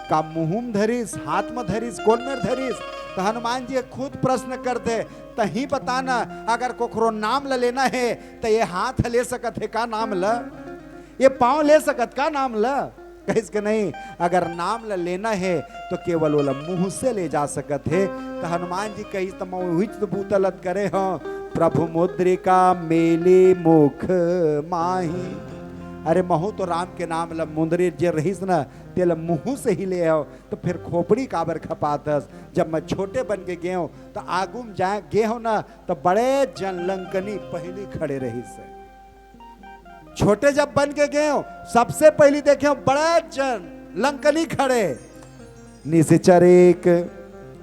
का मुहूं म धरिस, हाथ म धरिस, कोन मेर धरिस? त हनुमान जी खुद प्रश्न करथे, "तहीं बता ना, अगर कोखरो नाम ल लेना हे, त ये हाथ ले सकत हे का नाम ल? ये पांव ले सकत का नाम ल?" कहिस के, "नहीं, अगर नाम ल लेना हे, तो केवल ओला मुंह से ले जा सकत हे।" त हनुमान जी कहिस, "त मैं उहीच तो बूता ल त करे हंव, प्रभु मुद्रिका मेली मुख माही। अरे, महू तो राम के नाम ल मुंदरी जे रहिस न, तेला मुहूं से ही ले आव, तो फिर खोपड़ी काबर खपात हस? जब मैं छोटे बन के गेंव, तो आगू म जाए गेंव न, तो बड़े जन लंकनी पहिली खड़े रहिस हे। छोटे जब बन के गेंव, सबसे पहिली देखेंव बड़े जन लंकनी खड़े, निश्चरिक,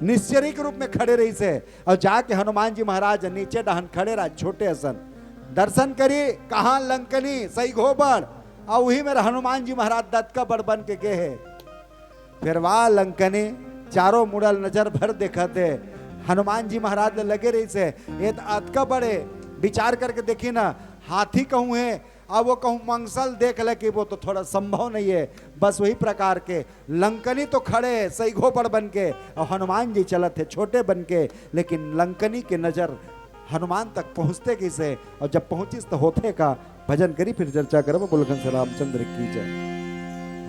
निश्चरिक रूप में खड़े रहिस हे। अउ जाके हनुमान जी महाराज नीचे डहन खड़े रहा, छोटे असन। दर्शन करी, कहाँ लंकनी, सइघो बड़, अउ उही मेर हनुमान जी महाराज दतका बड़ बन के गे हे। फेर वा लंकनी चारों मुड़ा ल नजर भर देखत हे। हनुमान जी महाराज ल लगे रहिस हे, ए त अतका बड़े, विचार करके देखी ना, हाथी कहूँ हे, अब वो कहूँ मंगसल देख ले कि वो तो थोड़ा संभव नहीं है। बस वही प्रकार के लंकनी तो खड़े हे, सइघो बड़ बन के, अउ हनुमान जी चलत हे छोटे बन के, लेकिन लंकनी के नजर हनुमान तक पहुँचते कइसे, अउ जब पहुँचिस त होथे का, भजन करी, फिर चर्चा करब। बोल कंस रामचंद्र की जय।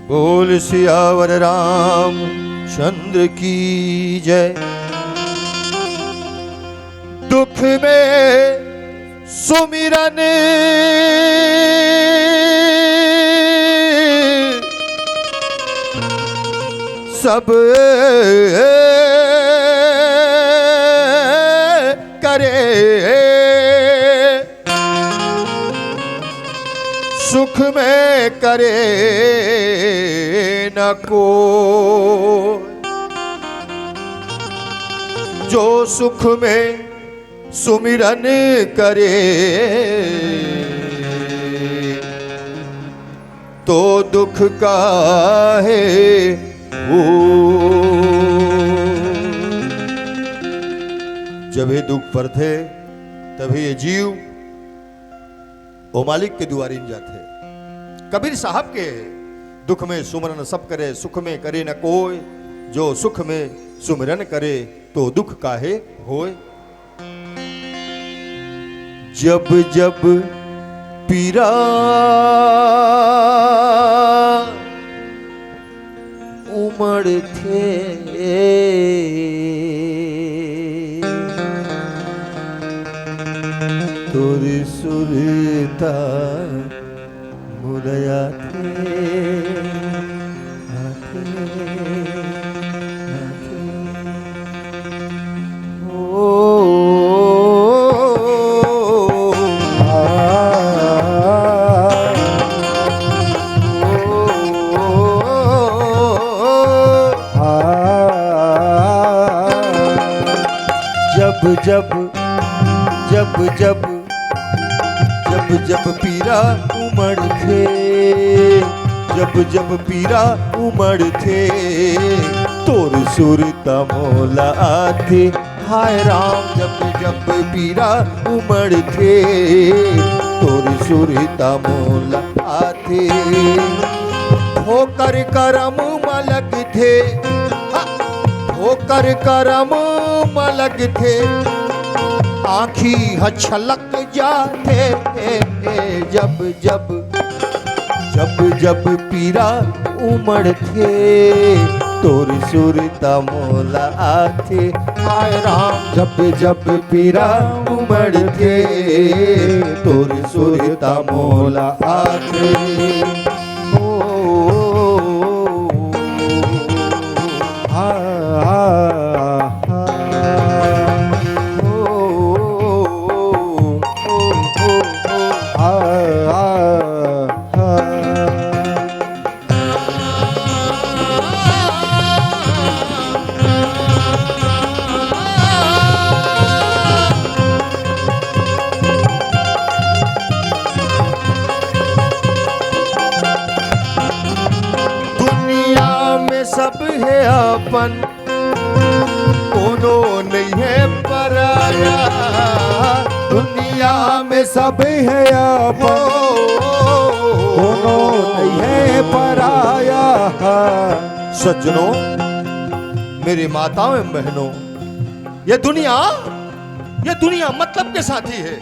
बोल सियावर रामचंद्र की जय। दुख में सुमिरन सब करे, सुख में करे न को। जो सुख में सुमिरन करे, तो दुख काहे हो। जब ये दुख परथे, तभी ये जीव ओ मालिक के दुआरी म जाथे। कबीर साहब के दुख में सुमरन सब करे, सुख में करे न कोय, जो सुख में सुमिरन करे, तो दुख काहे होय। जब जब पीरा उमड़थे, तोर सुरता मुलाथे, आथे, आथे। ओ, आ, आ, जब जब, जब जब जब जब पीरा उमड़थे, जब जब पीरा उमड़थे, तोर सुरता मोला आथे। हाय राम, जब जब पीरा उमड़थे, तोर सुरता मोला आथे। ठोकर करम म लगथे, हा, ठोकर करम म लगथे, आँखी ह छलक जाथे। जब जब, जब जब पीरा उमड़थे, तोर सुरता मोला आथे। हाय राम, जब जब पीरा उमड़थे, तोर सुरता मोला आथे। ओ, आ, आ, आ, ओ, आ, आ, आ। दुनिया में सब हे अपन, कोनो नइ हे पराया। दुनिया में सब हे अपन, कोनो नइ हे पराया। सज्जनों, मेरी माताओं एवं बहनों, ये दुनिया, ये दुनिया मतलब के साथी हे।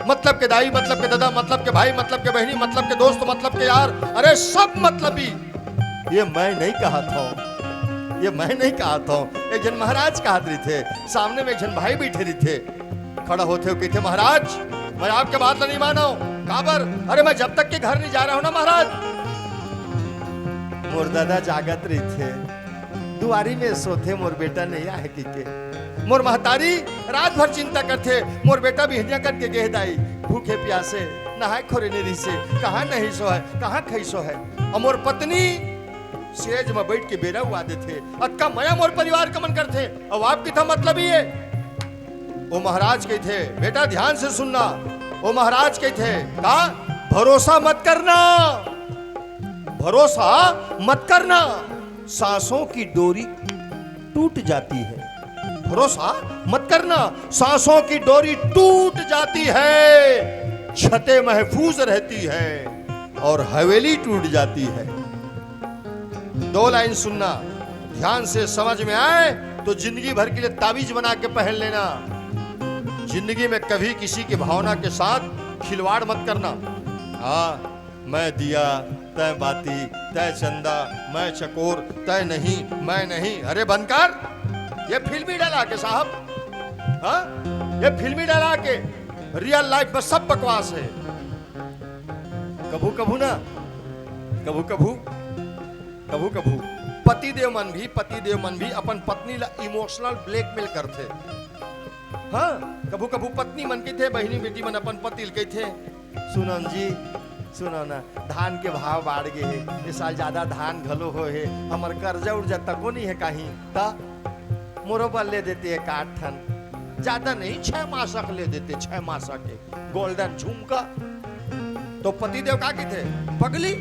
मतलब के दाई, मतलब के ददा, मतलब के भाई, मतलब के बहिनी, मतलब के दोस्त, मतलब के यार, अरे सब मतलबी। ये मैं नहीं कहत हौं, ये मैं नहीं कहत हौं, एक झन महाराज कहत रहिथे, सामने में एक झन भाई बइठे रहिथे, खड़ा होथे अउ कहिथे, "महाराज, मैं आपके बात ला नहीं मानव।" "काबर?" "अरे, मैं जब तक के घर नहीं जा रहा हूं ना महाराज।" मोर ददा जागत रहिथे, दुआरी में सोथे, मोर बेटा नहीं आहे कहिके। मोर महतारी रात भर चिंता करथे, मोर बेटा बिहनिया कन के गे हे दाई, भूखे प्यासे, नहाए खोरे नहीं रहिसे, कहाँ नहइसो हे, कहाँ खइसो हे। अउ मोर पत्नी सेज म बइठ के बेरा उवा देथे, अतका मया मोर परिवार के मन करथे, अउ आप किथा मतलब ही हे। ओ महाराज कहिथे, "बेटा ध्यान से सुनना।" ओ महाराज कहिथे, "का?" "भरोसा मत करना, भरोसा मत करना, सांसों की डोरी टूट जाती है। भरोसा मत करना, सांसों की डोरी टूट जाती है, छतें महफूज रहती है और हवेली टूट जाती है।" दो लाइन सुनना, ध्यान से समझ में आए तो जिंदगी भर के लिए ताबीज बना के पहन लेना। जिंदगी में कभी किसी की भावना के साथ खिलवाड़ मत करना। हाँ, मैं दिया, तय बाती, तय चंदा, मैं चकोर, तय नहीं, मैं नहीं। अरे बंद कर, ये फिल्मी डायलॉग है साहब। हाँ, ये फिल्मी डायलॉग है। रियल लाइफ में सब बकवास है। कभू कभू ना, कभू कभू, कभू कभू पति देव मन भी, पति देव मन भी अपन पत्नी ला इमोशनल ब्लैकमेल करथे। हाँ, कभू कभू पत्नी मन कहिथे, बहिनी बेटी मन अपन पति ल कहिथे, "सुनन जी, सुनो ना, धान के भाव बाढ़ गे हे, ए साल ज्यादा धान घलो होए हे, हमर कर्जा उर्जा तको नहीं हे काहीं, त मोरो बर ले देते एक आठ ठन, ज्यादा नहीं, छह मासक ले देते, छह मासक एक गोल्डन झुमका।" तो पति देव का कहिथे, "पगली,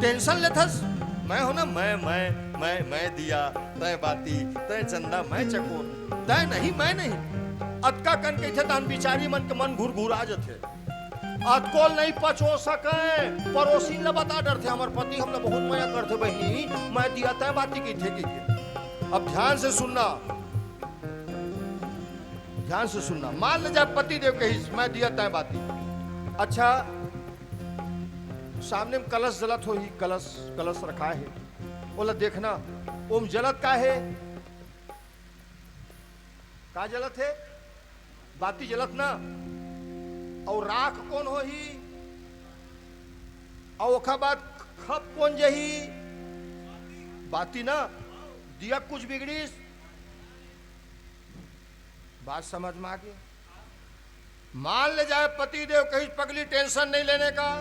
टेंशन लेथस, मैं हो ना, मैं, मैं, मैं, मैं दिया, तय बाती, तय चंदा, मैं चकोर, तय नहीं, मैं नहीं।" अतका कन कहिथे, तहन बिचारी मन के मन घुरघुरा जथे। अतकोल नहीं पचो सके, पड़ोसिन ला बता डरथे, "हमर पति हमला बहुत मया करथे बहिनी, मैं दिया तय बाती कहिथे," कहिके। अब ध्यान से सुनना, ध्यान से सुनना। मान ले जाए पति देव कहिस, "मैं दिया तय बाती।" अच्छा, सामने में कलश जलत होही, कलश, कलश रखा हे, ओला देखना, ओम जलत का हे? का जलत हे? बाती जलत ना। अउ राख कोन होही? अउ ओखर बाद खप कोन जही? बाती ना। दिया कुछ बिगड़िस? बात समझ में आ गया? मान ले जाए पति देव कहिस, "पगली, टेंशन नहीं लेने का,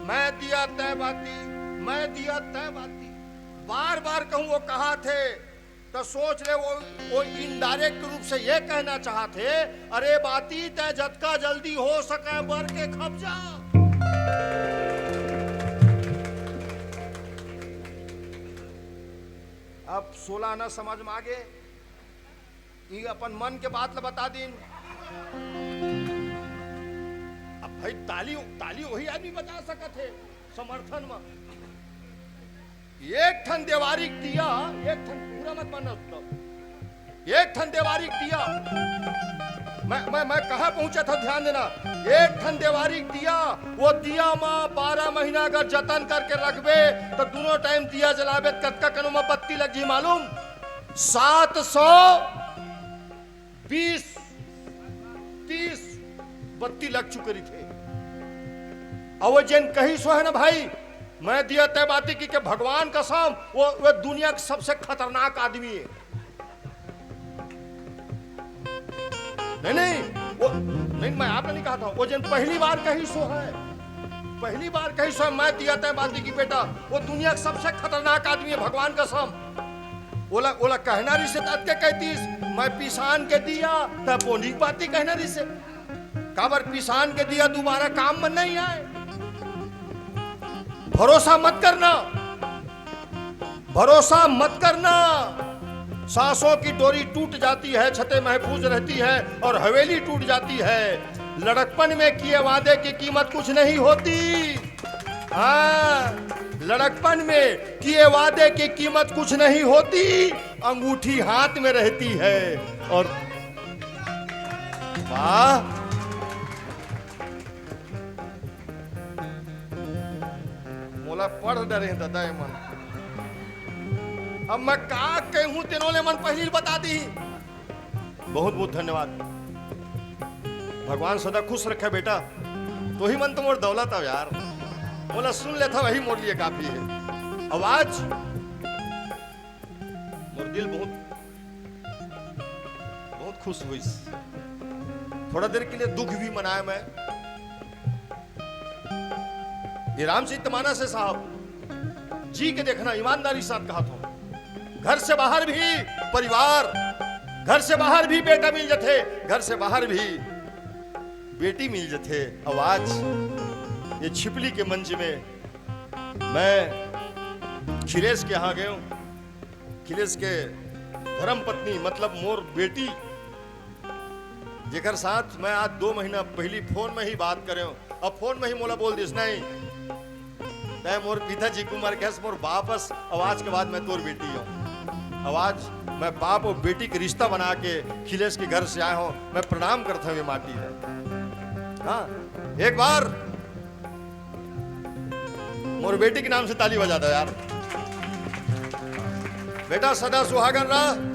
मैं दिया तय बाती, मैं दिया तय बाती।" बार बार कहूं वो कहाथे, तो सोच ले वो, वो इनडायरेक्ट रूप से ये कहना चाहथे, "अरे बाती, तय जतका जल्दी हो सके बर के खप जा।" अब सोलह आना समझ में आगे? ई अपन मन के बात ल बता दिन। अब भाई, ताली, ताली वही आदमी बजा सकत हे समर्थन में। एक ठन देवारी दिया, एक ठन, पूरा मत मानना, सुनो। एक ठन देवारी दिया, मैं, मैं, मैं कहाँ पहुंचा था, ध्यान देना। एक ठन देवारी दिया, वो दिया मा बारह महीना अगर जतन करके रखबे, तो दोनों टाइम दिया जलाबे, कतका कनो मा बत्ती लग जी मालूम? सात सौ बीस, तीस बत्ती लग चुके रहिथे। अउ वो जेन कहिस हे ना भाई, "मैं दिया तय बाती" कहिके, भगवान कसम, वो, वो दुनिया के सबसे खतरनाक आदमी हे। नहीं, नहीं, वो, नहीं, मैं आपने नहीं कहा था, वो जेन पहली बार कहिस हे, पहली बार कहिस हे, "मैं दिया तय बाती" कहिके, बेटा, वो दुनिया के सबसे खतरनाक आदमी हे, भगवान कसम। ओला, ओला कहना रिहिसे त अतके कहतिस, "मैं पिसान के दिया, त बोनी बाती कहना रिहिसे।" काबर, पिसान के दिया दोबारा काम में नहीं आए। भरोसा मत करना, भरोसा मत करना। सांसों की डोरी टूट जाती है, छतें महफूज रहती है और हवेली टूट जाती है। लड़कपन में किए वादे की कीमत कुछ नहीं होती। हाँ, लड़कपन में किए वादे की कीमत कुछ नहीं होती, अंगूठी हाथ में रहती है। और वाह, मोला पढ़ डरे हे ददा ए मन। अब मैं का कहूं, तेनो ले मन पहिली बता दी। बहुत बहुत धन्यवाद। भगवान सदा खुश रखे बेटा, तोही मन तो मोर दौलत हव यार, मोला सुन लेथव, वही मोर लिए काफी हे। अब आज मोर दिल बहुत, बहुत खुश होइस। थोड़ा देर के लिए दुख भी मनाए मैं। ये रामचरित मानस हे साहब, जी के देखना, ईमानदारी साथ कहत हँव, घर से बाहर भी परिवार, घर से बाहर भी बेटा मिल जथे, घर से बाहर भी बेटी मिल जथे। अब आज ये छिपली के मंच में मैं खिलेश के यहाँ गए हूँ, खिलेश के धर्म पत्नी, मतलब मोर बेटी, जेकर साथ मैं आज दो महीना पहली फोन में ही बात करे हूँ, अब फोन में ही मोला बोल दिस, "नहीं, तै मोर पिताजी कुमार कहस, मोर बाप हस, अब आज के बाद मैं तोर बेटी हूँ।" अब आज मैं बाप और बेटी के रिश्ता बना के खिलेश के घर से आए हूँ, मैं प्रणाम करता हूँ ये माटी में। हाँ, एक बार मोर बेटी के नाम से ताली बजा दो यार। बेटा सदा सुहागन रह,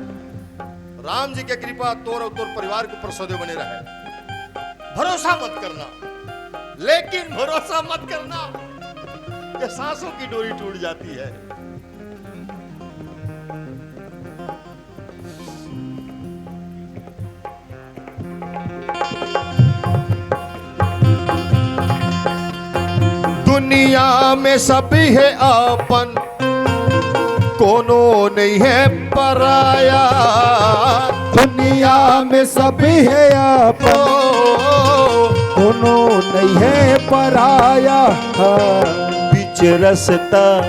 राम जी के कृपा तोर और तोर परिवार के ऊपर सदैव बने रहे। भरोसा मत करना, लेकिन भरोसा मत करना कि सांसों की डोरी टूट जाती है। दुनिया में सब हे अपन, कोनो नहीं है पराया। दुनिया में सब हे अपन, कोनो नहीं है पराया। बीच रस्ता,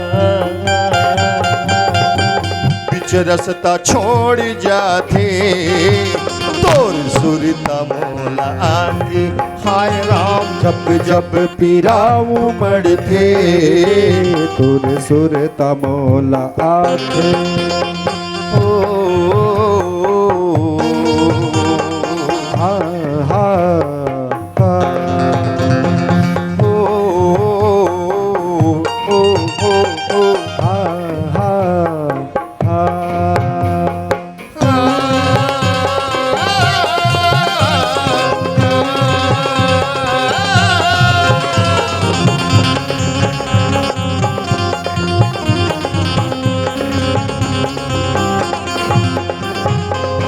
बीच रस्ता छोड़ जाथे, तोर सुरता मोला आथे। हाय राम, जब जब पीरा उमड़थे, तोर सुरता मोला आथे। ओ, हा, हा, हा। ओ, ओ, ओ, ओ, हा, हा, हा।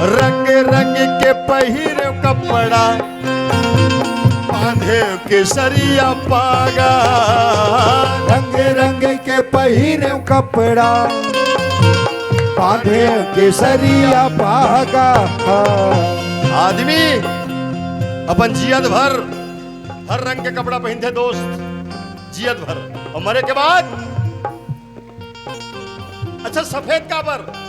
रंग रंग के पहिरे कपड़ा, बांधे केसरिया पागा। रंग रंग के पहिरे कपड़ा, बांधे केसरिया पागा। आदमी अपन जियत भर हर रंग के कपड़ा पहिनथे दोस्त, जियत भर, और मरे के बाद। अच्छा, सफेद काबर?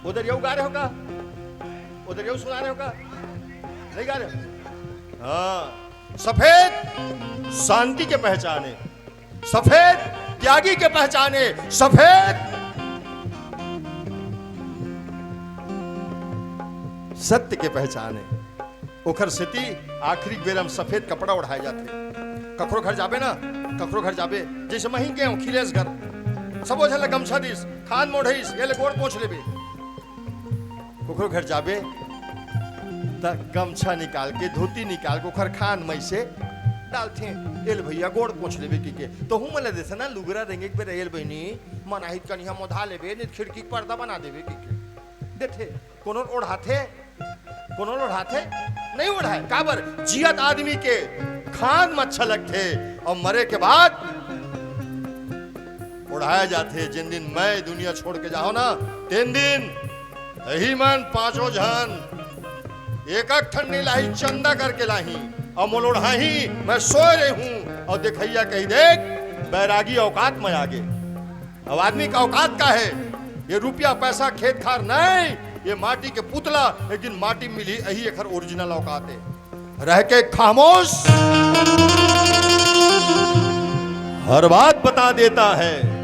उधर यू गा रहे हो का? उधर यू सुना रहे हो का? नहीं गा रहे हो? हाँ, सफेद शांति के पहचान हे, सफेद त्यागी के पहचान हे, सफेद सत्य के पहचान हे। ओखर सेती आखिरी बेरा म सफेद कपड़ा ओढ़ाए जाथे। कखरो घर जाबे ना, कखरो घर जाबे, जइसे महीं गेंव खिलेश घर, सबो झन ल गमछा दिस, खांध म ओढ़इस, ए ले गोड़ पोंछ लेबे। कखरो घर जाबे, त गमछा निकाल के, धोती निकाल के, ओखर खांध म अइसे डालथे, "ए ले भइया, गोड़ पोंछ लेबे," कहिके। त हमन ल देथे ना, लुगरा रेंगे के बेरा, "ए ले बहिनी, मनाही त कनिहा म ओधा लेबे, नहीं त खिड़की के पर्दा बना देबे," कहिके देथे। कोनो ओढ़ाथे? कोनो ओढ़ाथे? नहीं ओढ़ाय। काबर? जियत आदमी के खांध म अच्छा लगथे, अउ मरे के बाद ओढ़ाय जाथे। जेन दिन मैं दुनिया छोड़ के जाहूं ना, तेन दिन इही मन पांचों झन एक एक ठन नइ लाही, चंदा करके लाही, अउ मोला ओढ़ाही। मैं सोय रेहूं, अउ देखइया कही, "देख, बैरागी औकात म आगे।" अब आदमी का औकात का हे? ये रुपया, पैसा, खेत खार नहीं, ये माटी के पुतला, एक दिन माटी म मिलही, यही एकर original औकात हे। रह के खामोश हर बात बता देता है,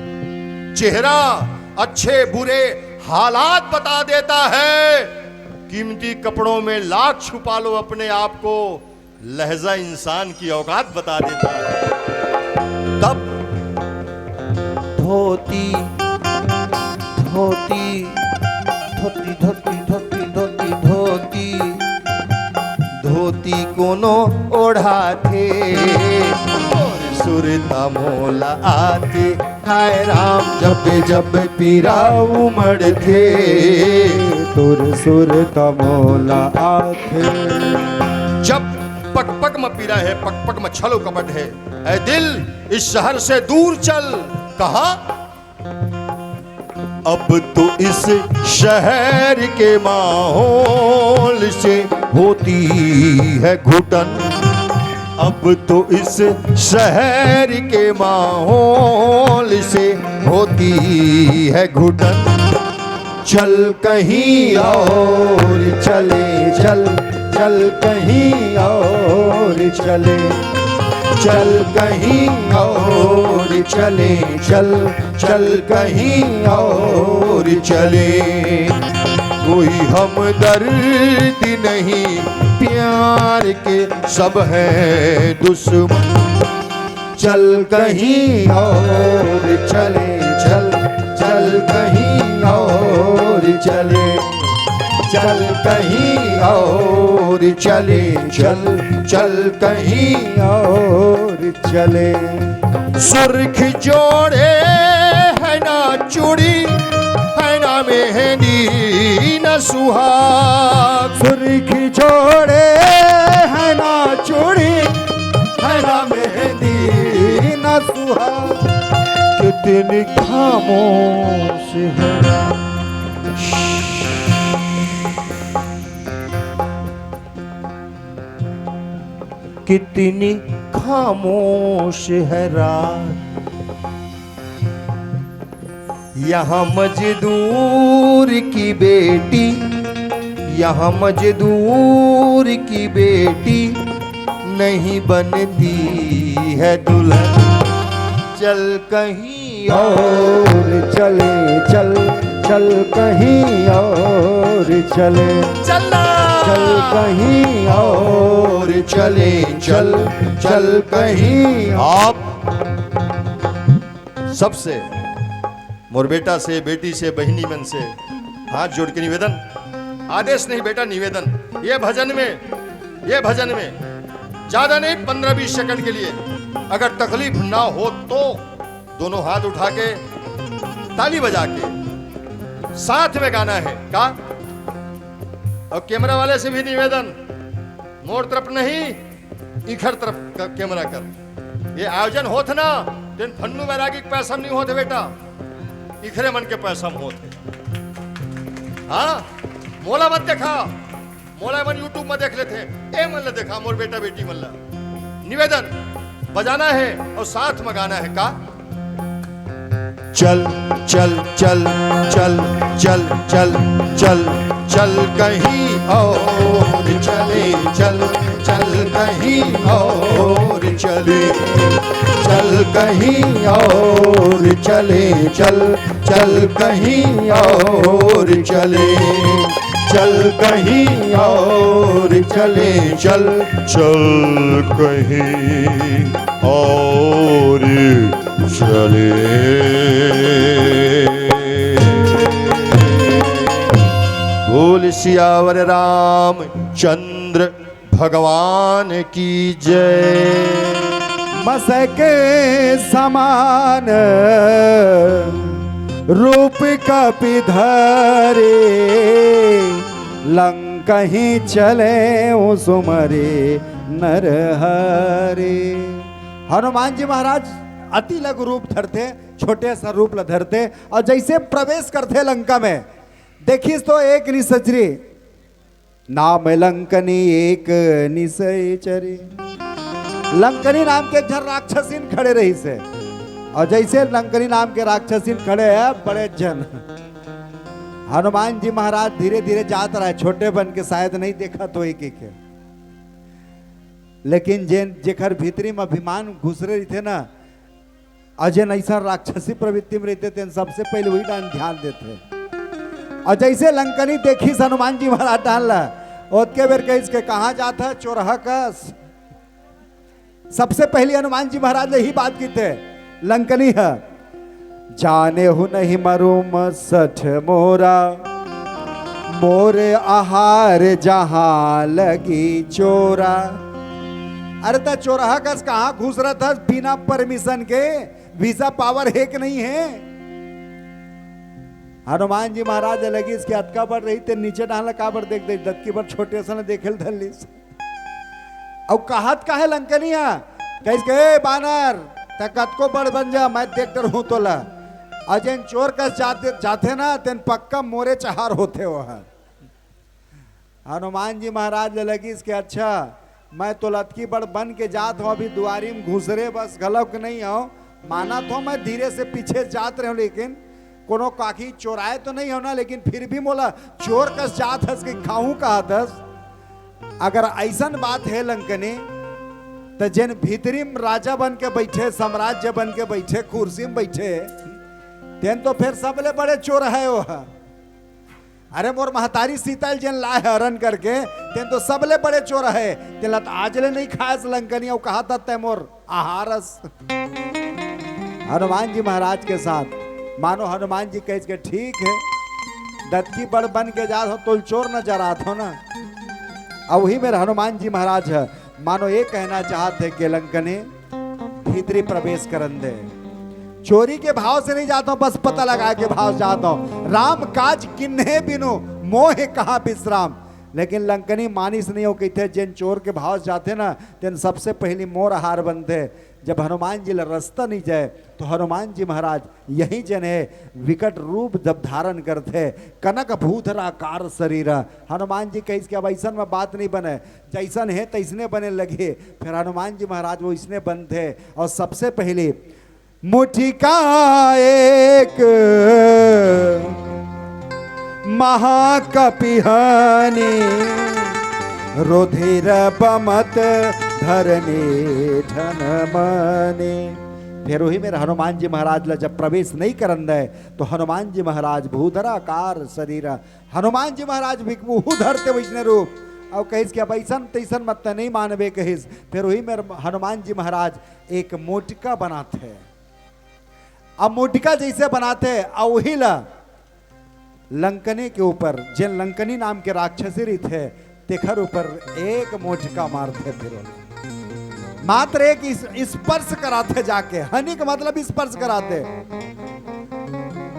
चेहरा अच्छे बुरे हालात बता देता है। कीमती कपड़ों में लाख छुपा लो अपने आप को, लहजा इंसान की औकात बता देता है। तब धोती, धोती, धोती, धोती, धोती, धोती, ती कोनो ओढ़ाथे। तोर सुरता मोला आथे, हाय राम, जब जब पीरा उमड़थे। तोर सुरता मोला आथे। जब पग पग म पीरा हे, पग पग म छलो कपट हे, ऐ दिल, इस शहर से दूर चल। कहा, अब तो इस शहर के माहौल से होती है घुटन। अब तो इस शहर के माहौल से होती है घुटन। चल कहीं और चले, चल, चल कहीं और चले, चल कहीं और चले, चल, चल कहीं और चले। कोई हमदर्द नहीं प्यार के, सब हैं दुश्मन। चल कहीं और चले, चल, चल कहीं और चले, चल कहीं और चले, चल, चल कहीं और चले। सुर्ख जोड़े है ना चूड़ी, है ना मेहंदी, ना सुहाग। सुर्ख जोड़े है ना चूड़ी, है ना मेहंदी, ना सुहाग। कितनी खामोश है। कितनी खामोश है रात। यहाँ मजदूर की बेटी, यहाँ मजदूर की बेटी नहीं बनती है दुल्हन। चल कहीं और चले, चल, चल कहीं और चले, चलना। चल कहीं और चले, चल, चल कहीं। आप सबसे, मोर बेटा से, बेटी से, बहिनी मन से हाथ जोड़ के निवेदन, आदेश नहीं बेटा, निवेदन, ये भजन में, ये भजन में ज्यादा नहीं, पन्द्रह बीस सेकंड के लिए अगर तकलीफ ना हो तो दोनों हाथ उठा के, ताली बजा के साथ में गाना है का। और कैमरा वाले से भी निवेदन, मोर तरफ नहीं, इखर तरफ क-, कैमरा कर। ये आयोजन होत ना, तेन फन्नू बैरागी के पैसा म नहीं होत हे बेटा, इखरे मन के पैसा म होत हे। हाँ, मोला मत देखा, मोला मन YouTube में देख लेथे, ए मन ला देखा, मोर बेटा बेटी मन ला। निवेदन, बजाना है और साथ में गाना है का। चल, चल, चल, चल, चल, चल, चल, चल कहीं और चले, चल, चल कहीं और चले, चल कहीं और चले, चल, चल कहीं और चले, चल कहीं और चले, चल, चल कहीं और चले। बोल सियावर रामचंद्र भगवान की जय। मसक समान रूप कपि धरे, लंकहि चले सुमरे नर हरे। हनुमान जी महाराज अति लघु रूप धरथे, छोटे सा रूप ल धरथे, और जैसे प्रवेश करथे लंका में, देखिस तो एक निसचरी, नाम लंकनी एक निसचरी। लंकनी नाम के एक झन राक्षसीन खड़े रहिस हे, और जैसे लंकनी नाम के राक्षसीन खड़े हे बड़े झन, हनुमान जी महाराज धीरे धीरे जात रहे, छोटे बन के शायद नहीं देखत होही के, लेकिन जेन, जेकर भीतरी में अभिमान घुसरे रहिथे ना, अउ जेन अइसन राक्षसी प्रवृत्ति में रहिथे, तेन सबसे पहले वही डाहन ध्यान देथे। अउ जैसे लंकनी देखिस हनुमान जी महाराज डाहन ला, ओतके बेर कहिस के, "कहाँ जात हस चोरहा कस?" सबसे पहले हनुमान जी महाराज ले ही बात किथे लंकनी ह, "जानेहु नहीं मरुम सठ मोरा, मोर आहार जहाँ लगी चोरा। अरे त चोरहा कस कहाँ घुसरत हस बिना परमिशन के? वीजा पावर हे कि नहीं हे? हनुमान जी महाराज लगिस कि अतका बड़ रही ते नीचे डाहन ला काबर देख दे, दतकी बड़ छोटे सन देखे ल धर लिस। अउ कहत काहे लंकनी ह? कहिस के, "ए बानर, त कतको बड़ बन जा, मैं देख डरहूं तोला।" अउ जेन चोर कस जाते, जाथे ना, तेन पक्का मोरे चहार होथे ओह। हनुमान जी महाराज ल लगिस के, "अच्छा, मैं तोला अतकी बड़ बन के जात हूं, अभी दुआरी म घुसरे बस घलव के नहीं हूं, मानत हूं मैं धीरे से पीछे जात रहेंव, लेकिन कोनो काकी चोराए तो नहीं हंव ना, लेकिन फिर भी मोला चोर कस जात हस के खाहूं कहत हस। अगर अइसन बात हे लंकनी, त जेन भीतरी म राजा बन के बइठे, साम्राज्य बन के बइठे, कुर्सी म बइठे, तेन तो फेर सबले बड़े चोर हे ओह। अरे मोर महतारी सीता ल जेन लाए हरन करके, तेन तो सबले बड़े चोर हे। तेला त आज ले नहीं खायस लंकनी, अउ कहत हस तैं मोर आहारस।" हनुमान जी महाराज के साथ, मानो हनुमान जी कहिस के, "ठीक हे, दतकी बड़ बन के जात हंव, तोल चोर नजर आत हंव ना।" अउ उही मेर हनुमान जी महाराज ह, मानो ये कहना चाहत हे के लंकनी, भीतरी प्रवेश करन दे। चोरी के भाव से नहीं जात हंव, बस पता लगा के भाव से जात हंव। "राम काज किन्हे बिनु, मोहे कहाँ विश्राम।" लेकिन लंकनी मानिस नहीं, ओ कहिथे, "जेन चोर के भाव से जाथे ना, तेन सबसे पहिली मोर आहार बनथे।" जब हनुमान जी ला रस्ता नहीं जाए, तो हनुमान जी महाराज यही जन हे, विकट रूप जब धारण करथे, "कनक भूधर आकार शरीर।" हनुमान जी कहिस के अब अइसन में बात नहीं बने, जइसन हे तइसने बने लगे। फिर हनुमान जी महाराज वो इसने बनथे, अउ सबसे पहिली मुटिका एक महाकपिहानी, रुधिर बमत धरनी धन मानी। फिर उही मेर हनुमान जी महाराज ला जब प्रवेश नहीं करन दे, तो हनुमान जी महाराज भूधर आकार शरीर, हनुमान जी महाराज भी उहू धरथे वइसने रूप, अउ कहिस कि अब अइसन तइसन मत नहीं मानबे कहिस। फिर उही मेर हनुमान जी महाराज एक मोटिका बनाथे। अब मोटिका जइसे बनाथे, अउ उही ला लंकनी के ऊपर, जेन लंकनी नाम के राक्षसी रहिथे, तेखर ऊपर एक मोटिका मारथे। फिर ओला मात्र एक इस-, स्पर्श कराथे जाके, हनी के मतलब स्पर्श कराथे।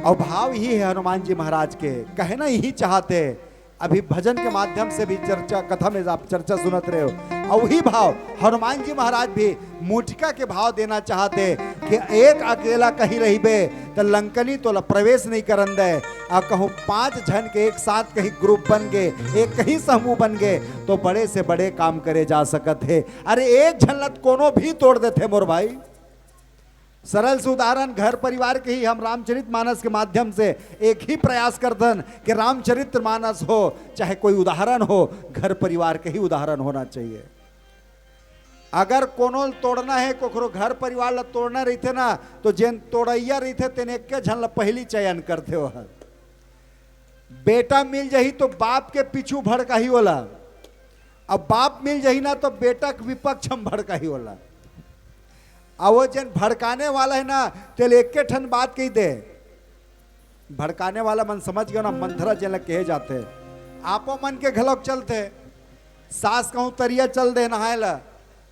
अउ भाव इही हे हनुमान जी महाराज के, कहना इही चाहथे। अभी भजन के माध्यम से भी चर्चा, कथा में आप चर्चा सुनत रहे हो। अउ उही भाव हनुमान जी महाराज भी मोटिका के भाव देना चाहथे कि एक अकेला कहीं रहिबे त लंकनी तोला प्रवेश नहीं करन दे, अउ कहूँ पांच झन के एक साथ कहीं ग्रुप बन गे, एक कहीं समूह बन गे, तो बड़े से बड़े काम करे जा सकत हे। अरे एक झन ला त कोनो भी तोड़ देथे मोर भाई। सरल से उदाहरण घर परिवार के ही हम रामचरित मानस के माध्यम से एक ही प्रयास करथन कि रामचरित मानस हो चाहे कोई उदाहरण हो, घर परिवार के ही उदाहरण होना चाहिए। अगर कोनो ल तोड़ना हे, कोखरो घर परिवार ला तोड़ना रहिथे ना, तो जेन तोड़इया रहिथे तेन एक्के झन ला पहिली चयन करथे ओहर। बेटा मिल जही तो बाप के पीछू भड़काही ओला, अब बाप मिल जही ना तो बेटा के विपक्ष म भड़काही ओला। अउ वो जेन भड़काने वाला हे ना, तेल एक्के ठन बात कही दे। भड़काने वाला मन समझ गयो ना, मंथरा जेन ला कहे जाथे। आपो मन के घलोक चलथे, सास कहूँ तरिया चल दे नहाए ला,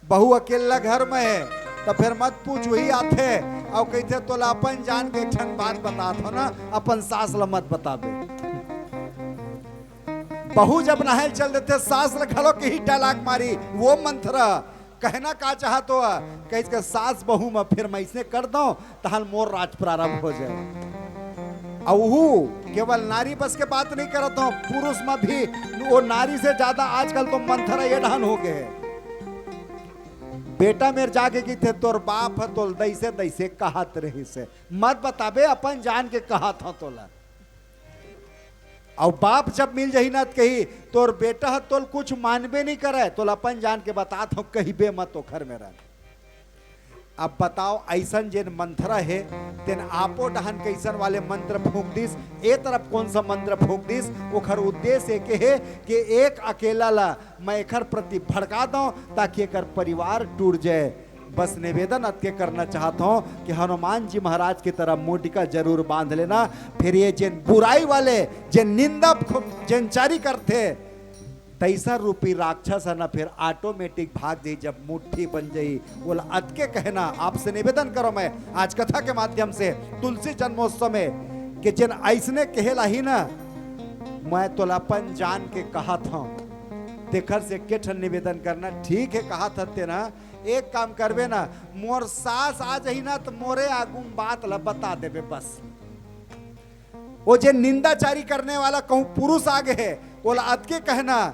बहू अकेला घर में हे, त फेर मत पूछ, वही आथे अउ कहिथे, "तोला अपन जान के एक ठन बात बतात हंव ना, अपन सास ला मत बताबे।" बहू जब नहाए चल देथे, सास ला घलो कही डायलॉग मारी, वो मंथरा, कहना का चाहत हो? कहिस के सास बहू में फेर मैं इसने कर दो, तहन मोर राज प्रारंभ हो जाए। अउ उहू केवल नारी बस के बात नहीं करत हंव, पुरुष में भी वो नारी से ज्यादा आजकल तो मंथरा ये डहन हो गए हे। बेटा मेर जाके कहिथे, "तोर बाप ह तोल दइसे दइसे कहत रहिस हे, मत बताबे, अपन जान के कहत हंव तोला।" अउ बाप जब मिल जही ना त कही, "तोर बेटा ह तोल कुछ मानबे नहीं करय, तोल अपन जान के बतात हंव, कहिबे मत ओखर मेर।" अब बताओ, अइसन जेन मंथरा हे, तेन आपो डहन कइसन वाले मंत्र फूंक दिस, ए तरफ कौन सा मंत्र फूंक दिस, ओखर उद्देश्य एके हे कि एक अकेला ला मैं एखर प्रति भड़का दंव, ताकि एकर परिवार टूट जाए। बस निवेदन अतके करना चाहत हूँ कि हनुमान जी महाराज की तरह मुटिका जरूर बांध लेना। फिर ये जेन बुराई वाले, जेन निंदा खो-, जेन चारी करथे, तैसा रूपी राक्षस है ना, फिर automatic भाग जाई, जब मुट्ठी बन जाई। बोला, अतके कहना आपसे निवेदन करो मैं आज कथा के माध्यम से, तुलसी जन्मोत्सव में, कि जेन ऐसने कहेला ही ना, मैं तोला अपन जान के कहत हूँ। तेखर से के ठन निवेदन करना, ठीक है, कहत हते ना, एक काम करबे ना, मोर सास आ जाही ना, तो मोरे आगू म बात ला बता देबे बस। वो जे निंदाचारी करने वाला कहूँ पुरुष आ गए है, ओला अतके कहना,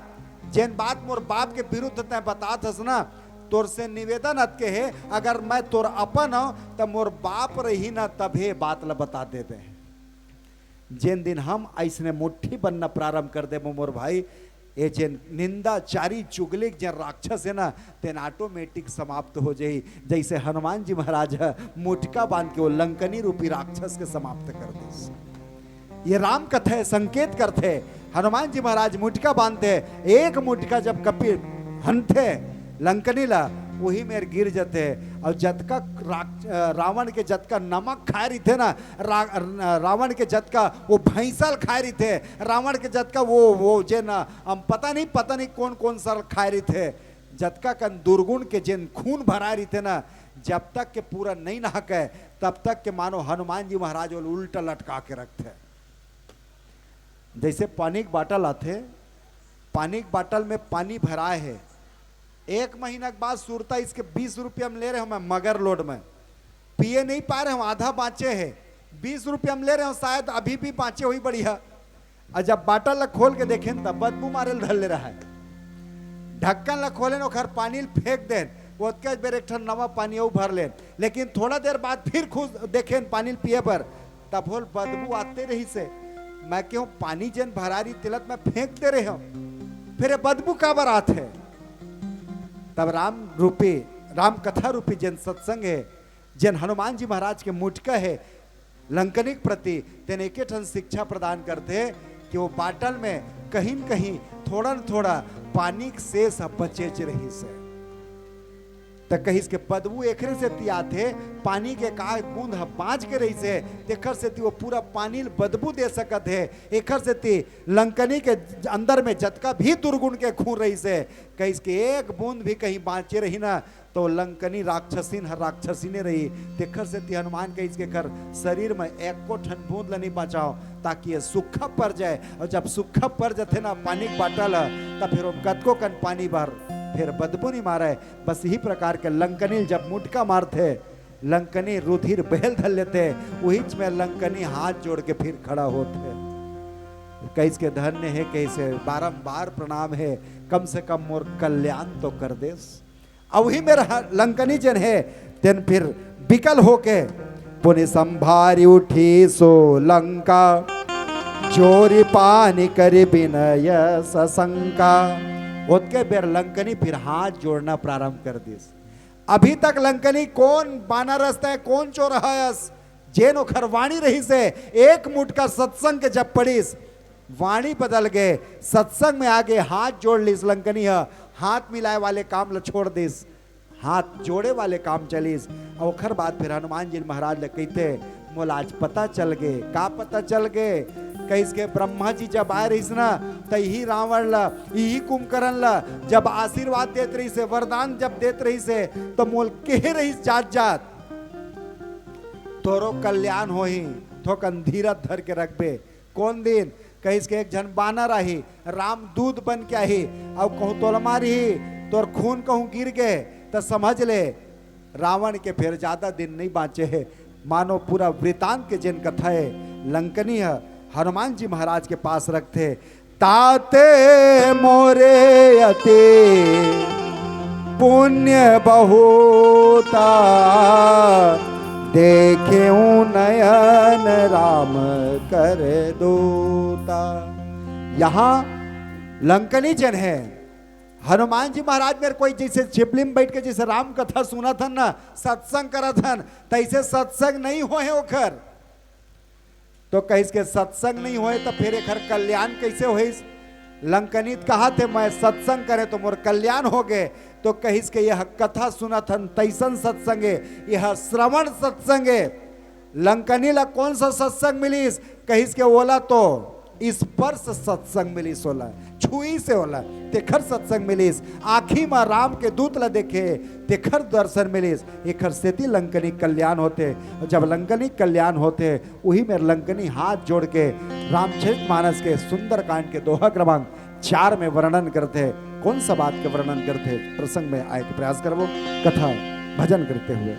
जेन बात मोर बाप के विरुद्ध तैं बतात हस ना, तोर से निवेदन अतके है, अगर मैं तोर अपन हूँ, त मोर बाप रही ना, तभे बात ला बता देबे। जेन दिन हम ऐसने मुट्ठी बनना प्रारंभ कर देबो मोर भाई, ये जेन निंदाचारी चुगली जेन राक्षस है ना, तेन automatic समाप्त हो जाई। जैसे हनुमान जी महाराज ह मुटका बांध के वो लंकनी रूपी राक्षस के समाप्त कर देस। ये राम कथा है, संकेत करथे। हनुमान जी महाराज मुटका बांधथे, एक मुटका जब कपि हनथे लंकनी ला, वही मेर गिर जथे। और जतका राक्ष-, अ, रावण के जतका नमक खाए रहिथे ना, रा-, रावण के जतका वो भैंसा ल खाए रहिथे, रावण के जतका वो, वो जेन, अम, पता नहीं, पता नहीं कौन कौन सा ल खाए रहिथे, जतका कन दुर्गुण के जेन खून भराए रहिथे ना, जब तक के पूरा नहीं नहाके, तब तक के मानो हनुमान जी महाराज वो उल्टा लटका के रखथे। जैसे पानी के बाटल आथे, पानी के बाटल में पानी भराए है, एक महीना के बाद सुरता इसके बीस रुपया में ले रहे हूँ मैं मगर लोड में, पिए नहीं पा रहे हूँ, आधा बाँचे है, बीस रुपया में ले रहे हूँ, शायद अभी भी बाँचे होही बढ़िया। और जब बाटल ला खोल के देखेन, तब बदबू मारे ल धर ले रहा है। ढक्कन ला खोलेन, ओखर पानी ल फेंक देन, ओतके बेर एक ठन नवा पानी अउ भर लेन, लेकिन थोड़ा देर बाद फिर खुद देखेन पानी ल पिए बर, तब होल बदबू आते रहिसे। मैं केहूँ पानी जेन भरारी तेला त मैं फेंक दे रहे हूँ, फिर ये बदबू काबर आत है? तब राम रूपी, राम कथा रूपी जेन सत्संग है, जेन हनुमान जी महाराज के मुटका है, लंकनी के प्रति, तेन एके ठन शिक्षा प्रदान करथे कि वो बाटल में कहीं न कहीं थोड़ा न थोड़ा पानी के शेष ह बचेच रहिसे। त कहिस के बदबू एकरे सेती आथे, पानी के एक आध बूंद ह बाँच के रहिसे, तेखर सेती वो पूरा पानी ल बदबू दे सकत हे। एखर सेती लंकनी के अंदर में जतका भी दुर्गुण के खून रहिसे, कहिस के एक बूंद भी कहीं बाँचे रही ना, तो लंकनी राक्षसीन ह राक्षसीने रही। तेखर सेती हनुमान कहिस के एखर शरीर में एको ठन बूंद ल नहीं बचाओ, ताकि ये सूखा पड़ जाए। और जब सूखा पड़ जाथे ना पानी के बाटल ह, तब फिर ओम कतको कन पानी भर, फिर बदबू नहीं मारे। बस यही प्रकार के लंकनी जब मुटका मारथे, लंकनी रुधिर बहेल धर लेथे, उहीच में लंकनी हाथ जोड़ के फिर खड़ा होथे। कहिस के धन्य हे, कहिस के बारंबार प्रणाम हे, कम से कम मोर कल्याण तो कर देस। अउ उही मेर ह-, लंकनी जेन हे, तेन फिर बिकल होके, पुनि संभारि उठी सो लंका, जोरि पानि करि बिनय ससंका। ओतके बेर लंकनी फिर हाथ जोड़ना प्रारंभ कर दिस। अभी तक लंकनी कोन बानर अस तय, कोन चोरहा अस, जेन ओखर वाणी रहिसे, एक मुटका सत्संग के जब पड़िस, वाणी बदल गे, सत्संग में आगे हाथ जोड़ लिस लंकनी ह, हाथ मिलाए वाले काम ल छोड़ दिस, हाथ जोड़े वाले काम चलिस। अउ ओखर बाद फिर हनुमान जी महाराज ल कहिथे, "मोला आज पता चल गे।" का पता चल गे? कहिस के ब्रह्मा जी जब आए रहिस ना, त इही रावण ल, इही कुंभकर्ण ल जब आशीर्वाद देत रहिसे, वरदान जब देत रहिसे, त मोल केहे रहिस, "जात जात तोरो कल्याण होही, थोकन धीरज धर के रखबे।" कोन दिन? कहिस के एक झन बानर आही, राम दूत बन के आही, अउ कहूँ तोला मारही, तोर खून कहूँ गिर गे, त समझ ले, रावण के फेर ज्यादा दिन नहीं बाँचे हे। मानो पूरा वृतांत के जेन कथा हे, लंकनी ह हनुमान जी महाराज के पास रखथे, "ताते मोरे अति पुण्य बहुता, देखेउ नयन राम कर दूता।" यहाँ लंकनी जेन हे, हनुमान जी महाराज मेर कोई जैसे छिपली में बैठ के जैसे राम कथा सुनत हन ना, सत्संग करत हन, तैसे सत्संग नहीं होहे ओखर। तो कहिस के सत्संग नहीं होए तो फिर एखर कल्याण कैसे होइस? लंकनी त कहत हे, "मैं सत्संग करे तो मोर कल्याण हो गे।" तो कहिस के यह कथा सुनत हन तैसन सत्संग ए, यह श्रवण सत्संग ए। लंकनी ला कौन सा सत्संग मिलिस? कहिस के ओला तो स्पर्श सत्संग मिलिस, ओला छुई से ओला तेखर सत्संग मिलिस, आँखी म राम के दूत ला देखे तेखर दर्शन मिलिस। एखर सेती लंकनी कल्याण होथे। जब लंकनी कल्याण होथे, उही में लंकनी हाथ जोड़ के रामचरित मानस के सुंदरकांड के दोहा क्रमांक चार में वर्णन करथे। कौन सा बात के वर्णन करथे, प्रसंग में आए के प्रयास करबो, कथा भजन करते हुए।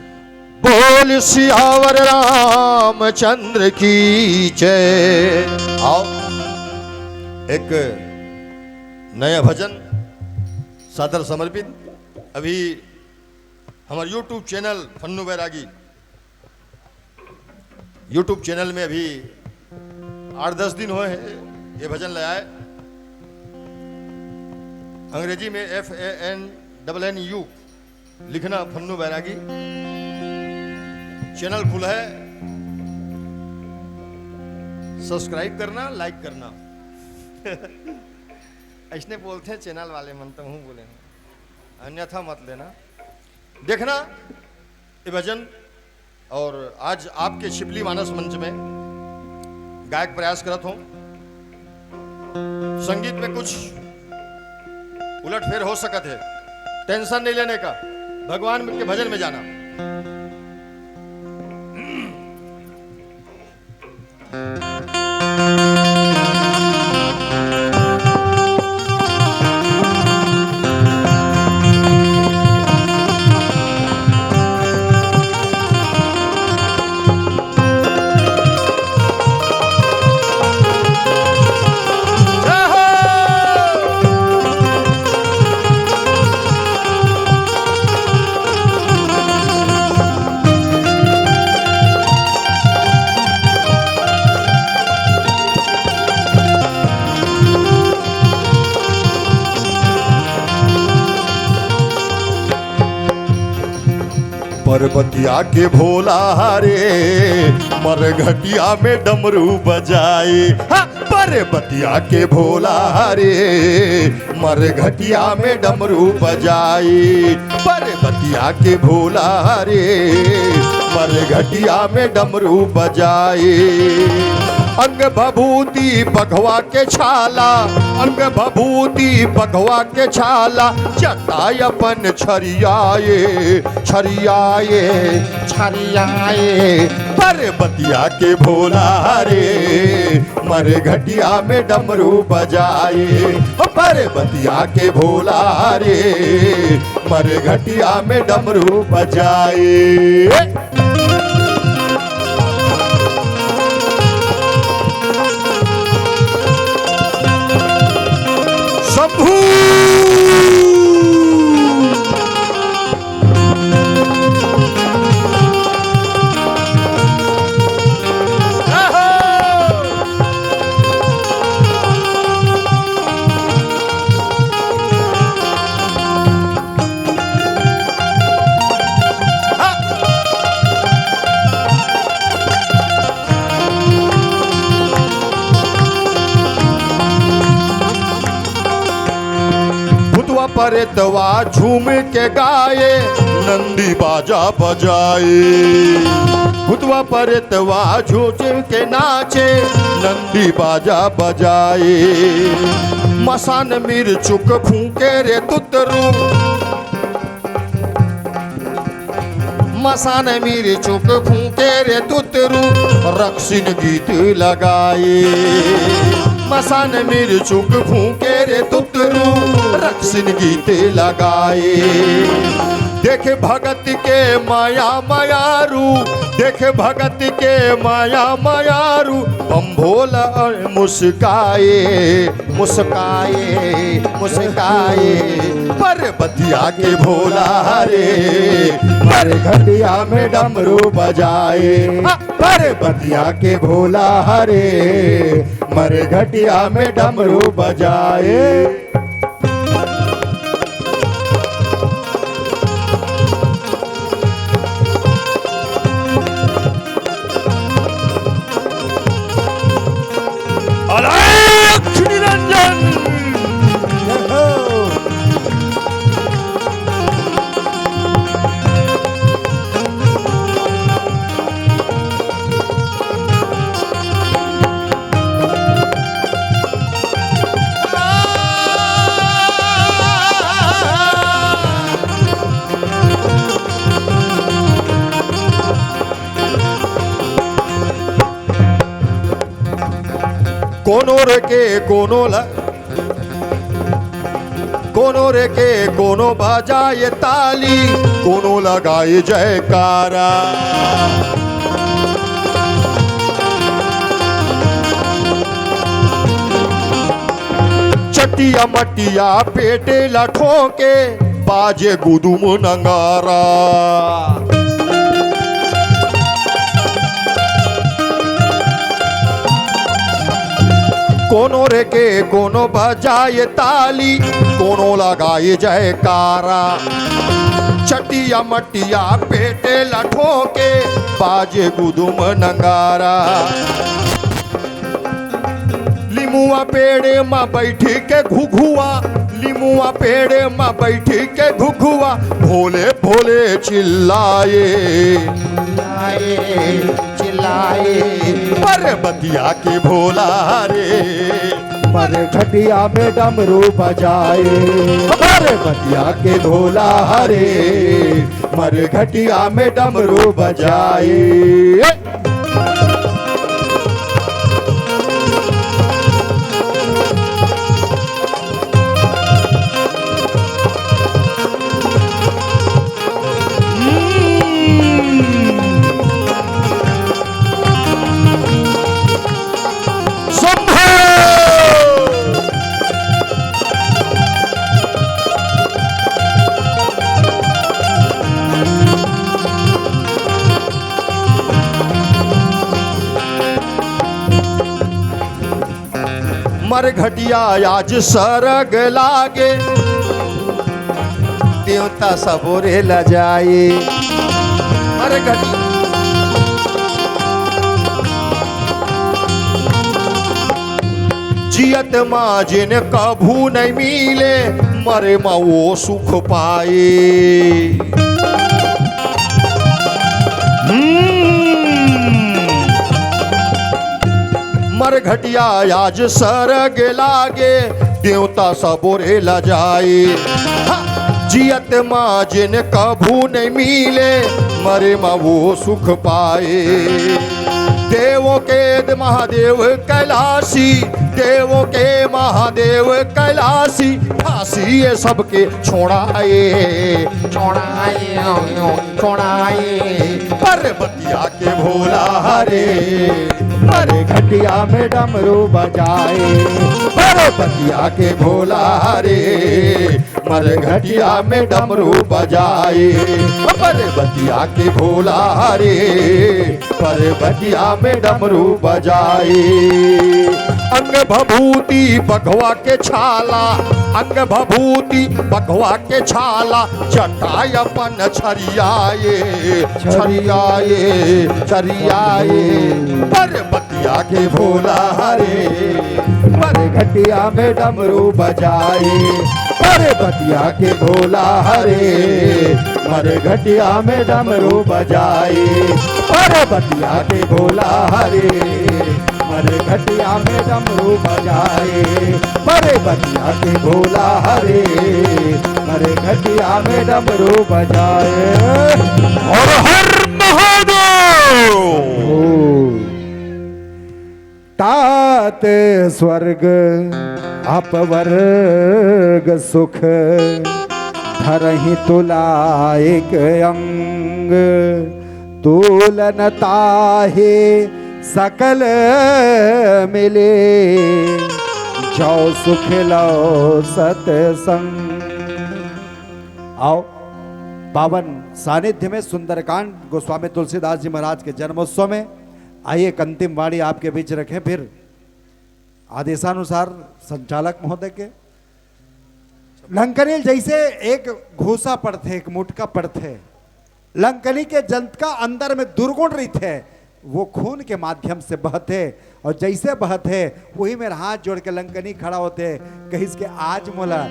बोल सियावर रामचंद्र की जय। आओ, एक नया भजन सादर समर्पित। अभी हमर YouTube चैनल फन्नू बैरागी YouTube चैनल में अभी आठ दस दिन होए हे ये भजन ले आए। अंग्रेजी में F A N double N U लिखना, फन्नू बैरागी। चैनल खुला है, subscribe करना, like करना। ऐसने बोलथे चैनल वाले मन, तो हूँ बोले हूँ, अन्यथा मत लेना। देखना ये भजन। और आज आपके छिपली मानस मंच में गायक प्रयास करत हों। संगीत में कुछ उलटफेर हो सकत हे, टेंशन नहीं लेने का, भगवान के भजन में जाना। पर्वतिया के भोला हरे, मरघटिया में डमरू बजाए। हाँ, पर्वतिया के भोला हरे, मरघटिया में डमरू बजाए। पर्वतिया के भोला हरे, मरघटिया में डमरू बजाए। अंग भभूति बघवा के छाला, अंग भभूति बघवा के छाला, जटा अपन छरियाए, छरियाए, छरियाए। पर्वतिया के भोला रे, मरघटिया में डमरू बजाए। पर्वतिया के भोला रे, मरघटिया में डमरू बजाए। शंभू। भूतवा परेतवा झूम के गाए, नंदी बाजा बजाए। भूतवा परेतवा झूम के नाचे, नंदी बाजा बजाए। मसान मिरचुक फूंके रे तुतरू, मसान मिरचुक फूंके रे तुतरू, रक्सिन गीत लगाए। मसान मिरचुक फूंके रे तुतरू, रक्सिन गीत लगाए। देख भगत के माया मयारू, देख भगत के माया मयारू, बम भोला मुस्काए। मुस्काए, मुस्काए, पर्वतिया के भोला हरे, मरघटिया में डमरू बजाए। हाँ, पर्वतिया के भोला हरे, मरघटिया में डमरू बजाए। अलख निरंजन। कोनो रे के कोनो ल कोनो रे के कोनो बजाए ताली, कोनो लगाए जयकारा। चटिया मटिया पेटे ला ठोके, बाजे गुदुम नंगारा। कोनो रे के कोनो बजाए ताली, कोनो लगाए जयकारा। चटिया मटिया पेटे ला ठोके, बाजे गुदुम नंगारा। लिमुआ पेड़े म बैठी के घुघुआ, लिमुआ पेड़े म बैठी के घुघुआ, भोले भोले चिल्लाए। चिल्लाए, चिल्लाए। पर्वतिया के भोला रे। मरघटिया में डमरू बजाए। पर्वतिया के भोला रे। मरघटिया में डमरू बजाए। शंभो! मरघटिया आज सरग लागे, देवता सबोरे लजाए। मरघटिया जियत मा जिन कभू नहीं मिले, मरे मा वो सुख पाए। हम्म। मरघटिया आज सरग लागे, देवता सबोरे लजाए। हा, जियत मा जिन कभू नहीं मिले, मरे मा वो सुख पाए। देवों के महादेव कैलाशी, देवों के महादेव कैलाशी, फांसी ये सबके छोड़ाए। छोड़ाए, छोड़ाए। पर्वतिया के भोला रे, मरघटिया में डमरू बजाए। पर्वतिया के भोला रे, मरघटिया में डमरू बजाए। पर्वतिया के भोला रे, पर्वतिया में डमरू बजाए। अंग भभूति बघवा के छाला, अंग भभूति बघवा के छाला, जटा अपन छरियाए, छरियाए, छरियाए। पर्वतिया के भोला रे, मरघटिया में डमरू बजाए। पर्वतिया के भोला रे, मरघटिया में डमरू बजाए। पर्वतिया के भोला रे, मरघटिया में डमरू बजाए। पर्वतिया के भोला रे, मरघटिया में डमरू बजाए। हर हर महादेव। ओ। तात स्वर्ग अपवर्ग सुख, धरहि तुला एक अंग, तूल न ताहि सकल मिले, जो सुख लव सतसंग। आओ, पावन सानिध्य में सुंदरकांड गोस्वामी तुलसीदास जी महाराज के जन्मोत्सव में। आइए, एक अंतिम वाणी आपके बीच रखें, फिर आदेशानुसार संचालक महोदय के। लंकनी जैसे एक घूसा पड़थे, एक मुटका पड़थे, लंकनी के जंतका अंदर में दुर्गुण रहिथे, वो खून के माध्यम से बहथे, और जैसे बहथे, वही मेर हाथ जोड़ के लंकनी खड़ा होथे, कहिस के, "आज मोला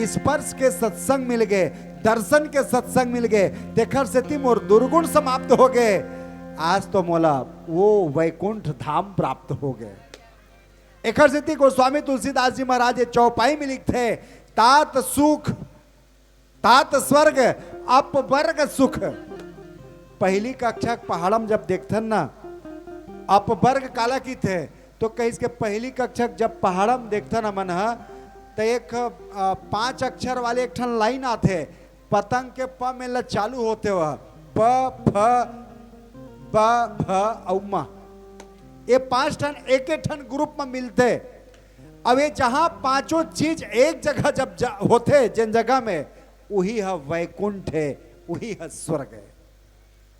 स्पर्श के सत्संग मिल गे, दर्शन के सत्संग मिल गे, तेखर सेती मोर दुर्गुण समाप्त हो गे। आज तो मोला वो वैकुंठ धाम प्राप्त हो गे।" एखर सेती गोस्वामी तुलसीदास जी महाराज ये चौपाई में लिखथे, "तात सुख, तात स्वर्ग, अपवर्ग सुख।" पहली कक्षा के पहाड़ा में जब देखथन ना, अपवर्ग काला किथे, तो कहिस के पहली कक्षा जब पहाड़ा में देखथन हमन ह, त एक, अ, पांच अक्षर वाले एक ठन लाइन आथे, पतंग के प में ल चालू होथे वह, ब, फ, ब, भ अउ म। ये पांच ठन एक एक ठन ग्रुप में मिलथे। अब ये जहां पांचों चीज एक जगह जब जा, होथे, जेन जगह में, उही ह वैकुंठ हे, उही ह स्वर्ग हे।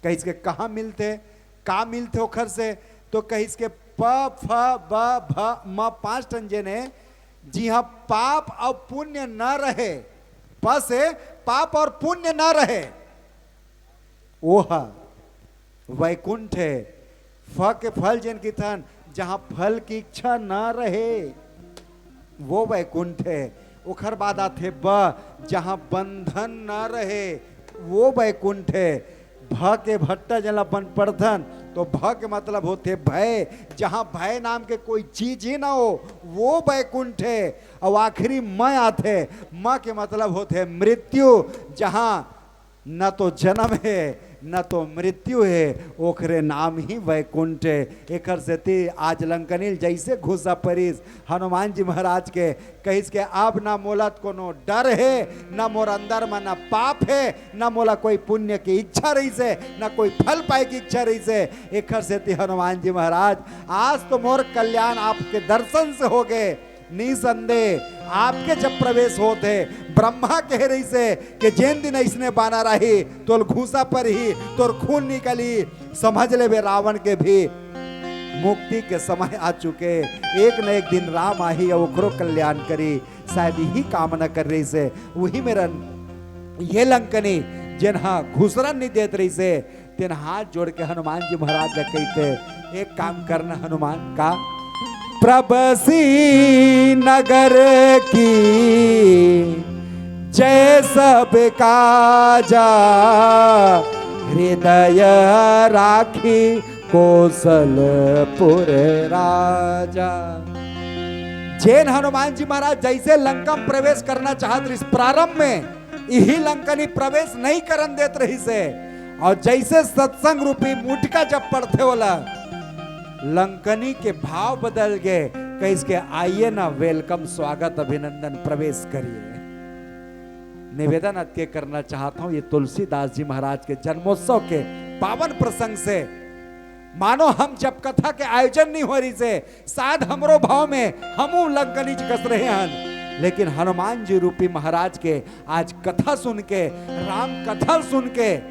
कहिस के कहाँ मिलथे, का मिलथे ओखर से? तो कहिस के प, फ, ब, भ, म पांच ठन जेन हे, जिहां पाप अउ पुण्य न रहे, प से पाप अउ पुण्य न रहे, वो ह वैकुंठ हे। फ के फल जेन किथन, जहां फल की इच्छा न रहे, वो वैकुंठ हे। ओखर बाद आथे ब, जहां बंधन न रहे, वो वैकुंठ हे। भ के भट्टा जेन ल अपन पढ़थन, तो भ के मतलब होथे भय, जहां भय नाम के कोई चीज ही ना हो, वो वैकुंठ हे। अउ आखिरी म आथे, म के मतलब होथे मृत्यु, जहां न तो जन्म हे, न तो मृत्यु हे, ओखरे नाम ही वैकुंठ हे। एखर सेती आज लंकनी ल जइसे घूसा परिस हनुमान जी महाराज के, कहिस के अब न मोला कोनो डर हे, न मोर अंदर म न पाप हे, न मोला कोई पुण्य की इच्छा रहिस हे, न कोई फल पाए की इच्छा रहिस हे। एखर सेती हनुमान जी महाराज, आज तो मोर कल्याण आपके दर्शन से हो गए, निसंदेह आपके जब प्रवेश होत हे, ब्रह्मा कहे रहिस हे कि जेन दिन अइसने बानर आही, तोल घूसा परही, तोर खून निकली, समझ लेबे रावण के भी मुक्ति के समय आ चुके। एक न एक दिन राम आही अउ ओकरो कल्याण करी। शायद यही कामना कर रहिस हे, वही मेरा ये लंकनी जेन हा घुसरन नहीं देत रहिस हे, तेन हाथ जोड़ के हनुमान जी महाराज ला कहिथे, एक काम करना हनुमान का, प्रभसी नगर की जय सब काजा, हृदय राखी कौशलपुर राजा। जेन हनुमान जी महाराज जैसे लंका में प्रवेश करना चाहत रहिस प्रारंभ में, इही लंकनी प्रवेश नहीं करन देत रहिस हे। और जैसे सत्संग रूपी मुटका जब पड़थे ओला, लंकनी के भाव बदल गए, कहिस के आइए ना, welcome, स्वागत, अभिनंदन, प्रवेश करिए। निवेदन अतके करना चाहत हूँ, ये तुलसीदास जी महाराज के जन्मोत्सव के पावन प्रसंग से, मानो हम जब कथा के आयोजन नहीं हो रहिस हे, शायद हमरो भाव में हमू लंकनी जी कस रहे हन, लेकिन हनुमान जी रूपी महाराज के आज कथा सुन के, राम कथा सुन के,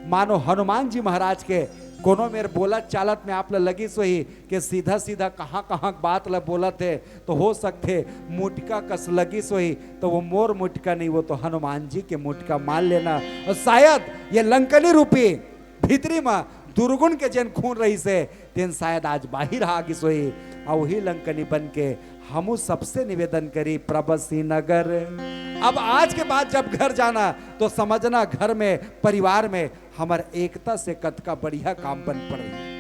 मानो हनुमान जी महाराज के कोनो मेर बोलत चालत में आप ल लगिस होही के सीधा सीधा कहाँ कहाँ के बात ल बोलत हे, तो हो सकथे मुटका कस लगिस होही, तो वो मोर मुटका नहीं, वो तो हनुमान जी के मुटका मान लेना। और शायद ये लंकनी रूपी भीतरी म दुर्गुण के जेन खून रहिस हे, तेन शायद आज बाहिर आ गिस होही। अउ वही लंकनी बन के हमू सबसे निवेदन करी, प्रभसी नगर। अब आज के बाद जब घर जाना, तो समझना घर में, परिवार में हमर एकता से कतका बढ़िया काम बन पड़ही।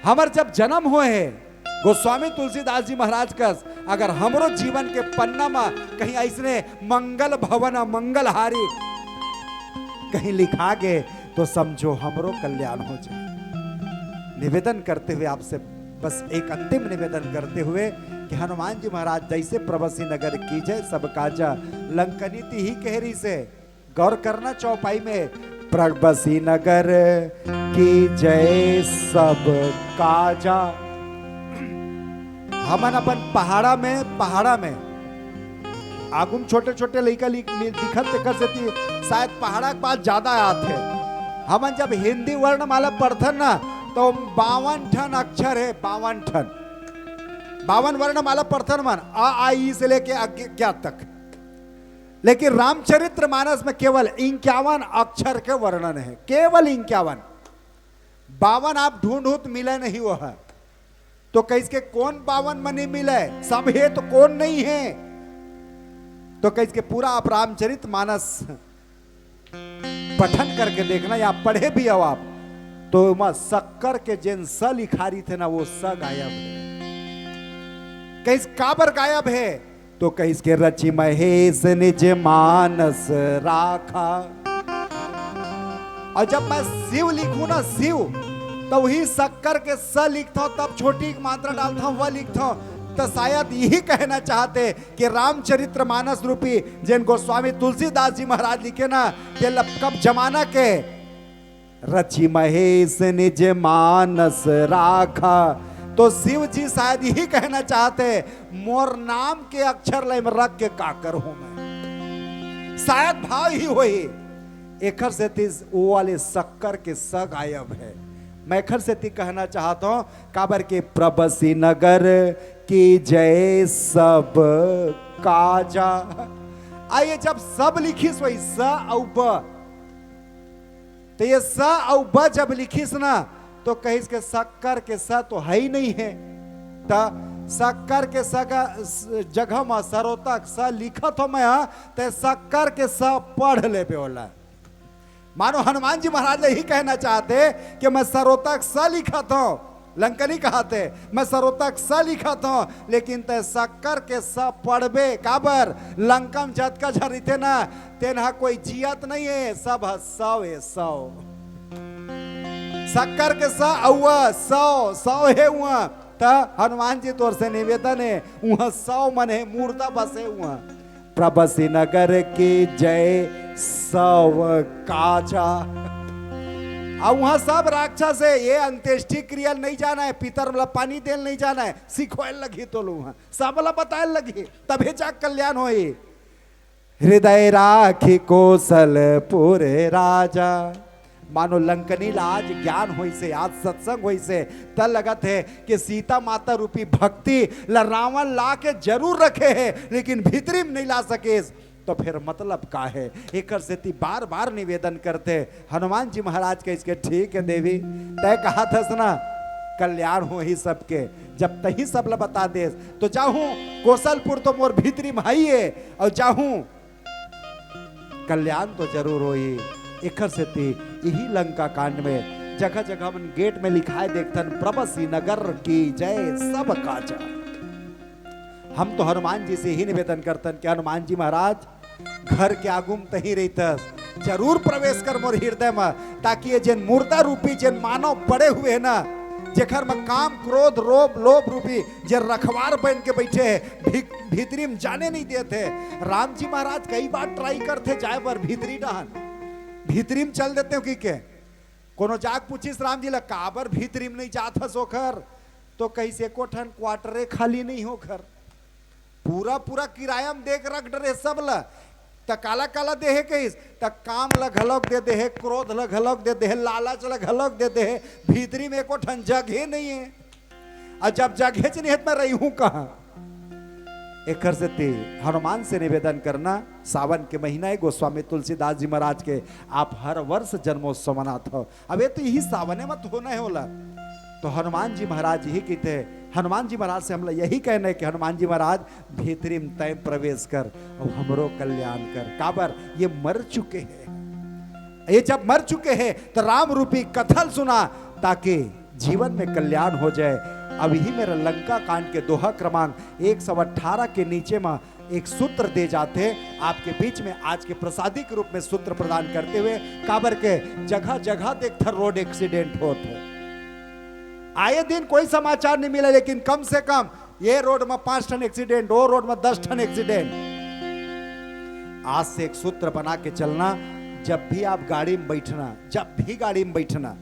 हमर जब जन्म होए हे, गोस्वामी तुलसीदास जी महाराज कस अगर हमरो जीवन के पन्ना म कहीं अइसने मंगल भवन, मंगल हारी कहीं लिखा गे, तो समझो हमरो कल्याण हो जाए। निवेदन करते हुए आपसे बस एक अंतिम निवेदन करते हुए कि हनुमान जी महाराज जैसे प्रभसी नगर कीजे सब काजा, लंकनी तिही कह रहिस हे, गौर करना चौपाई में, प्रभसी नगर कीजे सब काजा। हमन अपन पहाड़ा में, पहाड़ा में आगू म छोटे-छोटे लइका लि-, लि-, दिखत तेकर सेती शायद पहाड़ा के बात ज्यादा आथे। हमन जब हिंदी वर्णमाला पढ़थन ना, तो बावन ठन अक्षर हे, बावन ठन। बावन वर्णमाला पढ़थन मन, अ, आ, ई से लेके अज्ञा तक। लेकिन रामचरित्र मानस में केवल इक्यावन अक्षर के वर्णन हे, केवल इक्यावन। बावन आप ढूंढहू त मिले नहीं वो ह। तो कहिस के कोन बावन म नइ मिले, सब हे तो कोन नहीं हे? तो कहिस के पूरा आप रामचरित मानस पठन करके देखना, या पढ़े भी हो आप, तो ओमा सक्कर के जेन स लिखारी थे ना, वो स गायब हे। कहिस काबर गायब हे? तो कहिस के रचि महेश निज मानस राखा। और जब मैं शिव लिखूं ना, शिव, तो वही शक्कर के स लिखथव, तब छोटी एक मात्रा डालथव, व लिखथव। तो शायद यही कहना चाहते कि रामचरित्र मानस रूपी जेन गोस्वामी तुलसीदास जी महाराज लिखे ना, तेला कब जमाना के रचि महेश निज मानस राखा। तो शिव जी शायद यही कहना चाहते, मोर नाम के अक्षर ला एमा रख के का करहूं मैं। शायद भाव ही होही। एखर सेती वो वाले शक्कर के स गायब है। मैं एखर सेती कहना चाहत हूं, काबर के प्रभसी नगर की जय सब काजा। आइए, जब सब लिखिस वही स अउ ब, तो ये स अउ ब जब लिखिस ना, तो कहिस के शक्कर के स तो है ही नहीं है। त शक्कर के स का, स-, जगह म सरोतक स लिखत हो मैं, हाँ, ते शक्कर के स पढ़ लेबे ओला। मानो हनुमान जी महाराज यही कहना चाहते कि मैं सरोतक स लिखत हूं, लंकनी कहते, मैं सरोतक स लिखत हूं, लेकिन ते शक्कर के स पढ़बे, काबर लंका म जतका झन रहिथे ना, तेन ह कोई जियत नहीं है, सब ह सव है, सव। शक्कर के स अउआ सव, सव है उहाँ। त हनुमान जी तोर से निवेदन है, उहाँ सव मन है, मुर्दा बसे उहाँ। प्रभसी नगर की जय सव काजा। अब उहाँ सब राक्षस है, ये अंत्येष्टि क्रिया नहीं जाना है, पितर ला पानी देल नहीं जाना है, सिखोए लगी तो लो उहाँ, सब ला बताए लगी, तभे जा कल्याण होई। हृदय राखी कोसलपुर राजा। मानो लंकनी ला आज ज्ञान होइसे, आज सत्संग होइसे, त लगत है कि सीता माता रूपी भक्ति ला रावण ला के जरूर रखे है, लेकिन भीतरी में नहीं ला सकेस। तो फिर मतलब का है? एकर सेती बार बार निवेदन करते, हनुमान जी महाराज कहिस के, "ठीक है देवी, तय कहा थस ना, कल्याण होही सबके, जब तही सब ला बता देस, तो जाहूं कोसलपुर तो मोर भीतरी में हई है, और जाहूं कल्याण तो जरूर होही।" एकर सेती इही लंका कांड में जगह जगह हमन गेट में लिखाए देखथन, "प्रभसी नगर की जय सब काजा।" हम तो हनुमान जी से ही निवेदन करथन कि हनुमान जी महाराज, घर के आगू म तही रहिथस, जरूर प्रवेश कर मोर हृदय म, ताकि ये जेन मुर्दा रूपी जेन मानव पड़े हुए हे ना, जेकर म काम, क्रोध, रोब, लोभ रूपी जे रखवार बन के बैठे हे, भी-, भीतरी म जाने नहीं देत हे। राम जी महाराज कई बार try करथे जाए बर भीतरी डहन, भीतरी म चल देते हो कि के? कोनो जाग पूछिस राम जी ला, "काबर भीतरी म नहीं जात हस ओखर?" तो कहिस, "एको ठन quarter ए खाली नहीं हे ओखर, पूरा पूरा किराया म दे के रख डरे सब ला।" त काला काला दे हे कहिस, त काम ला घलोक दे दे हे, क्रोध ला घलोक दे दे हे, लालच ला घलोक दे दे हे, भीतरी म एको ठन जगह नहीं हे। अउ जब जगहेच नहीं हे त मैं रहिहूं कहां? एकर सेती हनुमान से निवेदन करना, सावन के महीना हे, गोस्वामी तुलसीदास जी महाराज के आप हर वर्ष जन्मोत्सव मनात हो। अब ये तो यही सावने म तो होना हे ओला। तो हनुमान जी महाराज यही कहिथे, हनुमान जी महाराज से हमला यही कहना हे कि हनुमान जी महाराज, भीतरी म तय प्रवेश कर अउ हमरो कल्याण कर, काबर ये मर चुके हे। ये जब मर चुके हे तो राम रूपी कथा ल सुना, ताकि जीवन में कल्याण हो जाए। अब यही मेरा लंका कांड के दोहा क्रमांक एक सौ अठारह के नीचे म एक सूत्र दे जाथे, आपके बीच में आज के प्रसादी के रूप में सूत्र प्रदान करते हुए, काबर के जगह जगह देखथन road accident होत हे, आए दिन कोई समाचार नहीं मिला, लेकिन कम से कम ये road म पांच ठन accident, वो road म दस ठन accident। आज से एक सूत्र बना के चलना, जब भी आप गाड़ी म बैठना, जब भी गाड़ी म बैठना,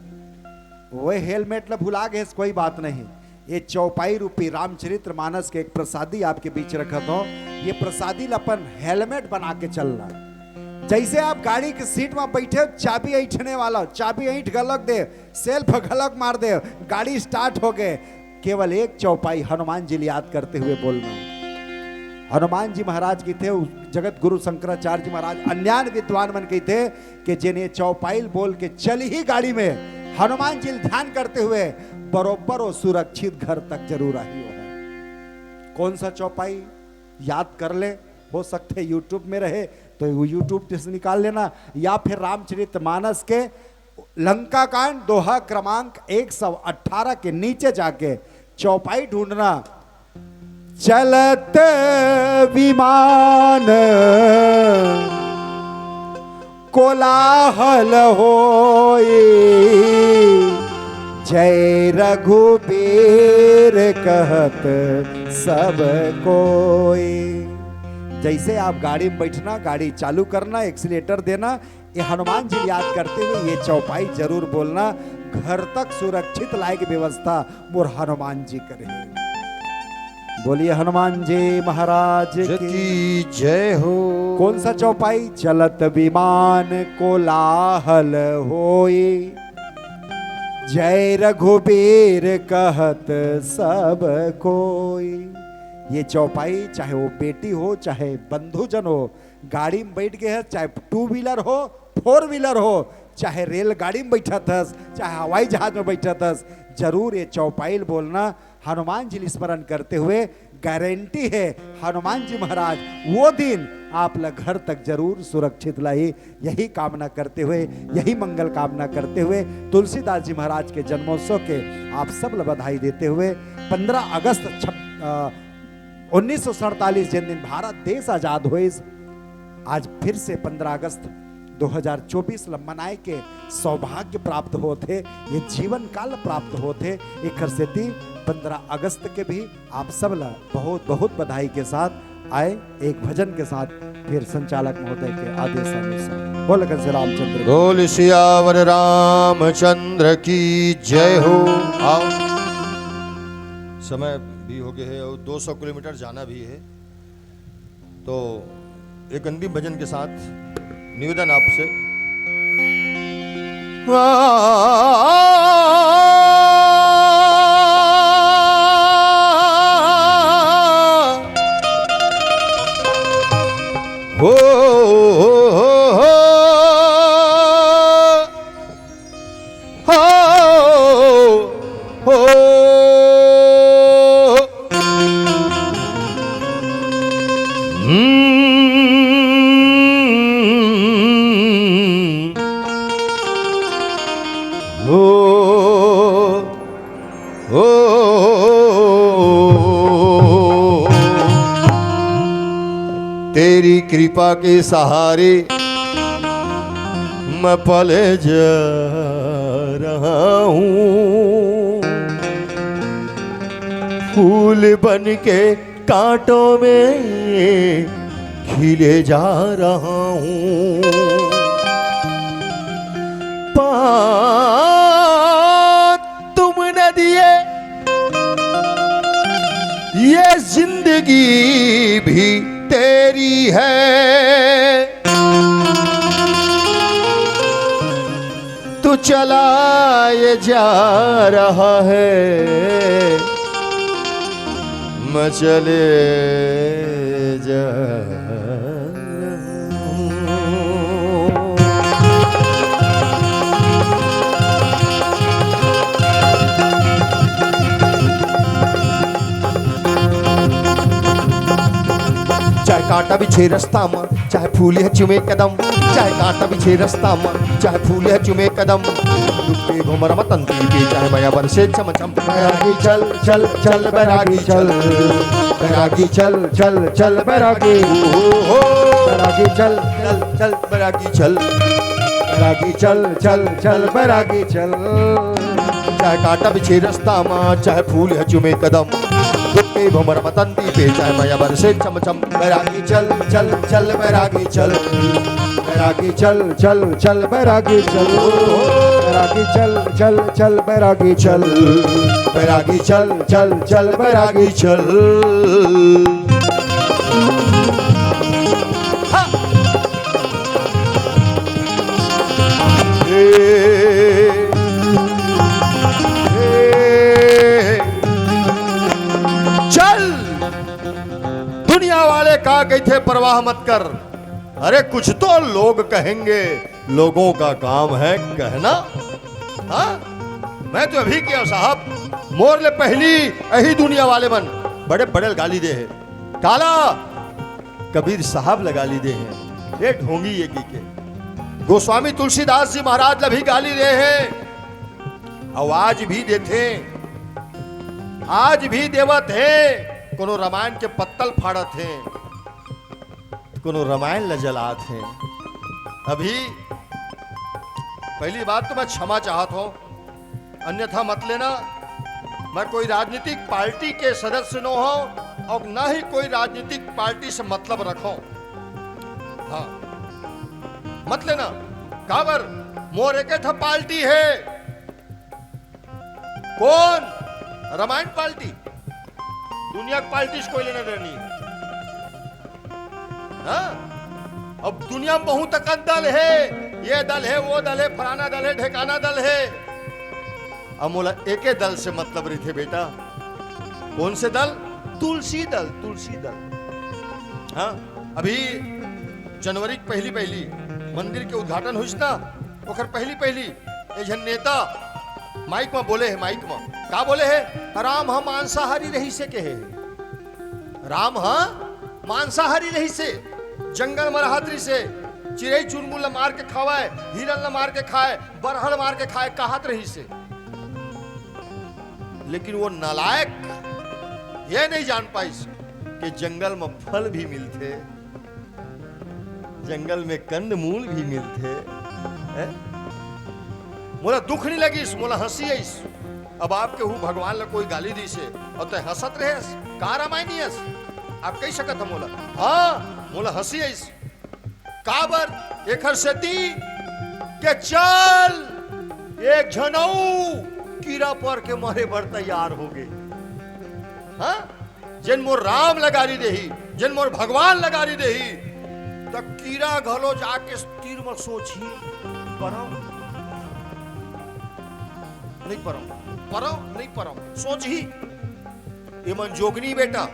वो helmet ला भुला गए, कोई बात नहीं, ये चौपाई रूपी रामचरित्र मानस के एक प्रसादी आपके बीच रखत हो, ये प्रसादी ला अपन helmet बना के चलना। जैसे आप गाड़ी के seat म बैठे हो, चाबी ऐंठने वाला हो, चाबी ऐंठ घलक दे, self घलक मार दे, गाड़ी start हो गए, केवल एक चौपाई हनुमान जी ल याद करते हुए बोलना। हनुमान जी महाराज कहिथे, जगत गुरु शंकराचार्य जी महाराज, अन्यान विद्वान मन कहिथे कि जेन ये चौपाई ल बोल के चलही गाड़ी में, हनुमान जी ल ध्यान करते हुए, बरोबर वो सुरक्षित घर तक जरूर आही। वो है कौन सा चौपाई, याद कर ले, हो सकथे YouTube में रहे तो वो YouTube से निकाल लेना, या फिर रामचरित मानस के लंका कांड दोहा क्रमांक एक सौ अठारह के नीचे जाके चौपाई ढूंढना। चलत विमान कोलाहल होई, जय रघुबीर कहत सब कोई। जैसे आप गाड़ी में बैठना, गाड़ी चालू करना, एक्सीलेटर देना, ये हनुमान जी याद करते हुए ये चौपाई जरूर बोलना। घर तक सुरक्षित लाए के व्यवस्था मोर हनुमान जी करे। बोलिए हनुमान जी महाराज की। जय हो। कौन सा चौपाई? चलत विमान कोलाहल होई, जय रघुबीर कहत सब कोई। ये चौपाई, चाहे वो बेटी हो, चाहे बंधुजन हो, गाड़ी में बैठ गए है, चाहे टू व्हीलर हो, फोर व्हीलर हो, चाहे रेलगाड़ी में बैठत हस, चाहे हवाई जहाज में बैठत हस, जरूर ये चौपाई ल बोलना। हनुमान जी ल स्मरण करते हुए गारंटी है, हनुमान जी महाराज वो दिन आप ल घर तक जरूर सुरक्षित लाही। यही कामना करते हुए, यही मंगल कामना करते हुए, तुलसीदास जी महाराज के जन्मोत्सव के आप सब ल बधाई देते हुए, पंद्रह अगस्त छप-, अ, उन्नीस सौ सैंतालीस, जिन दिन भारत देश आजाद होइस, आज फिर से पंद्रह अगस्त दो हज़ार चौबीस ल मनाए के सौभाग्य प्राप्त होत हे, ये जीवन काल प्राप्त होत हे। एकर सेती पंद्रह अगस्त के भी आप सब ला बहुत बहुत बधाई के साथ आए, एक भजन के साथ फिर संचालक महोदय के आदेश अनुसार। बोल घनश्याम रामचंद्र की। बोल सियावर रामचंद्र की जय हो। आओ, समय भी हो गए है और दो सौ किलोमीटर जाना भी है, तो एक अंतिम भजन के साथ निवेदन आपसे। हो, हो, हो, हो। हो, हो। हम्म। हो, हो। तेरी कृपा के सहारे मैं पले जा रहा हूँ, फूल बन के कांटों में खिले जा रहा हूँ। पाँव तुमने दिए, ये जिंदगी भी तेरी है। तू चला ये जा रहा है, मैं चले जा रहा हूँ। चाहे कांटा बिछे रास्ता में, चाहे फूल है चुमे कदम, चाहे कांटा बिछे रास्ता में, चाहे फूल है चुमे कदम। दुख के घुमर मतन दीपे, चाहे माया बरसे चम चम। बैरागी चल, चल, चल, बैरागी चल। बैरागी चल, चल, चल, बैरागी। ओ, हो, हो। बैरागी चल, चल, चल, बैरागी चल। बैरागी चल, चल, चल, बैरागी चल। चाहे कांटा बिछे रास्ता में, चाहे फूल है चुमे कदम। दुख के भंवर मतन दीपे, चाहे माया बरसे चम चम। बैरागी चल, चल, चल, बैरागी चल। बैरागी चल, चल, चल, बैरागी चल। बैरागी चल, चल, चल, बैरागी चल। बैरागी चल, चल, चल, बैरागी चल। हाँ। ए, ए, चल। दुनिया वाले का कहिथे, परवाह मत कर। अरे, कुछ तो लोग कहेंगे, लोगों का काम है कहना। हाँ, मैं तो अभी किया साहब, मोर ले पहली अही दुनिया वाले मन बड़े बड़े गाली दे हे। काला कबीर साहब ल गाली दे हे, ये ढोंगी ये की के। गोस्वामी तुलसीदास जी महाराज ल भी गाली दे हे, अउ आज भी देथे, आज भी देवत हे। कोनो रामायण के पत्तल फाड़त हे, कोनो रामायण ल जलात हे। अभी पहली बात तो मैं क्षमा चाहत हूँ, अन्यथा मत लेना, मैं कोई राजनीतिक पार्टी के सदस्य नो हूं और ना ही कोई राजनीतिक पार्टी से मतलब रखो। हाँ, मत लेना। काबर? मोर एक ठा पार्टी है। कौन? रामायण पार्टी। दुनिया के पार्टी से कोई लेना देना नहीं है। हाँ? अब दुनिया में बहुत अकन दल है, ये दल है, वो दल है, फलाना दल है, ढेकाना दल है। अब मोला एके दल से मतलब रहिथे बेटा। कौन से दल? तुलसी दल, तुलसी दल। हाँ, अभी जनवरी के पहली पहली मंदिर के उद्घाटन हुइस ना, ओकर पहली पहली एक झन नेता माइक में बोले हे, माइक में का बोले हे? राम ह मांसाहारी रहिसे कहे हे। राम ह मांसाहारी रहिसे, जंगल में रहत रहिसे, चिरई चुनमुन ल मार के खावय, हिरन ल मार के खाय, बरहा ल मार के खाय, कहत रहिसे। लेकिन वो नालायक ये नहीं जान पाइस कि जंगल में फल भी मिलथे, जंगल में कंदमूल भी मिलथे। हैं? मोला दुख नहीं लगिस, मोला हंसी आइस। अब आपके हु भगवान ला कोई गाली दिसे और तय हंसत रहेस, का रामायणी अस? आप कहि सकत ह मोला? हाँ, मोला हंसी आइस। काबर? एखर सेती के चल, एक झन अउ कीरा पर के मरे बर तैयार हो गे। हाँ? जेन मोर राम ल गारी देही, जेन मोर भगवान ल गारी देही, त कीरा घलो जाके तीर म सोचही, परंव, नहीं परंव, परंव, नहीं परंव, सोचही। एमन जोगनी बेटा,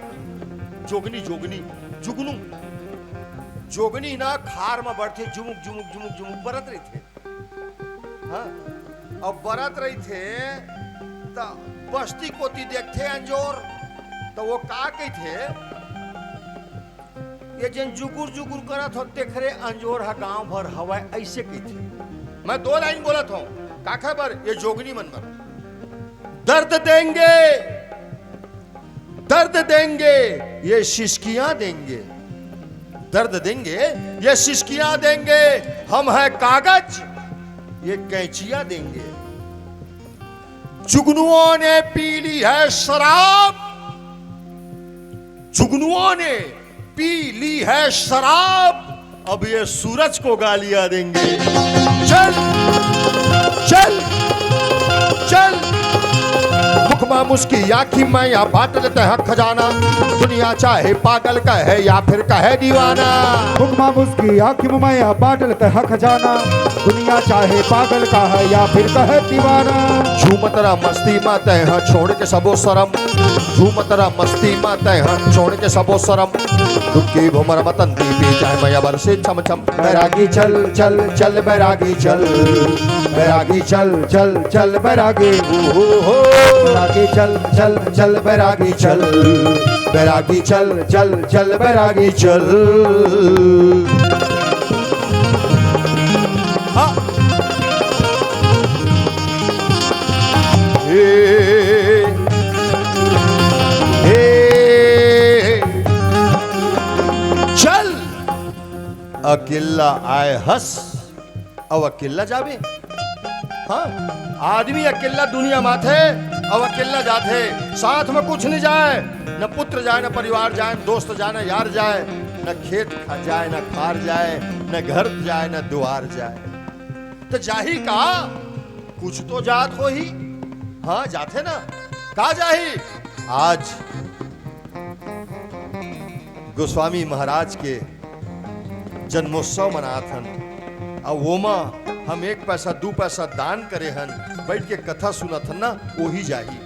जोगनी, जोगनी, जुगनू, जोगनी ना खार म बरथे, जुमुक, जुमुक, जुमुक, जुमुक बरत रहिथे। हाँ, अब बरत रहिथे, त बस्ती कोती देखथे अंजोर, त वो का कहिथे, ये जेन जुगुर जुगुर करत हो, तेखरे अंजोर ह गांव भर हवय, अइसे कहिथे। मैं दो लाइन बोलत हूं, काखा बर, ये जोगनी मन बर। दर्द देंगे, दर्द देंगे, ये सिसकियां देंगे, दर्द देंगे, ये सिसकियां देंगे, हम हैं कागज, ये कैंचियां देंगे। जुगनुओं ने पी ली है शराब, जुगनुओं ने पी ली है शराब, अब ये सूरज को गालियां देंगे। चल, चल, चल। मुखमा मुस्की आखी मैया बाटल तैं ह खजाना, दुनिया चाहे पागल कहे या फिर कहे दीवाना। मुखमा मुस्की आखी मैया बाटल तैं ह खजाना, दुनिया चाहे पागल कहे या फिर कहे दीवाना। झूमत रह मस्ती मा तैं ह छोड़ के सबो शरम, झूमत रह मस्ती मा तैं ह छोड़ के सबो शरम। डुबकी भुमर मतन दीपी चाहे मैया बरसे छम छम। बैरागी चल, चल, चल, बैरागी चल, बैरागी चल, चल, चल, बैरागी। ओ हो हो। बैरागी चल, चल, चल, बैरागी चल, बैरागी चल, चल, चल, बैरागी चल। हाँ। हे, हे, चल। अकेल्ला आय हस, अउ अकेल्ला जाबे। हाँ, आदमी अकेल्ला दुनिया म आथे, अउ अकेल्ला जाथे। साथ म कुछ नहीं जाय, न पुत्र जाय, न परिवार जाय, न दोस्त जाय, न यार जाय, न खेत खा-, जाय, न खार जाय, न घर जाय, न दुआर जाय। त जाही का? कुछ तो जात होही। हाँ, जाथे ना। का जाही? आज गोस्वामी महाराज के जन्मोत्सव मनात हन, अउ ओमा हम एक पैसा, दू पैसा दान करे हन, बइठ के कथा सुनत हन ना, ओही जाही,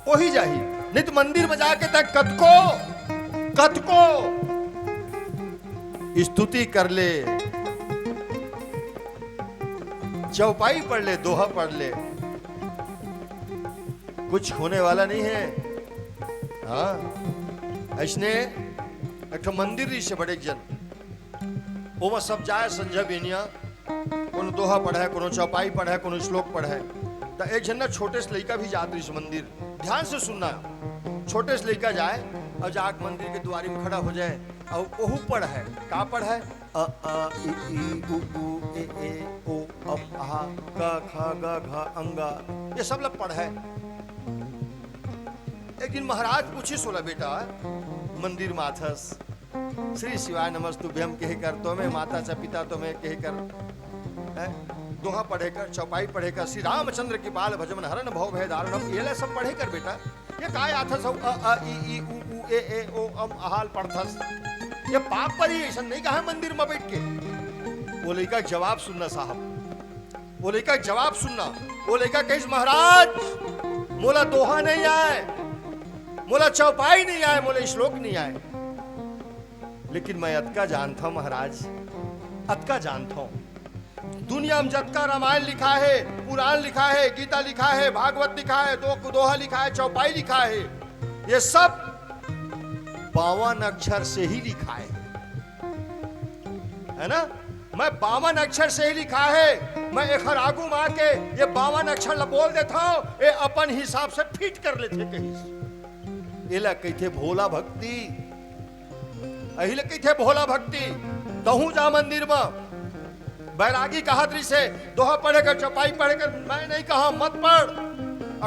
ओही जाही। नहीं त मंदिर म जाके तैं कतको, कतको स्तुति कर ले, चौपाई पढ़ ले, दोहा पढ़ ले, कुछ होने वाला नहीं है। हाँ, अइसने एक ठो मंदिर रहिसे बड़े जन, ओमा सब जाय संझा बेनिया, कोनो दोहा पढ़य, कोनो चौपाई पढ़य, कोनो श्लोक पढ़य। त एक झन ना छोटे से लइका भी जात रहिस मंदिर। ध्यान से सुनना, छोटे से लइका जाय अउ जाके मंदिर के दुआरी म खड़ा हो जाय अउ ओहू पढ़य। का पढ़य? अ, आ, इ, ई, उ, ऊ, ए, ए, ओ, अम, अहा, क, ख, ग, घ, अंगा, ये सब ला पढ़े। एक दिन महाराज पूछिस ओला, "बेटा, मंदिर म आथस, श्री शिवाय नमस्तुभ्यम कहे कर, त्वमेव माता च पिता त्वमेव कहे कर, हैं? दोहा पढ़े कर, चौपाई पढ़े कर, श्री रामचंद्र कृपाल भजमन हरन भव भय दारुणम, ये ला सब पढ़े कर बेटा।" ये काय आथस अउ अ, आ, इ, ई, उ, ऊ, ए, ए, ओ, अम, अहा ल पढ़थस? ये पाप परही, अइसन नइ कहे मंदिर म बइठ के। वो लइका के जवाब सुनना साहब, वो लइका के जवाब सुनना। वो लइका कहिस, "महाराज, मोला दोहा नइ आय, मोला चौपाई नइ आय, मोला श्लोक नइ आय, लेकिन मैं अतका जानथंव महाराज, अतका जानथंव।" दुनिया म जतका रामायण लिखाय हे, पुराण लिखाय हे, गीता लिखाय हे, भागवत लिखाय हे, दो-, दोहा लिखाय हे, चौपाई लिखाय हे, ये सब बावन अक्षर से ही लिखाय हे, है ना? मैं बावन अक्षर से ही लिखाय हे, मैं एखर आगू म आके ये बावन अक्षर ल बोल देथंव, ये अपन हिसाब से फिट कर लेथे कहिस। एला कहिथे भोला भक्ति। अही ले कहिथे भोला भक्ति। तहूं जा मंदिर म। बैरागी कहत रिहिसे, "दोहा पढ़े कर, चौपाई पढ़े कर।" मैं नइ कहंव, मत पढ़।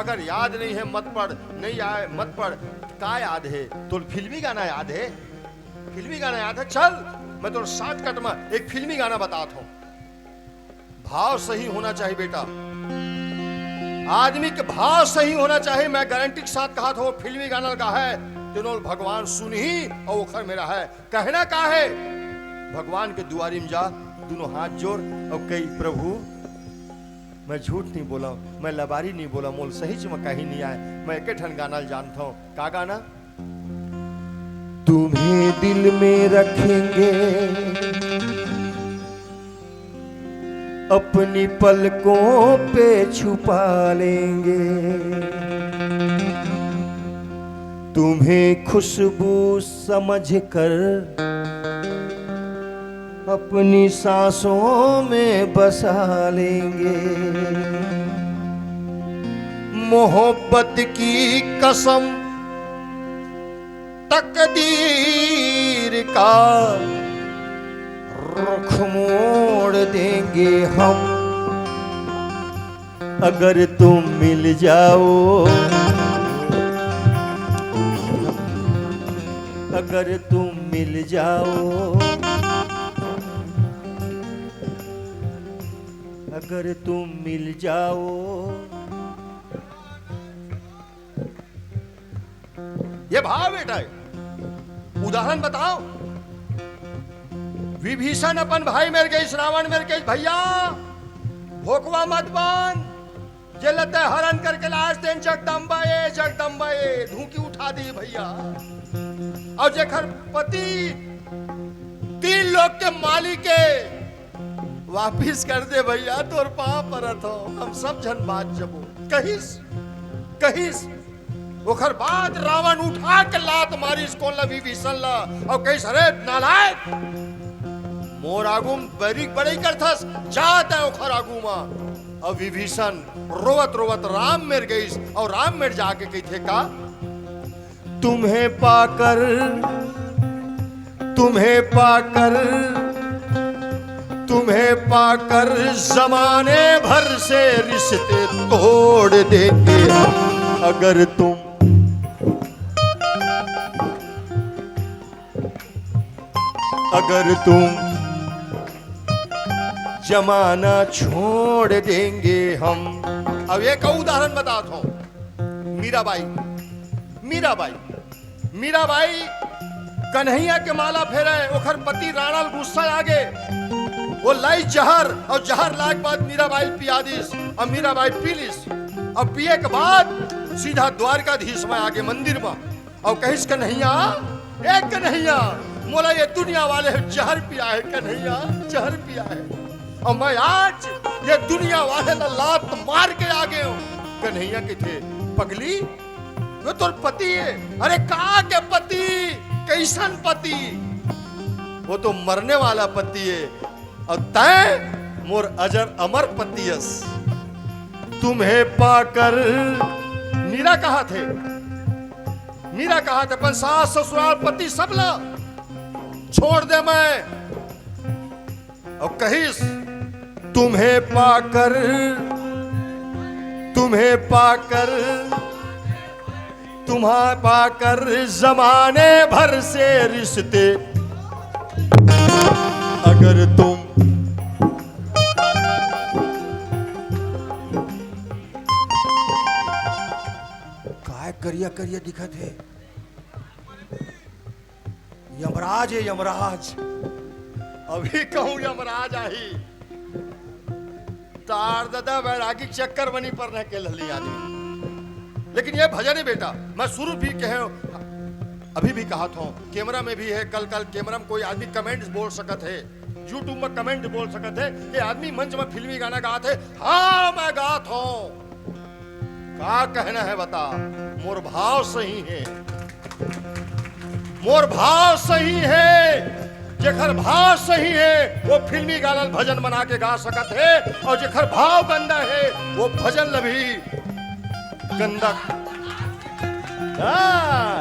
अगर याद नइ हे, मत पढ़। नइ आय, मत पढ़। का याद हे? तोला फिल्मी गाना याद हे? फिल्मी गाना याद हे? चल, मैं तोला shortcut म एक फिल्मी गाना बतात हंव। भाव सही होना चाहिए बेटा, आदमी के भाव सही होना चाहिए। मैं गारंटी के साथ कहत हंव, फिल्मी गाना गाय हे तेनो ल भगवान सुनही अउ ओखर मेर हे। कहना का हे, भगवान के दुआरी म जा, दूनों हाथ जोड़ अउ कहि, "प्रभु, मैं झूठ नइ बोलंव, मैं लबारी नइ बोलंव, मोला सहीच म कहीं नइ आय, मैं एके ठन गाना ल जानथंव।" का गाना? तुम्हें दिल में रखेंगे, अपनी पलकों पे छुपा लेंगे, तुम्हें खुशबू समझकर अपनी सांसों में बसा लेंगे। मोहब्बत की कसम, तकदीर का रुख मोड़ देंगे हम, अगर तुम मिल जाओ, अगर तुम मिल जाओ, अगर तुम मिल जाओ। ये भाव बेटा हे। उदाहरण बताओ, विभीषण अपन भाई मेर गइस, रावण मेर गइस, "भइया, भोकवा मत बन, जेला तैं हरण करके लायस तेन जगदम्बा ए, जगदम्बा ए, धूकी उठा दी भइया। अउ जेखर पति तीन लोक के मालिक ए, वापिस कर दे भइया, तोर पांव परत हंव, हम सब झन बांच जबो।" कहिस, कहिस। ओखर बाद रावण उठा के लात मारिस कोन ला, विभीषण ला, अउ कहिस, "अरे नालायक, मोर आगू म बइरी के बड़ई करथस, जा तैं ओखर आगू म।" अउ विभीषण रोवत रोवत राम मेर गइस, अउ राम मेर जाके कहिथे का, तुम्हें पाकर, तुम्हें पाकर, तुम्हें पाकर जमाने भर से रिश्ते तोड़ देंगे हम। अगर तुम, अगर तुम जमाना छोड़ देंगे हम। अब एक अउ उदाहरण बतात हंव, मीराबाई, मीराबाई, मीराबाई कन्हैया के माला फेरे, ओखर पति राणा ल गुस्सा आगे, वो लाइस जहर, अउ जहर लाय के बाद मीराबाई ल पिया दिस, अउ मीराबाई पी लिस, अउ पिए के बाद सीधा द्वारकाधीश म आगे मंदिर म, अउ कहिस, "कन्हैया, ए कन्हैया, मोला ये दुनिया वाले ह जहर पिया हे कन्हैया, जहर पिया हे। अउ मैं आज ये दुनिया वाले ला लात मार के आगे हंव।" कन्हैया कहिथे, "पगली, वो तोर पति हे।" "अरे का के पति? कइसन पति? वो तो मरने वाला पति हे, अउ तैं मोर अजर अमर पति अस।" तुम्हें पाकर, मीरा कहत हे, मीरा कहत हे, अपन सास, ससुराल, पति सब ला छोड़ देंव मैं, अउ कहिस, तुम्हें पाकर, तुम्हें पाकर, तुम्हें पाकर जमाने भर से रिश्ते, अगर तुम काय करिया करिया दिखत हे? यमराज हे, यमराज। अभी कहूं यमराज आही। तार ददा बैरागी चक्कर बनी पर न के लली आदमी। लेकिन ये भजन हे बेटा, मैं शुरू भी कहे, अभी भी कहा था, कैमरा में भी है, कल कल कैमरा में कोई आदमी कमेंट्स बोल सकत है, YouTube में कमेंट बोल सकत है कि आदमी मंच में फिल्मी गाना गात है। हाँ, मैं गात हूँ। का कहना है बता, मोर भाव सही है, मोर भाव सही है। जेकर भाव सही है, वो फिल्मी गाना ल भजन बना के गा सकत है, और जेकर भाव गंदा है, वो भजन ल भी गंदा। हाँ।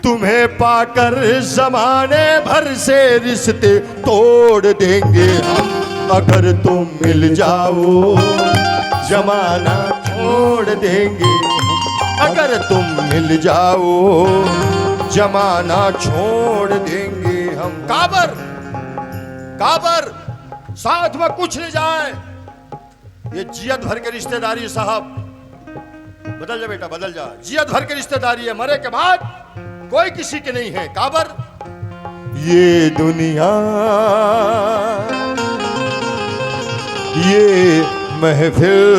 तुम्हें पाकर जमाने भर से रिश्ते तोड़ देंगे हम, अगर तुम मिल जाओ, जमाना छोड़ देंगे। अगर तुम मिल जाओ, जमाना छोड़ देंगे हम। काबर, काबर, साथ में कुछ नहीं जाए। ये जियत भर के रिश्तेदारी साहब, बदल जा बेटा, बदल जा। जियत भर के रिश्तेदारी है, मरे के बाद कोई किसी के नहीं है। काबर? ये दुनिया, ये महफिल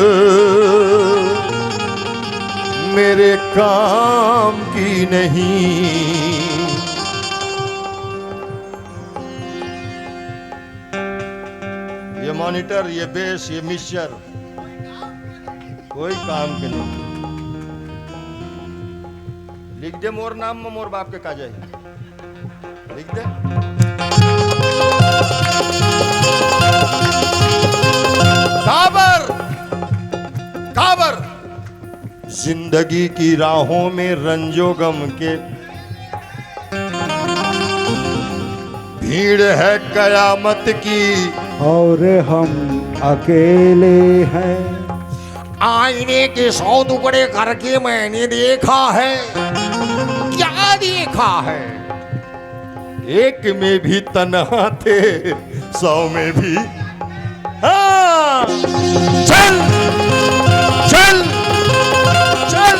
मेरे काम की नहीं। ये मॉनिटर, ये बेस, ये मिक्सचर, कोई काम के नहीं। लिख दे मोर नाम में, मोर बाप के का जाही। लिख दे। काबर, काबर जिंदगी की राहों में रंजो गम के भीड़ है कयामत की। और हम अकेले हैं। आईने के सौ टुकड़े करके मैंने देखा है। क्या देखा है? एक में भी तन्हा थे, सौ में भी। हाँ। चल, चल, चल।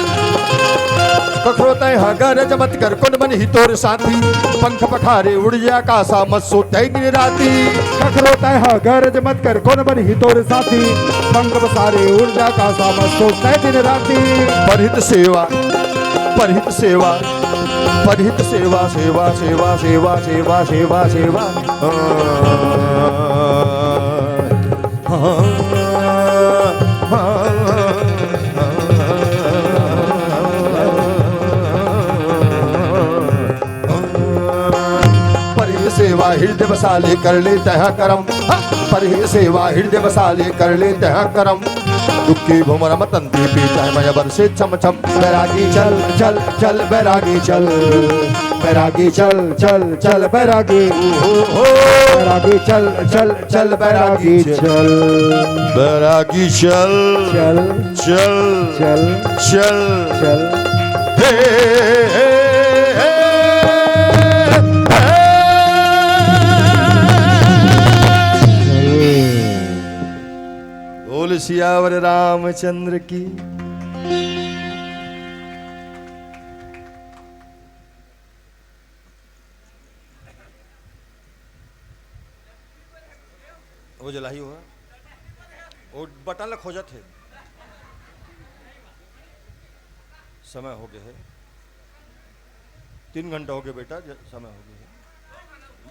कखरो तय हा गरज मत कर, कोन मन ही तोर साथी। पंख पखारे उड़ जा कासा, मत सो तय दिन राती। कखरो तय हा गरज मत कर, कोन मन ही तोर साथी। पंख पसारे उड़ जा कासा, मत सो तय दिन राती। परहित सेवा, परहित सेवा, परहित सेवा, सेवा, सेवा, सेवा, सेवा, सेवा, सेवा। हाँ, हाँ, हाँ, हाँ। परहित सेवा हृदय बसा ले, कर ले तह करम। हाँ, परहित सेवा हृदय बसा ले, कर ले तह करम। दुखी भुमर मतंती पीता है मय बरसे छम छम। बैरागी चल, चल, चल, बैरागी चल। बैरागी चल, चल, चल, बैरागी। ओ, ओ, ओ। बैरागी चल, चल, चल, बैरागी चल। बैरागी चल, चल, चल, चल, चल, चल। चल। हे, हे, हे, हे, हे। बोल सियावर रामचंद्र की। वो जलाही हुआ, वो बटन ला खोजत हे। समय हो गया है, तीन घंटा हो गया बेटा, ज-, समय हो गया है।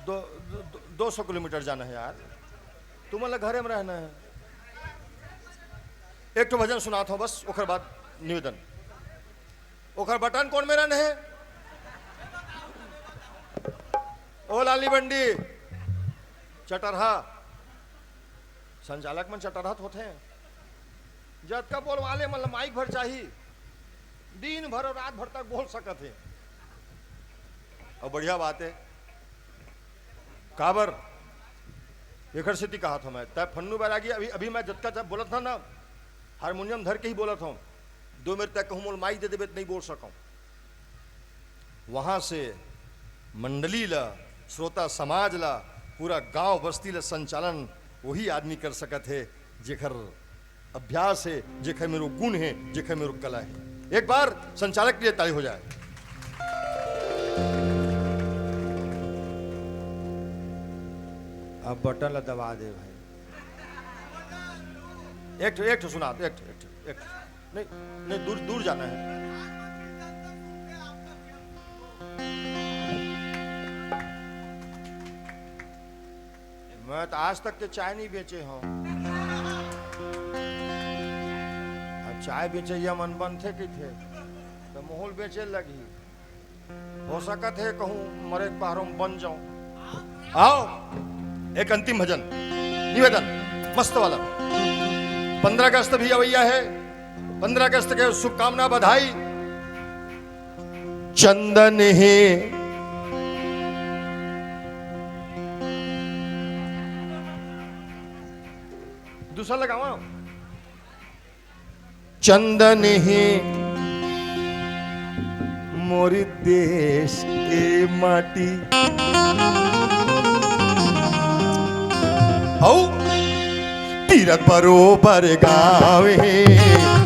दो, दो, दो सौ किलोमीटर जाना है यार, तुमन ला घरे में रहना है। एक ठो भजन सुनात हूँ बस, ओकर बाद निवेदन। ओकर बटन कोन मेरन हे? ओ लाली बंडी, चटरहा, संचालक मन चटरहा होथे। जतका बोलवा ले, मतलब माइक भर चाही, दिन भर अउ रात भर तक बोल सकत हे। अउ बढ़िया बात हे, काबर एकर सेती कहत हंव मैं, तैं फन्नू बैरागी, अभी, अभी मैं जतका जब बोलत हंव ना, हारमोनियम धर के ही बोलत हंव। दो मिनट तक कहूं मोला माइक दे देबे त नहीं बोल सकंव। वहां से मंडली ला, श्रोता समाज ला, पूरा गांव बस्ती ला संचालन वही आदमी कर सकत हे, जेकर अभ्यास हे, जेकर में वो गुण हे, जेकर में वो कला हे। एक बार संचालक के लिए ताली हो जाए। अब बटन ला दबा दे भाई। एक ठो, एक ठो सुना, एक ठो, एक ठो, एक ठो। नहीं, नहीं, दूर, दूर जाना है। मैं तो आज तक के चाय नहीं बेचे हंव। अब चाय बेचइया मन बनथे कहिथे, त मोहूं ल बेचे लगही। हो सकत हे कहूं मरे के पहरो में बन जांव। आओ, एक अंतिम भजन, निवेदन, मस्त वाला। पंद्रह अगस्त भी अवइया हे, पंद्रह अगस्त के शुभकामना, बधाई। चंदन हे। दूसरा लगावा। चंदन हे मोर देश के माटी। अउ तीरथ बरोबर गाँव हे,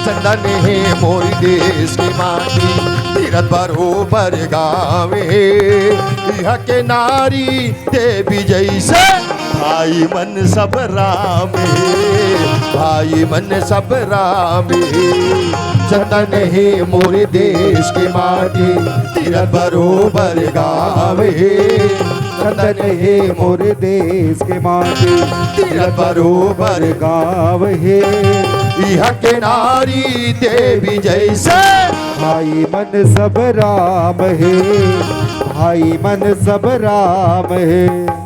चंदन हे मोर देश के माटी। तीरथ बरोबर गाँव हे, इहाँ के नारी देवी जैसे, भाई मन सब राम हे, भाई मन सब राम हे। चंदन हे मोर देश के माटी, तीरथ बरोबर गाँव हे। चंदन हे मोर देश के माटी, तीरथ बरोबर गाँव हे। इहाँ के नारी देवी जैसे, भाई मन सब राम हे, भाई मन सब राम हे।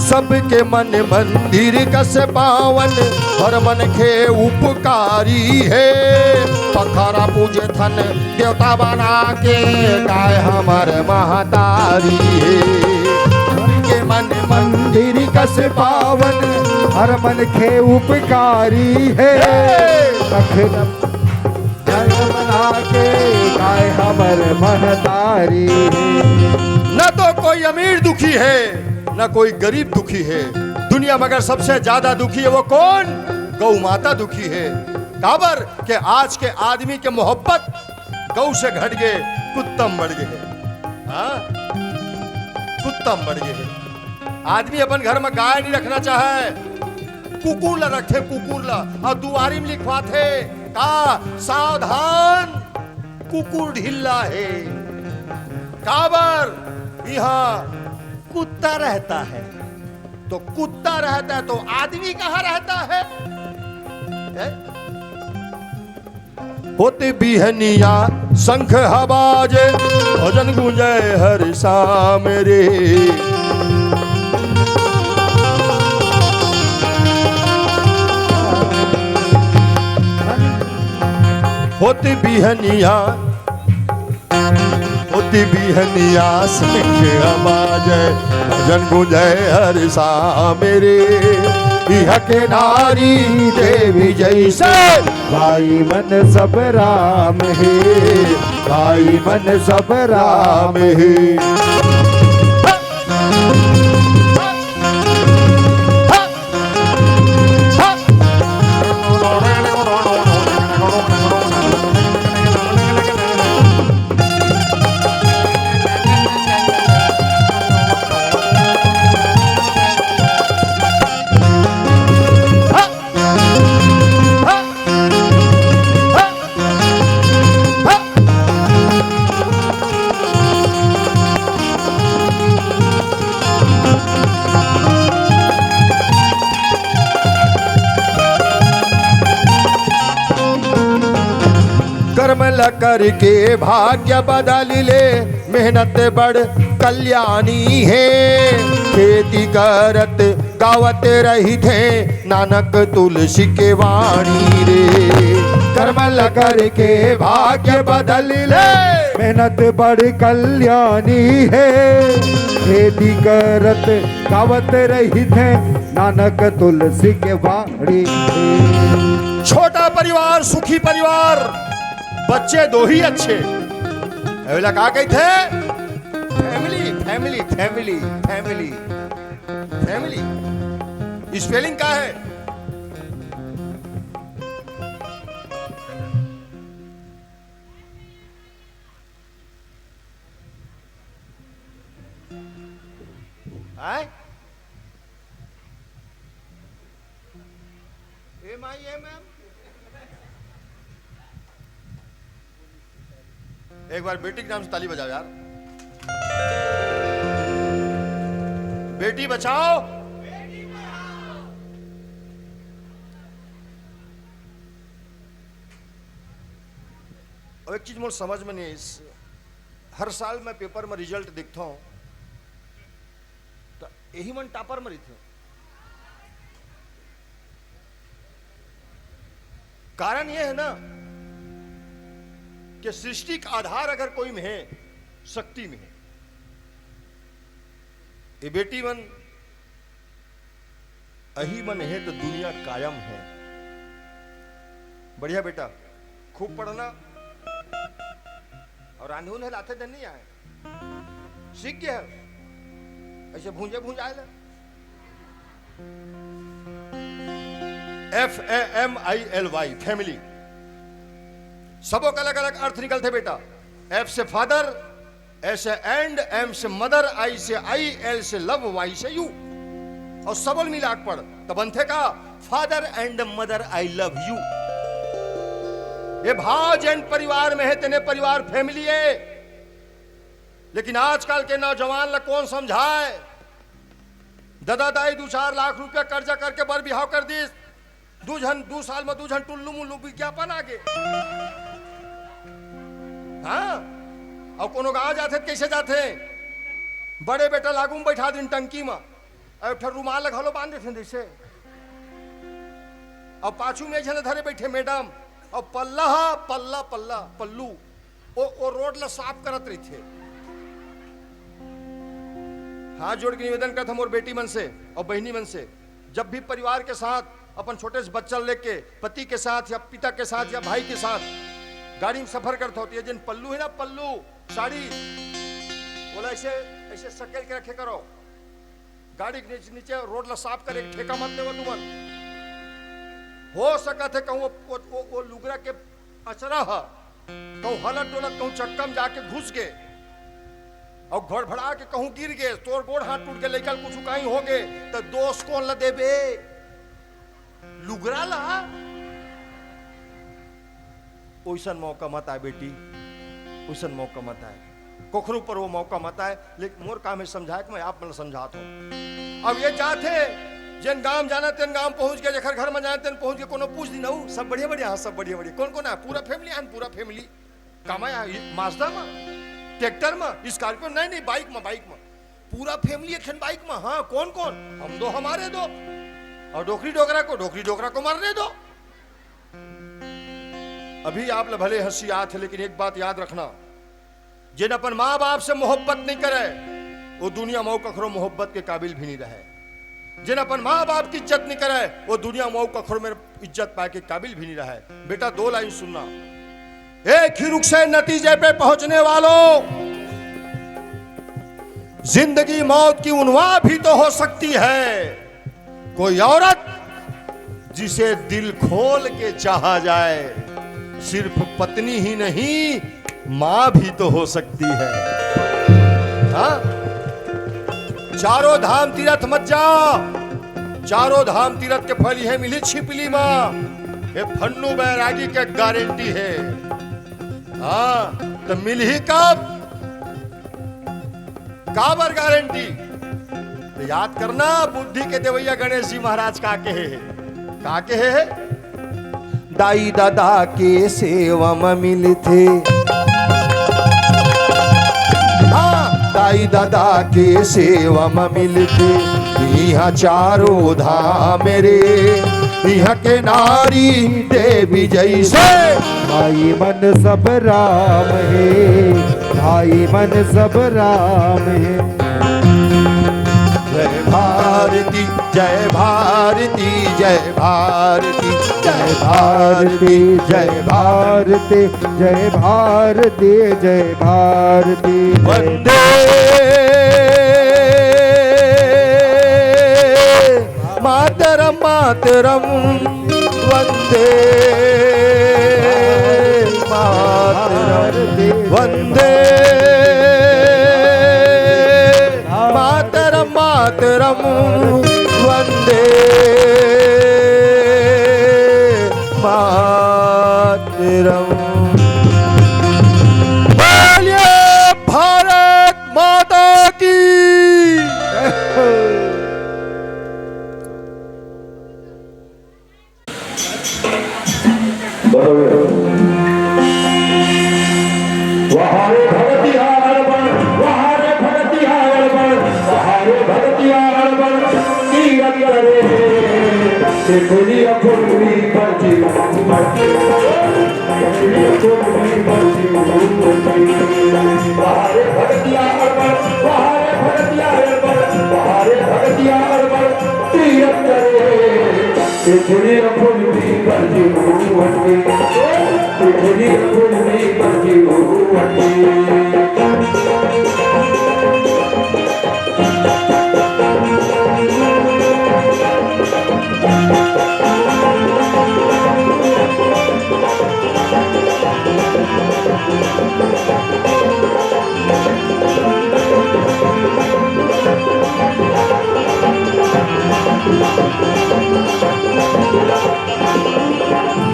सबके मन मंदिर कस पावन, हर मनखे उपकारी हे। पखरा पूजे थन देवता बना के, गाय हमर महतारी हे। सबके मन मंदिर कस पावन, हर मनखे उपकारी हे। पखरा घर बना के गाय हमर महतारी हे। न तो कोई अमीर दुखी हे, न कोई गरीब दुखी हे। दुनिया में अगर सबसे ज्यादा दुखी हे वो कौन? गौ माता दुखी हे। काबर के आज के आदमी के मोहब्बत गौ से घट गे, कुत्ता म बढ़ गे हे। हाँ, कुत्ता म बढ़ गे हे। आदमी अपन घर में गाय नहीं रखना चाहे, कुकुर ला रखथे, कुकुर ला, अउ दुआरी में लिखवाथे का, सावधान, कुकुर ढिल्ला हे। काबर? इहाँ कुत्ता रहता है, तो कुत्ता रहता है तो आदमी कहाँ रहता है? हैं? होत बिहनिया शंख ह बाजे, भजन गूंजे हर शाम रे। होत बिहनिया, होत बिहनिया शंख ह बाजे, भजन गूंजे हर शाम रे। इहाँ के नारी देवी जैसे, भाई मन सब राम हे, भाई मन सब राम हे। ल करके भाग्य बदल ले, मेहनत बड़ कल्याणी हे। खेती करत गावत रहिथे, नानक तुलसी के वाणी रे। कर्म ल करके भाग्य बदल ले, मेहनत बड़ कल्याणी हे। खेती करत गावत रहिथे, नानक तुलसी के वाणी रे। छोटा परिवार, सुखी परिवार, बच्चे दो ही अच्छे। अगला का कहते हैं? Family, family, family, family, family. Spelling का है? I? M I M M. एक बार बेटी के नाम से ताली बजाओ यार। बेटी बचाओ। अब एक चीज मोर समझ में नहीं, इस हर साल मैं पेपर में रिजल्ट देखता हूँ, तो यही मन टॉपर में रहते हो। कारण ये है ना कि सृष्टि का आधार अगर कोई में है, शक्ति में है। ये बेटी मन, अही मन है तो दुनिया कायम है। बढ़िया बेटा, खूब पढ़ना। और आंधी उन्हें लाते धन नहीं आए, सीख गया है। ऐसे भूंजे भूंजाए ले। F A M I L Y, family. सबो का अलग अलग अर्थ निकलते बेटा। एफ से फादर, ए से एंड, एम से मदर, आई से आई, एल से लव, वाई से यू। और सबल मिला के पढ़, तो बनथे का? Father and mother, I love you. ये भाव जेन परिवार में है, तेने परिवार फैमिली है। लेकिन आजकल के नौजवान ला कौन समझाए? ददा दाई दू चार लाख रुपया कर्जा करके बर बिहाव कर दिस, दू झन, दू साल में दू झन टुल्लू मुल्लू विज्ञापन आगे। हाँ, और कोनो गांव जाथे त कैसे जाथे? बड़े बेटा लागू में बैठा दिन टंकी में, और एक ठो रुमाल घलो बांध देथे जैसे। और पाछू में एक झन धरे बैठे मैडम, और पल्ला हा, पल्ला, पल्ला, पल्लू, ओ, ओ रोड ला साफ करत रहिथे। हाथ जोड़ के निवेदन करत हन मोर बेटी मन से और बहिनी मन से, जब भी परिवार के साथ, अपन छोटे से बच्चा लेके, पति के साथ या पिता के साथ या भाई के साथ गाड़ी में सफर करत हो, तो ये जिन पल्लू है ना, पल्लू साड़ी, बोला ऐसे, ऐसे सकेल के रखे करो। गाड़ी के नीचे, नीचे रोड ला साफ करे के ठेका मत लेवा तुमन। हो सकत है कहूँ वो, वो, वो, वो लुगरा के अचरा ह, कहूँ हलत डोलत कहूँ चक्का में जाके घुस गे, और घड़भड़ा के कहूँ गिर गे, तोर गोड़ हाथ टूट के लइका ल कुछ कहीं हो गे, तो दोष कौन ला देबे? लुगरा ला। ओइसन मौका मत आए बेटी, ओइसन मौका मत आए, कोखरो पर वो मौका मत आए। लेकिन मोर काम है समझाए के, मैं आप मन ल समझात हूँ। अब ये जात है, जेन गांव जाना तेन गांव पहुंच गए, जेकर घर में जाना तेन पहुंच गए, कोनो पूछ दिन, "अऊ, सब बढ़िया बढ़िया?" "हाँ, सब बढ़िया बढ़िया।" "कौन कौन आए?" "पूरा फैमिली आए।" "पूरा फैमिली?" "कामा आए?" "माजदा में, ट्रैक्टर में, स्कॉर्पियो?" "नहीं नहीं, बाइक में, बाइक में।" "पूरा फैमिली एक ठन बाइक में?" "हाँ।" "कौन कौन?" "हम दो, हमारे दो, और डोकरी डोकरा को, डोकरी डोकरा को मरने दो।" अभी आप ल भले हंसी आत है, लेकिन एक बात याद रखना, जेन अपन माँ बाप से मोहब्बत नहीं करे, वो दुनिया में कखरो मोहब्बत के काबिल भी नहीं रहे। जेन अपन माँ बाप की इज्जत नहीं करे, वो दुनिया में कखरो में इज्जत पाए के काबिल भी नहीं रहे। बेटा, दो लाइन सुनना। एक ही रुख से नतीजे पे पहुंचने वालों, जिंदगी मौत की उनवा भी तो हो सकती है। कोई औरत जिसे दिल खोल के चाहा जाए, सिर्फ पत्नी ही नहीं, माँ भी तो हो सकती है। हाँ, चारों धाम तीरथ मत जा। चारों धाम तीरथ के फल ये मिली छिपली माँ, ये फन्नू बैरागी के गारंटी है। हाँ, तो मिलही कब? काबर गारंटी? तो याद करना, बुद्धि के देवैया गणेश जी महाराज का कहे हे, का कहे हे? दाई ददा के सेवा म मिलथे। हाँ, दाई ददा के सेवा म मिलथे। इहाँ चारों धाम रे, इहाँ के नारी देवी जैसे। भाई मन सब राम हे, भाई मन सब राम हे। जय भारती, जय भारती, जय भारती, जय भारती, जय भारती, जय भारती, जय भारती। वंदे मातरम, मातरम, वंदे मातरम, वंदे मातरम, मातरम, वंदे मातरम। बोलिए भारत माता की। बताओ। वहाँ रे भगतिया अड़बड़, वहाँ रे भगतिया अड़बड़, वहाँ रे भगतिया अड़बड़, तीरथ करे। ते दुनिया पूरी पर जीव, पर जीव, पूरी पर जीव। वहाँ रे भगतिया अड़बड़, वहाँ रे भगतिया अड़बड़, वहाँ रे भगतिया अड़बड़, तीरथ करे। पिछड़ी अपुन भी बची हुअती, पिछड़ी अपुन भी बची हुअती।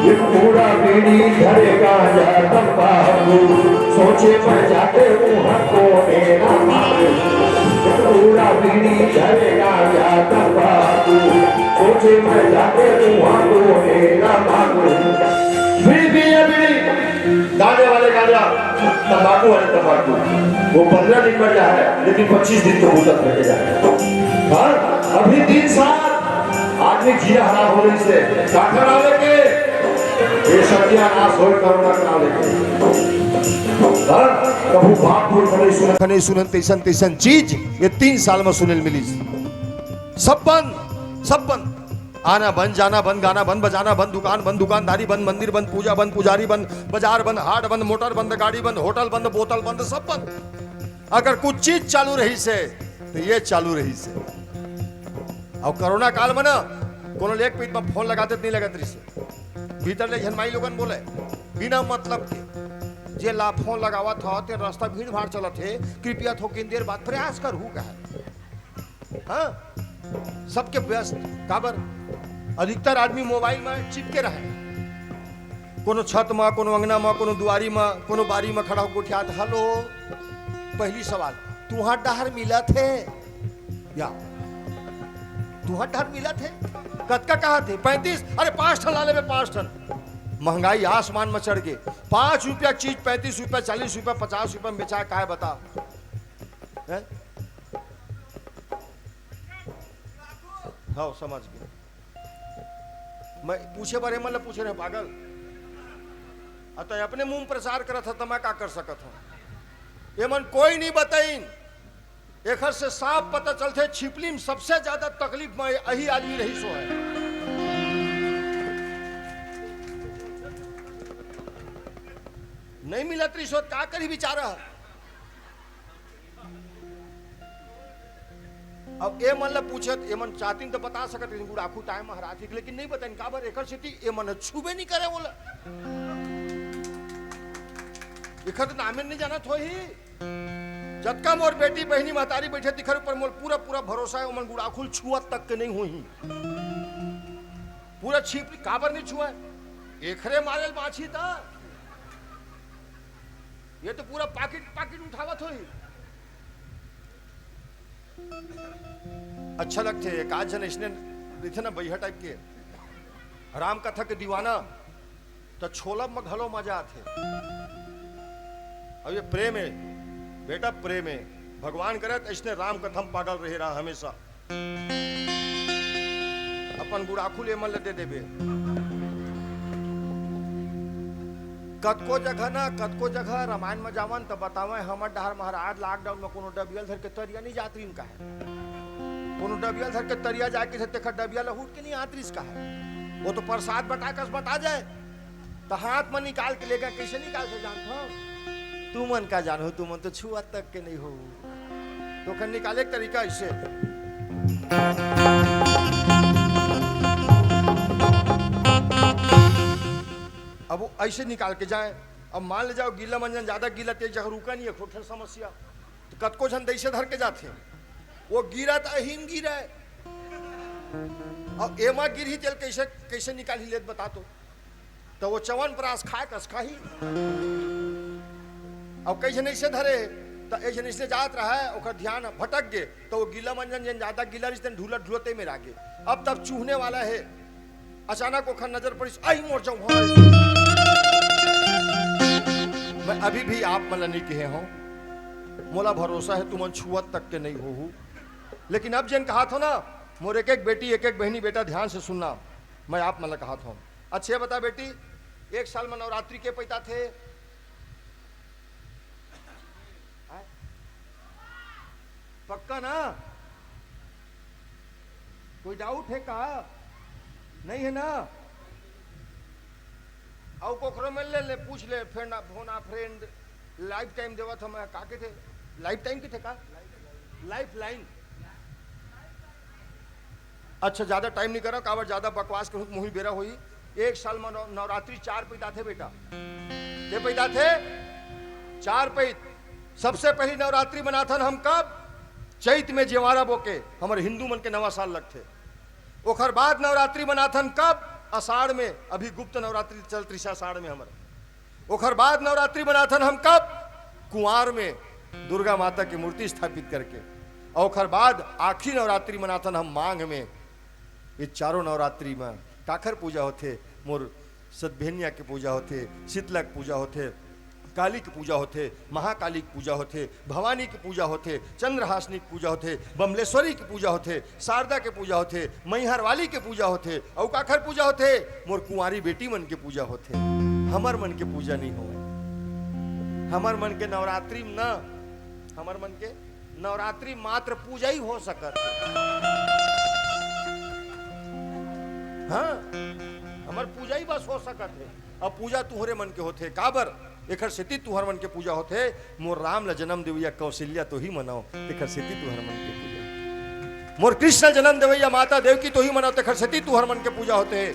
ये पूरा बीड़ी धरे गांजा तंबाकू, सोचे मैं जाके वहाँ को मेरा मांगू। ये पूरा बीड़ी धरे गांजा तंबाकू, सोचे मैं जाके वहाँ को मेरा मांगू। बीड़ी पिए बीड़ी, गांजे वाले गांजा, तंबाकू वाले तंबाकू। वो पन्द्रह दिन मर जाए, लेकिन पच्चीस दिन तो भूतत रह जाए। हाँ, अभी तीन साल आदमी जीना हराम हो रही से, का करा लेके? ये सत्यानाश होय कोरोना करा लेके। हाँ, कभू बाप पुरख नहीं सुनन, नहीं सुनन, तैसन, तैसन चीज ये तीन साल में सुने ल मिली। सब बंद, सब बंद। आना बंद, जाना बंद, गाना बंद, बजाना बंद, दुकान बंद, दुकानदारी बंद, मंदिर बंद, पूजा बंद, पुजारी बंद, बाजार बंद, हाट बंद, मोटर बंद, गाड़ी बंद, होटल बंद, बोतल बंद, सब बंद। अगर कुछ चीज चालू रही से, तो ये चालू रही से। और कोरोना काल में ना, कोनो लेग पीठ में फोन लगा देत, नहीं लगत रही से। भीतर ले झन माई लोगन बोले, बिना मतलब के, "जे ला फोन लगावत हो, ते रास्ता भीड़ भाड़ चलत हे, कृपया थोकिन देर बाद प्रयास करहू," कहे। हाँ, सबके व्यस्त। काबर? अधिकतर आदमी मोबाइल में चिपके रहे, कोनो छत में, कोनो अंगना में, कोनो दुआरी में, कोनो बारी में खड़ा होके गोठियात, "हेलो।" पहली सवाल, "तुहां डहर मिलत हे या? तुहां डहर मिलत हे?" "कतका कहत हे?" "पैंतीस।" "अरे, पांच ठन ला लेबे, पांच ठन।" महंगाई आसमान में चढ़ गे। पांच रुपया चीज पैंतीस रुपया, चालीस रुपया, पचास रुपया में बेचाय, काय बता? हैं? हाँ, समझ गे। मैं पूछे बर एमन ला पूछे रहे, पागल। आ, तो अपने मुंह में प्रचार करत ह, तो मैं का कर सकत हूँ? एमन कोई नहीं बताइन। एखर से साफ पता चलथे, छिपली में सबसे ज्यादा तकलीफ में यही आदमी रही सो है। नहीं मिलत रही सो, का करी बेचारा? अब ए मन ल पूछत, ए मन चाहतिन त बता सकत रहिन, गुड़ाखू ताय महाराज, लेकिन नहीं बताइन। काबर? एकर सेती ए मन ह छूबे नहीं करे ओला। एकर त नामे नहीं जानत होही। जतका मोर बेटी, बहिनी, महतारी बैठे, तिखर ऊपर मोर पूरा, पूरा भरोसा है, ओमन गुड़ाखू ल छुअत तक के नहीं होही। पूरा छिपली काबर नहीं छुआ? एखरे मारे ल बांची त। ये तो पूरा पाकिट, पाकिट उठावत होही। अच्छा लगथे, एक आध झन अइसने रहिथे ना, बइहा टाइप के, राम कथा के दीवाना। त छोलब म घलो मजा आथे। अब ये प्रेम हे बेटा, प्रेम हे। भगवान करे त अइसने राम कथा म पागल रहे रहा हमेशा। अपन गुड़ाखू ले मन ल दे देबे। कतको जगह ना, कतको जगह रामायण म जावन त बतावय, हमर डहर महाराज lockdown म कोनो डबियल धर के तरिया नइ जात रिन काहे। कोनो डबियल धर के तरिया जाके से तेखर डबिया ल हुट के नइ आत रिस काहे। वो तो प्रसाद बटा कस बटा जाय। त हाथ म निकाल के लेगा, कइसे निकाल के जानत हो? तुमन का जानहू, तुमन तो छुआ तक के नइ हो। तो ओकर निकाले के तरीका अइसे। अब वो अइसे निकाल के जाय। अब मान ले जाव, गीला मंजन ज्यादा गीला, तेज जगह रुका नइ हे, खोठर समस्या। त कतको झन दइसे धर के जाथे, वो गिरा त अहिन गिरा हे। अब एमा गिरही तेल कइसे, कइसे निकालही ले त बता तो। त वो चवन प्रास खाय कस खाही। अब कई झन अइसे धरे, त एक झन अइसने जात रहय, ओकर ध्यान भटक गे, त वो गीला मंजन जेन ज्यादा गीला रिहिस, तेन ढूलत ढूलत ए मेरा गे। अब तब चूहने वाला हे, अचानक ओखर नजर पड़िस, "आई मोर जऊंहा।" मैं अभी भी आप मन ल नइ कहे हंव, मोला भरोसा हे तुमन छुअत तक के नइ होहू। लेकिन अब जेन कहात हंव ना, मोर एक एक बेटी, एक एक बहिनी, बेटा, ध्यान से सुनना, मैं आप मन ल कहात हंव। अच्छा ये बता बेटी, एक साल म नवरात्रि के पइताथे? हैं? पक्का ना? कोई doubt हे का? नइ हे ना? अउ कोखरो मिल ले, ले पूछ ले, friend, phone a friend, life time देवत हंव मैं, का कथे? Life time कथे का? Lifeline। अच्छा, ज्यादा time नइ करंव, काबर ज्यादा बकवास करहूं त मुंह बेरा होही। एक साल म नव-, नवरात्रि चार पइत आथे बेटा। के पइत आथे? चार पइत। सबसे पहिली नवरात्रि मनाथन हम कब? चइत में जेवारा बोके, हमर हिंदू मन के नवा साल लगथे। ओखर बाद नवरात्रि मनाथन कब? अषाढ़ में। अभी गुप्त नवरात्रि चलत रिहिस अषाढ़ में हमर। ओखर बाद नवरात्रि मनाथन हम कब? कुंवार में, दुर्गा माता के मूर्ति स्थापित करके। अउ ओखर बाद आखिरी नवरात्रि मनाथन हम माघ में। ये चारों नवरात्रि में काखर पूजा होथे? मोर सतबेहनिया के पूजा होथे, शीतला के पूजा होथे, काली के पूजा होथे, महाकाली के पूजा होथे, भवानी के पूजा होथे, चंद्रहासिनी के पूजा होथे, बमलेश्वरी के पूजा होथे, शारदा के पूजा होथे, मैहर वाली के पूजा होथे, अउ काखर पूजा होथे? मोर कुंवारी बेटी मन के पूजा होथे। हमर मन के पूजा नइ होवय। हमर मन के नवरात्रि म न, हमर मन के नवरात्रि मात्र पूजा ही हो सकत हे। हाँ, हमर पूजा ही बस हो सकत हे। अब पूजा तुहरे मन के होथे। काबर? एखर सेती तुहर मन के पूजा होथे। मोर राम ल जन्म देवइया कौशल्या तोही मन अव, तेखर सेती तुहर मन के पूजा। मोर कृष्ण ल जन्म देवइया माता देवकी तोही मन अव, तेखर सेती तुहर मन के पूजा होथे।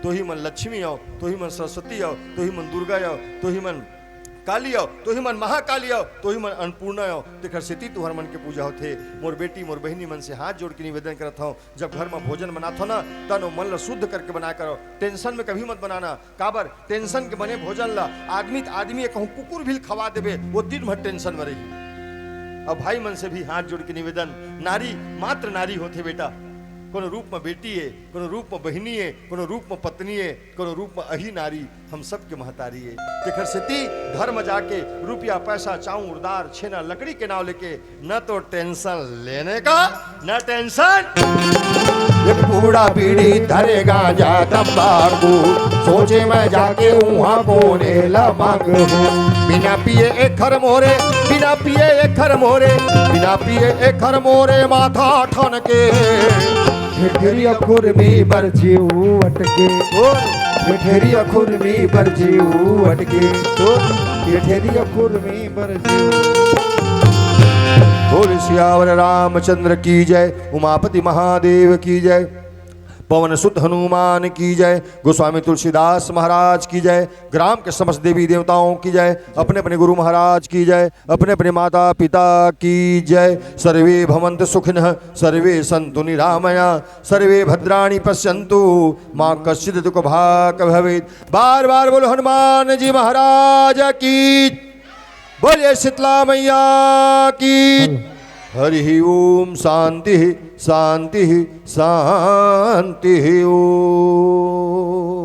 तोही मन लक्ष्मी अव, तोही मन सरस्वती अव, तोही मन दुर्गा अव, तोही मन काली अव, तोही मन महाकाली अव, तोही मन अन्नपूर्णा अव, तेखर सेती तुहर मन के पूजा होथे। मोर बेटी, मोर बहिनी मन से हाथ जोड़ के निवेदन करत हंव, जब घर म भोजन बनाथव न, तन अउ मन ल शुद्ध करके बनाय करव। Tension में कभी मत बनाना। काबर? Tension के बने भोजन ल आदमी त आदमी ए कहूं कुकुर भी ल खवा देबे, वो दिन भर tension में रही। अब भाई मन से भी हाथ जोड़ के निवेदन, नारी, मात्र नारी होथे बेटा, कोनो रूप म बेटी ए, कोनो रूप म बहिनी ए, कोनो रूप म पत्नी ए, कोनो रूप म अही नारी हम सबके महतारी ए। तेखर सेती घर म जाके रुपया, पैसा, चाउर, दार, छेना, लकड़ी के नाव लेके न तो tension लेने का, न tension। एक बूढ़ा बीड़ी धरे गांजा तंबाकू, सोचे मैं जाके उहां कोने ला मांगू। बिना पिए एखर मोरे, बिना पिए एखर मोरे, बिना पिए एखर मोरे माथा ठनके। ठेठरी अखुर में बर जीव अटके। ओ, ठेठरी अखुर में बर जीव अटके। ओ, ठेठरी अखुर में बर जीव। बोल सियावर रामचंद्र की जय, उमापति महादेव की जय, पवन सुत हनुमान की जय, गोस्वामी तुलसीदास महाराज की जय, ग्राम के समस्त देवी देवताओं की जय, अपने अपने गुरु महाराज की जय, अपने अपने माता पिता की जय। सर्वे भवन्तु सुखिनः, सर्वे सन्तु निरामया, सर्वे भद्राणि पश्यन्तु, माँ कश्चित दुख भाग भवेत। बार बार बोलो हनुमान जी महाराज की। बोलिए शीतला मैया की। हरि ओम। शांति, शांति, शांति ओम।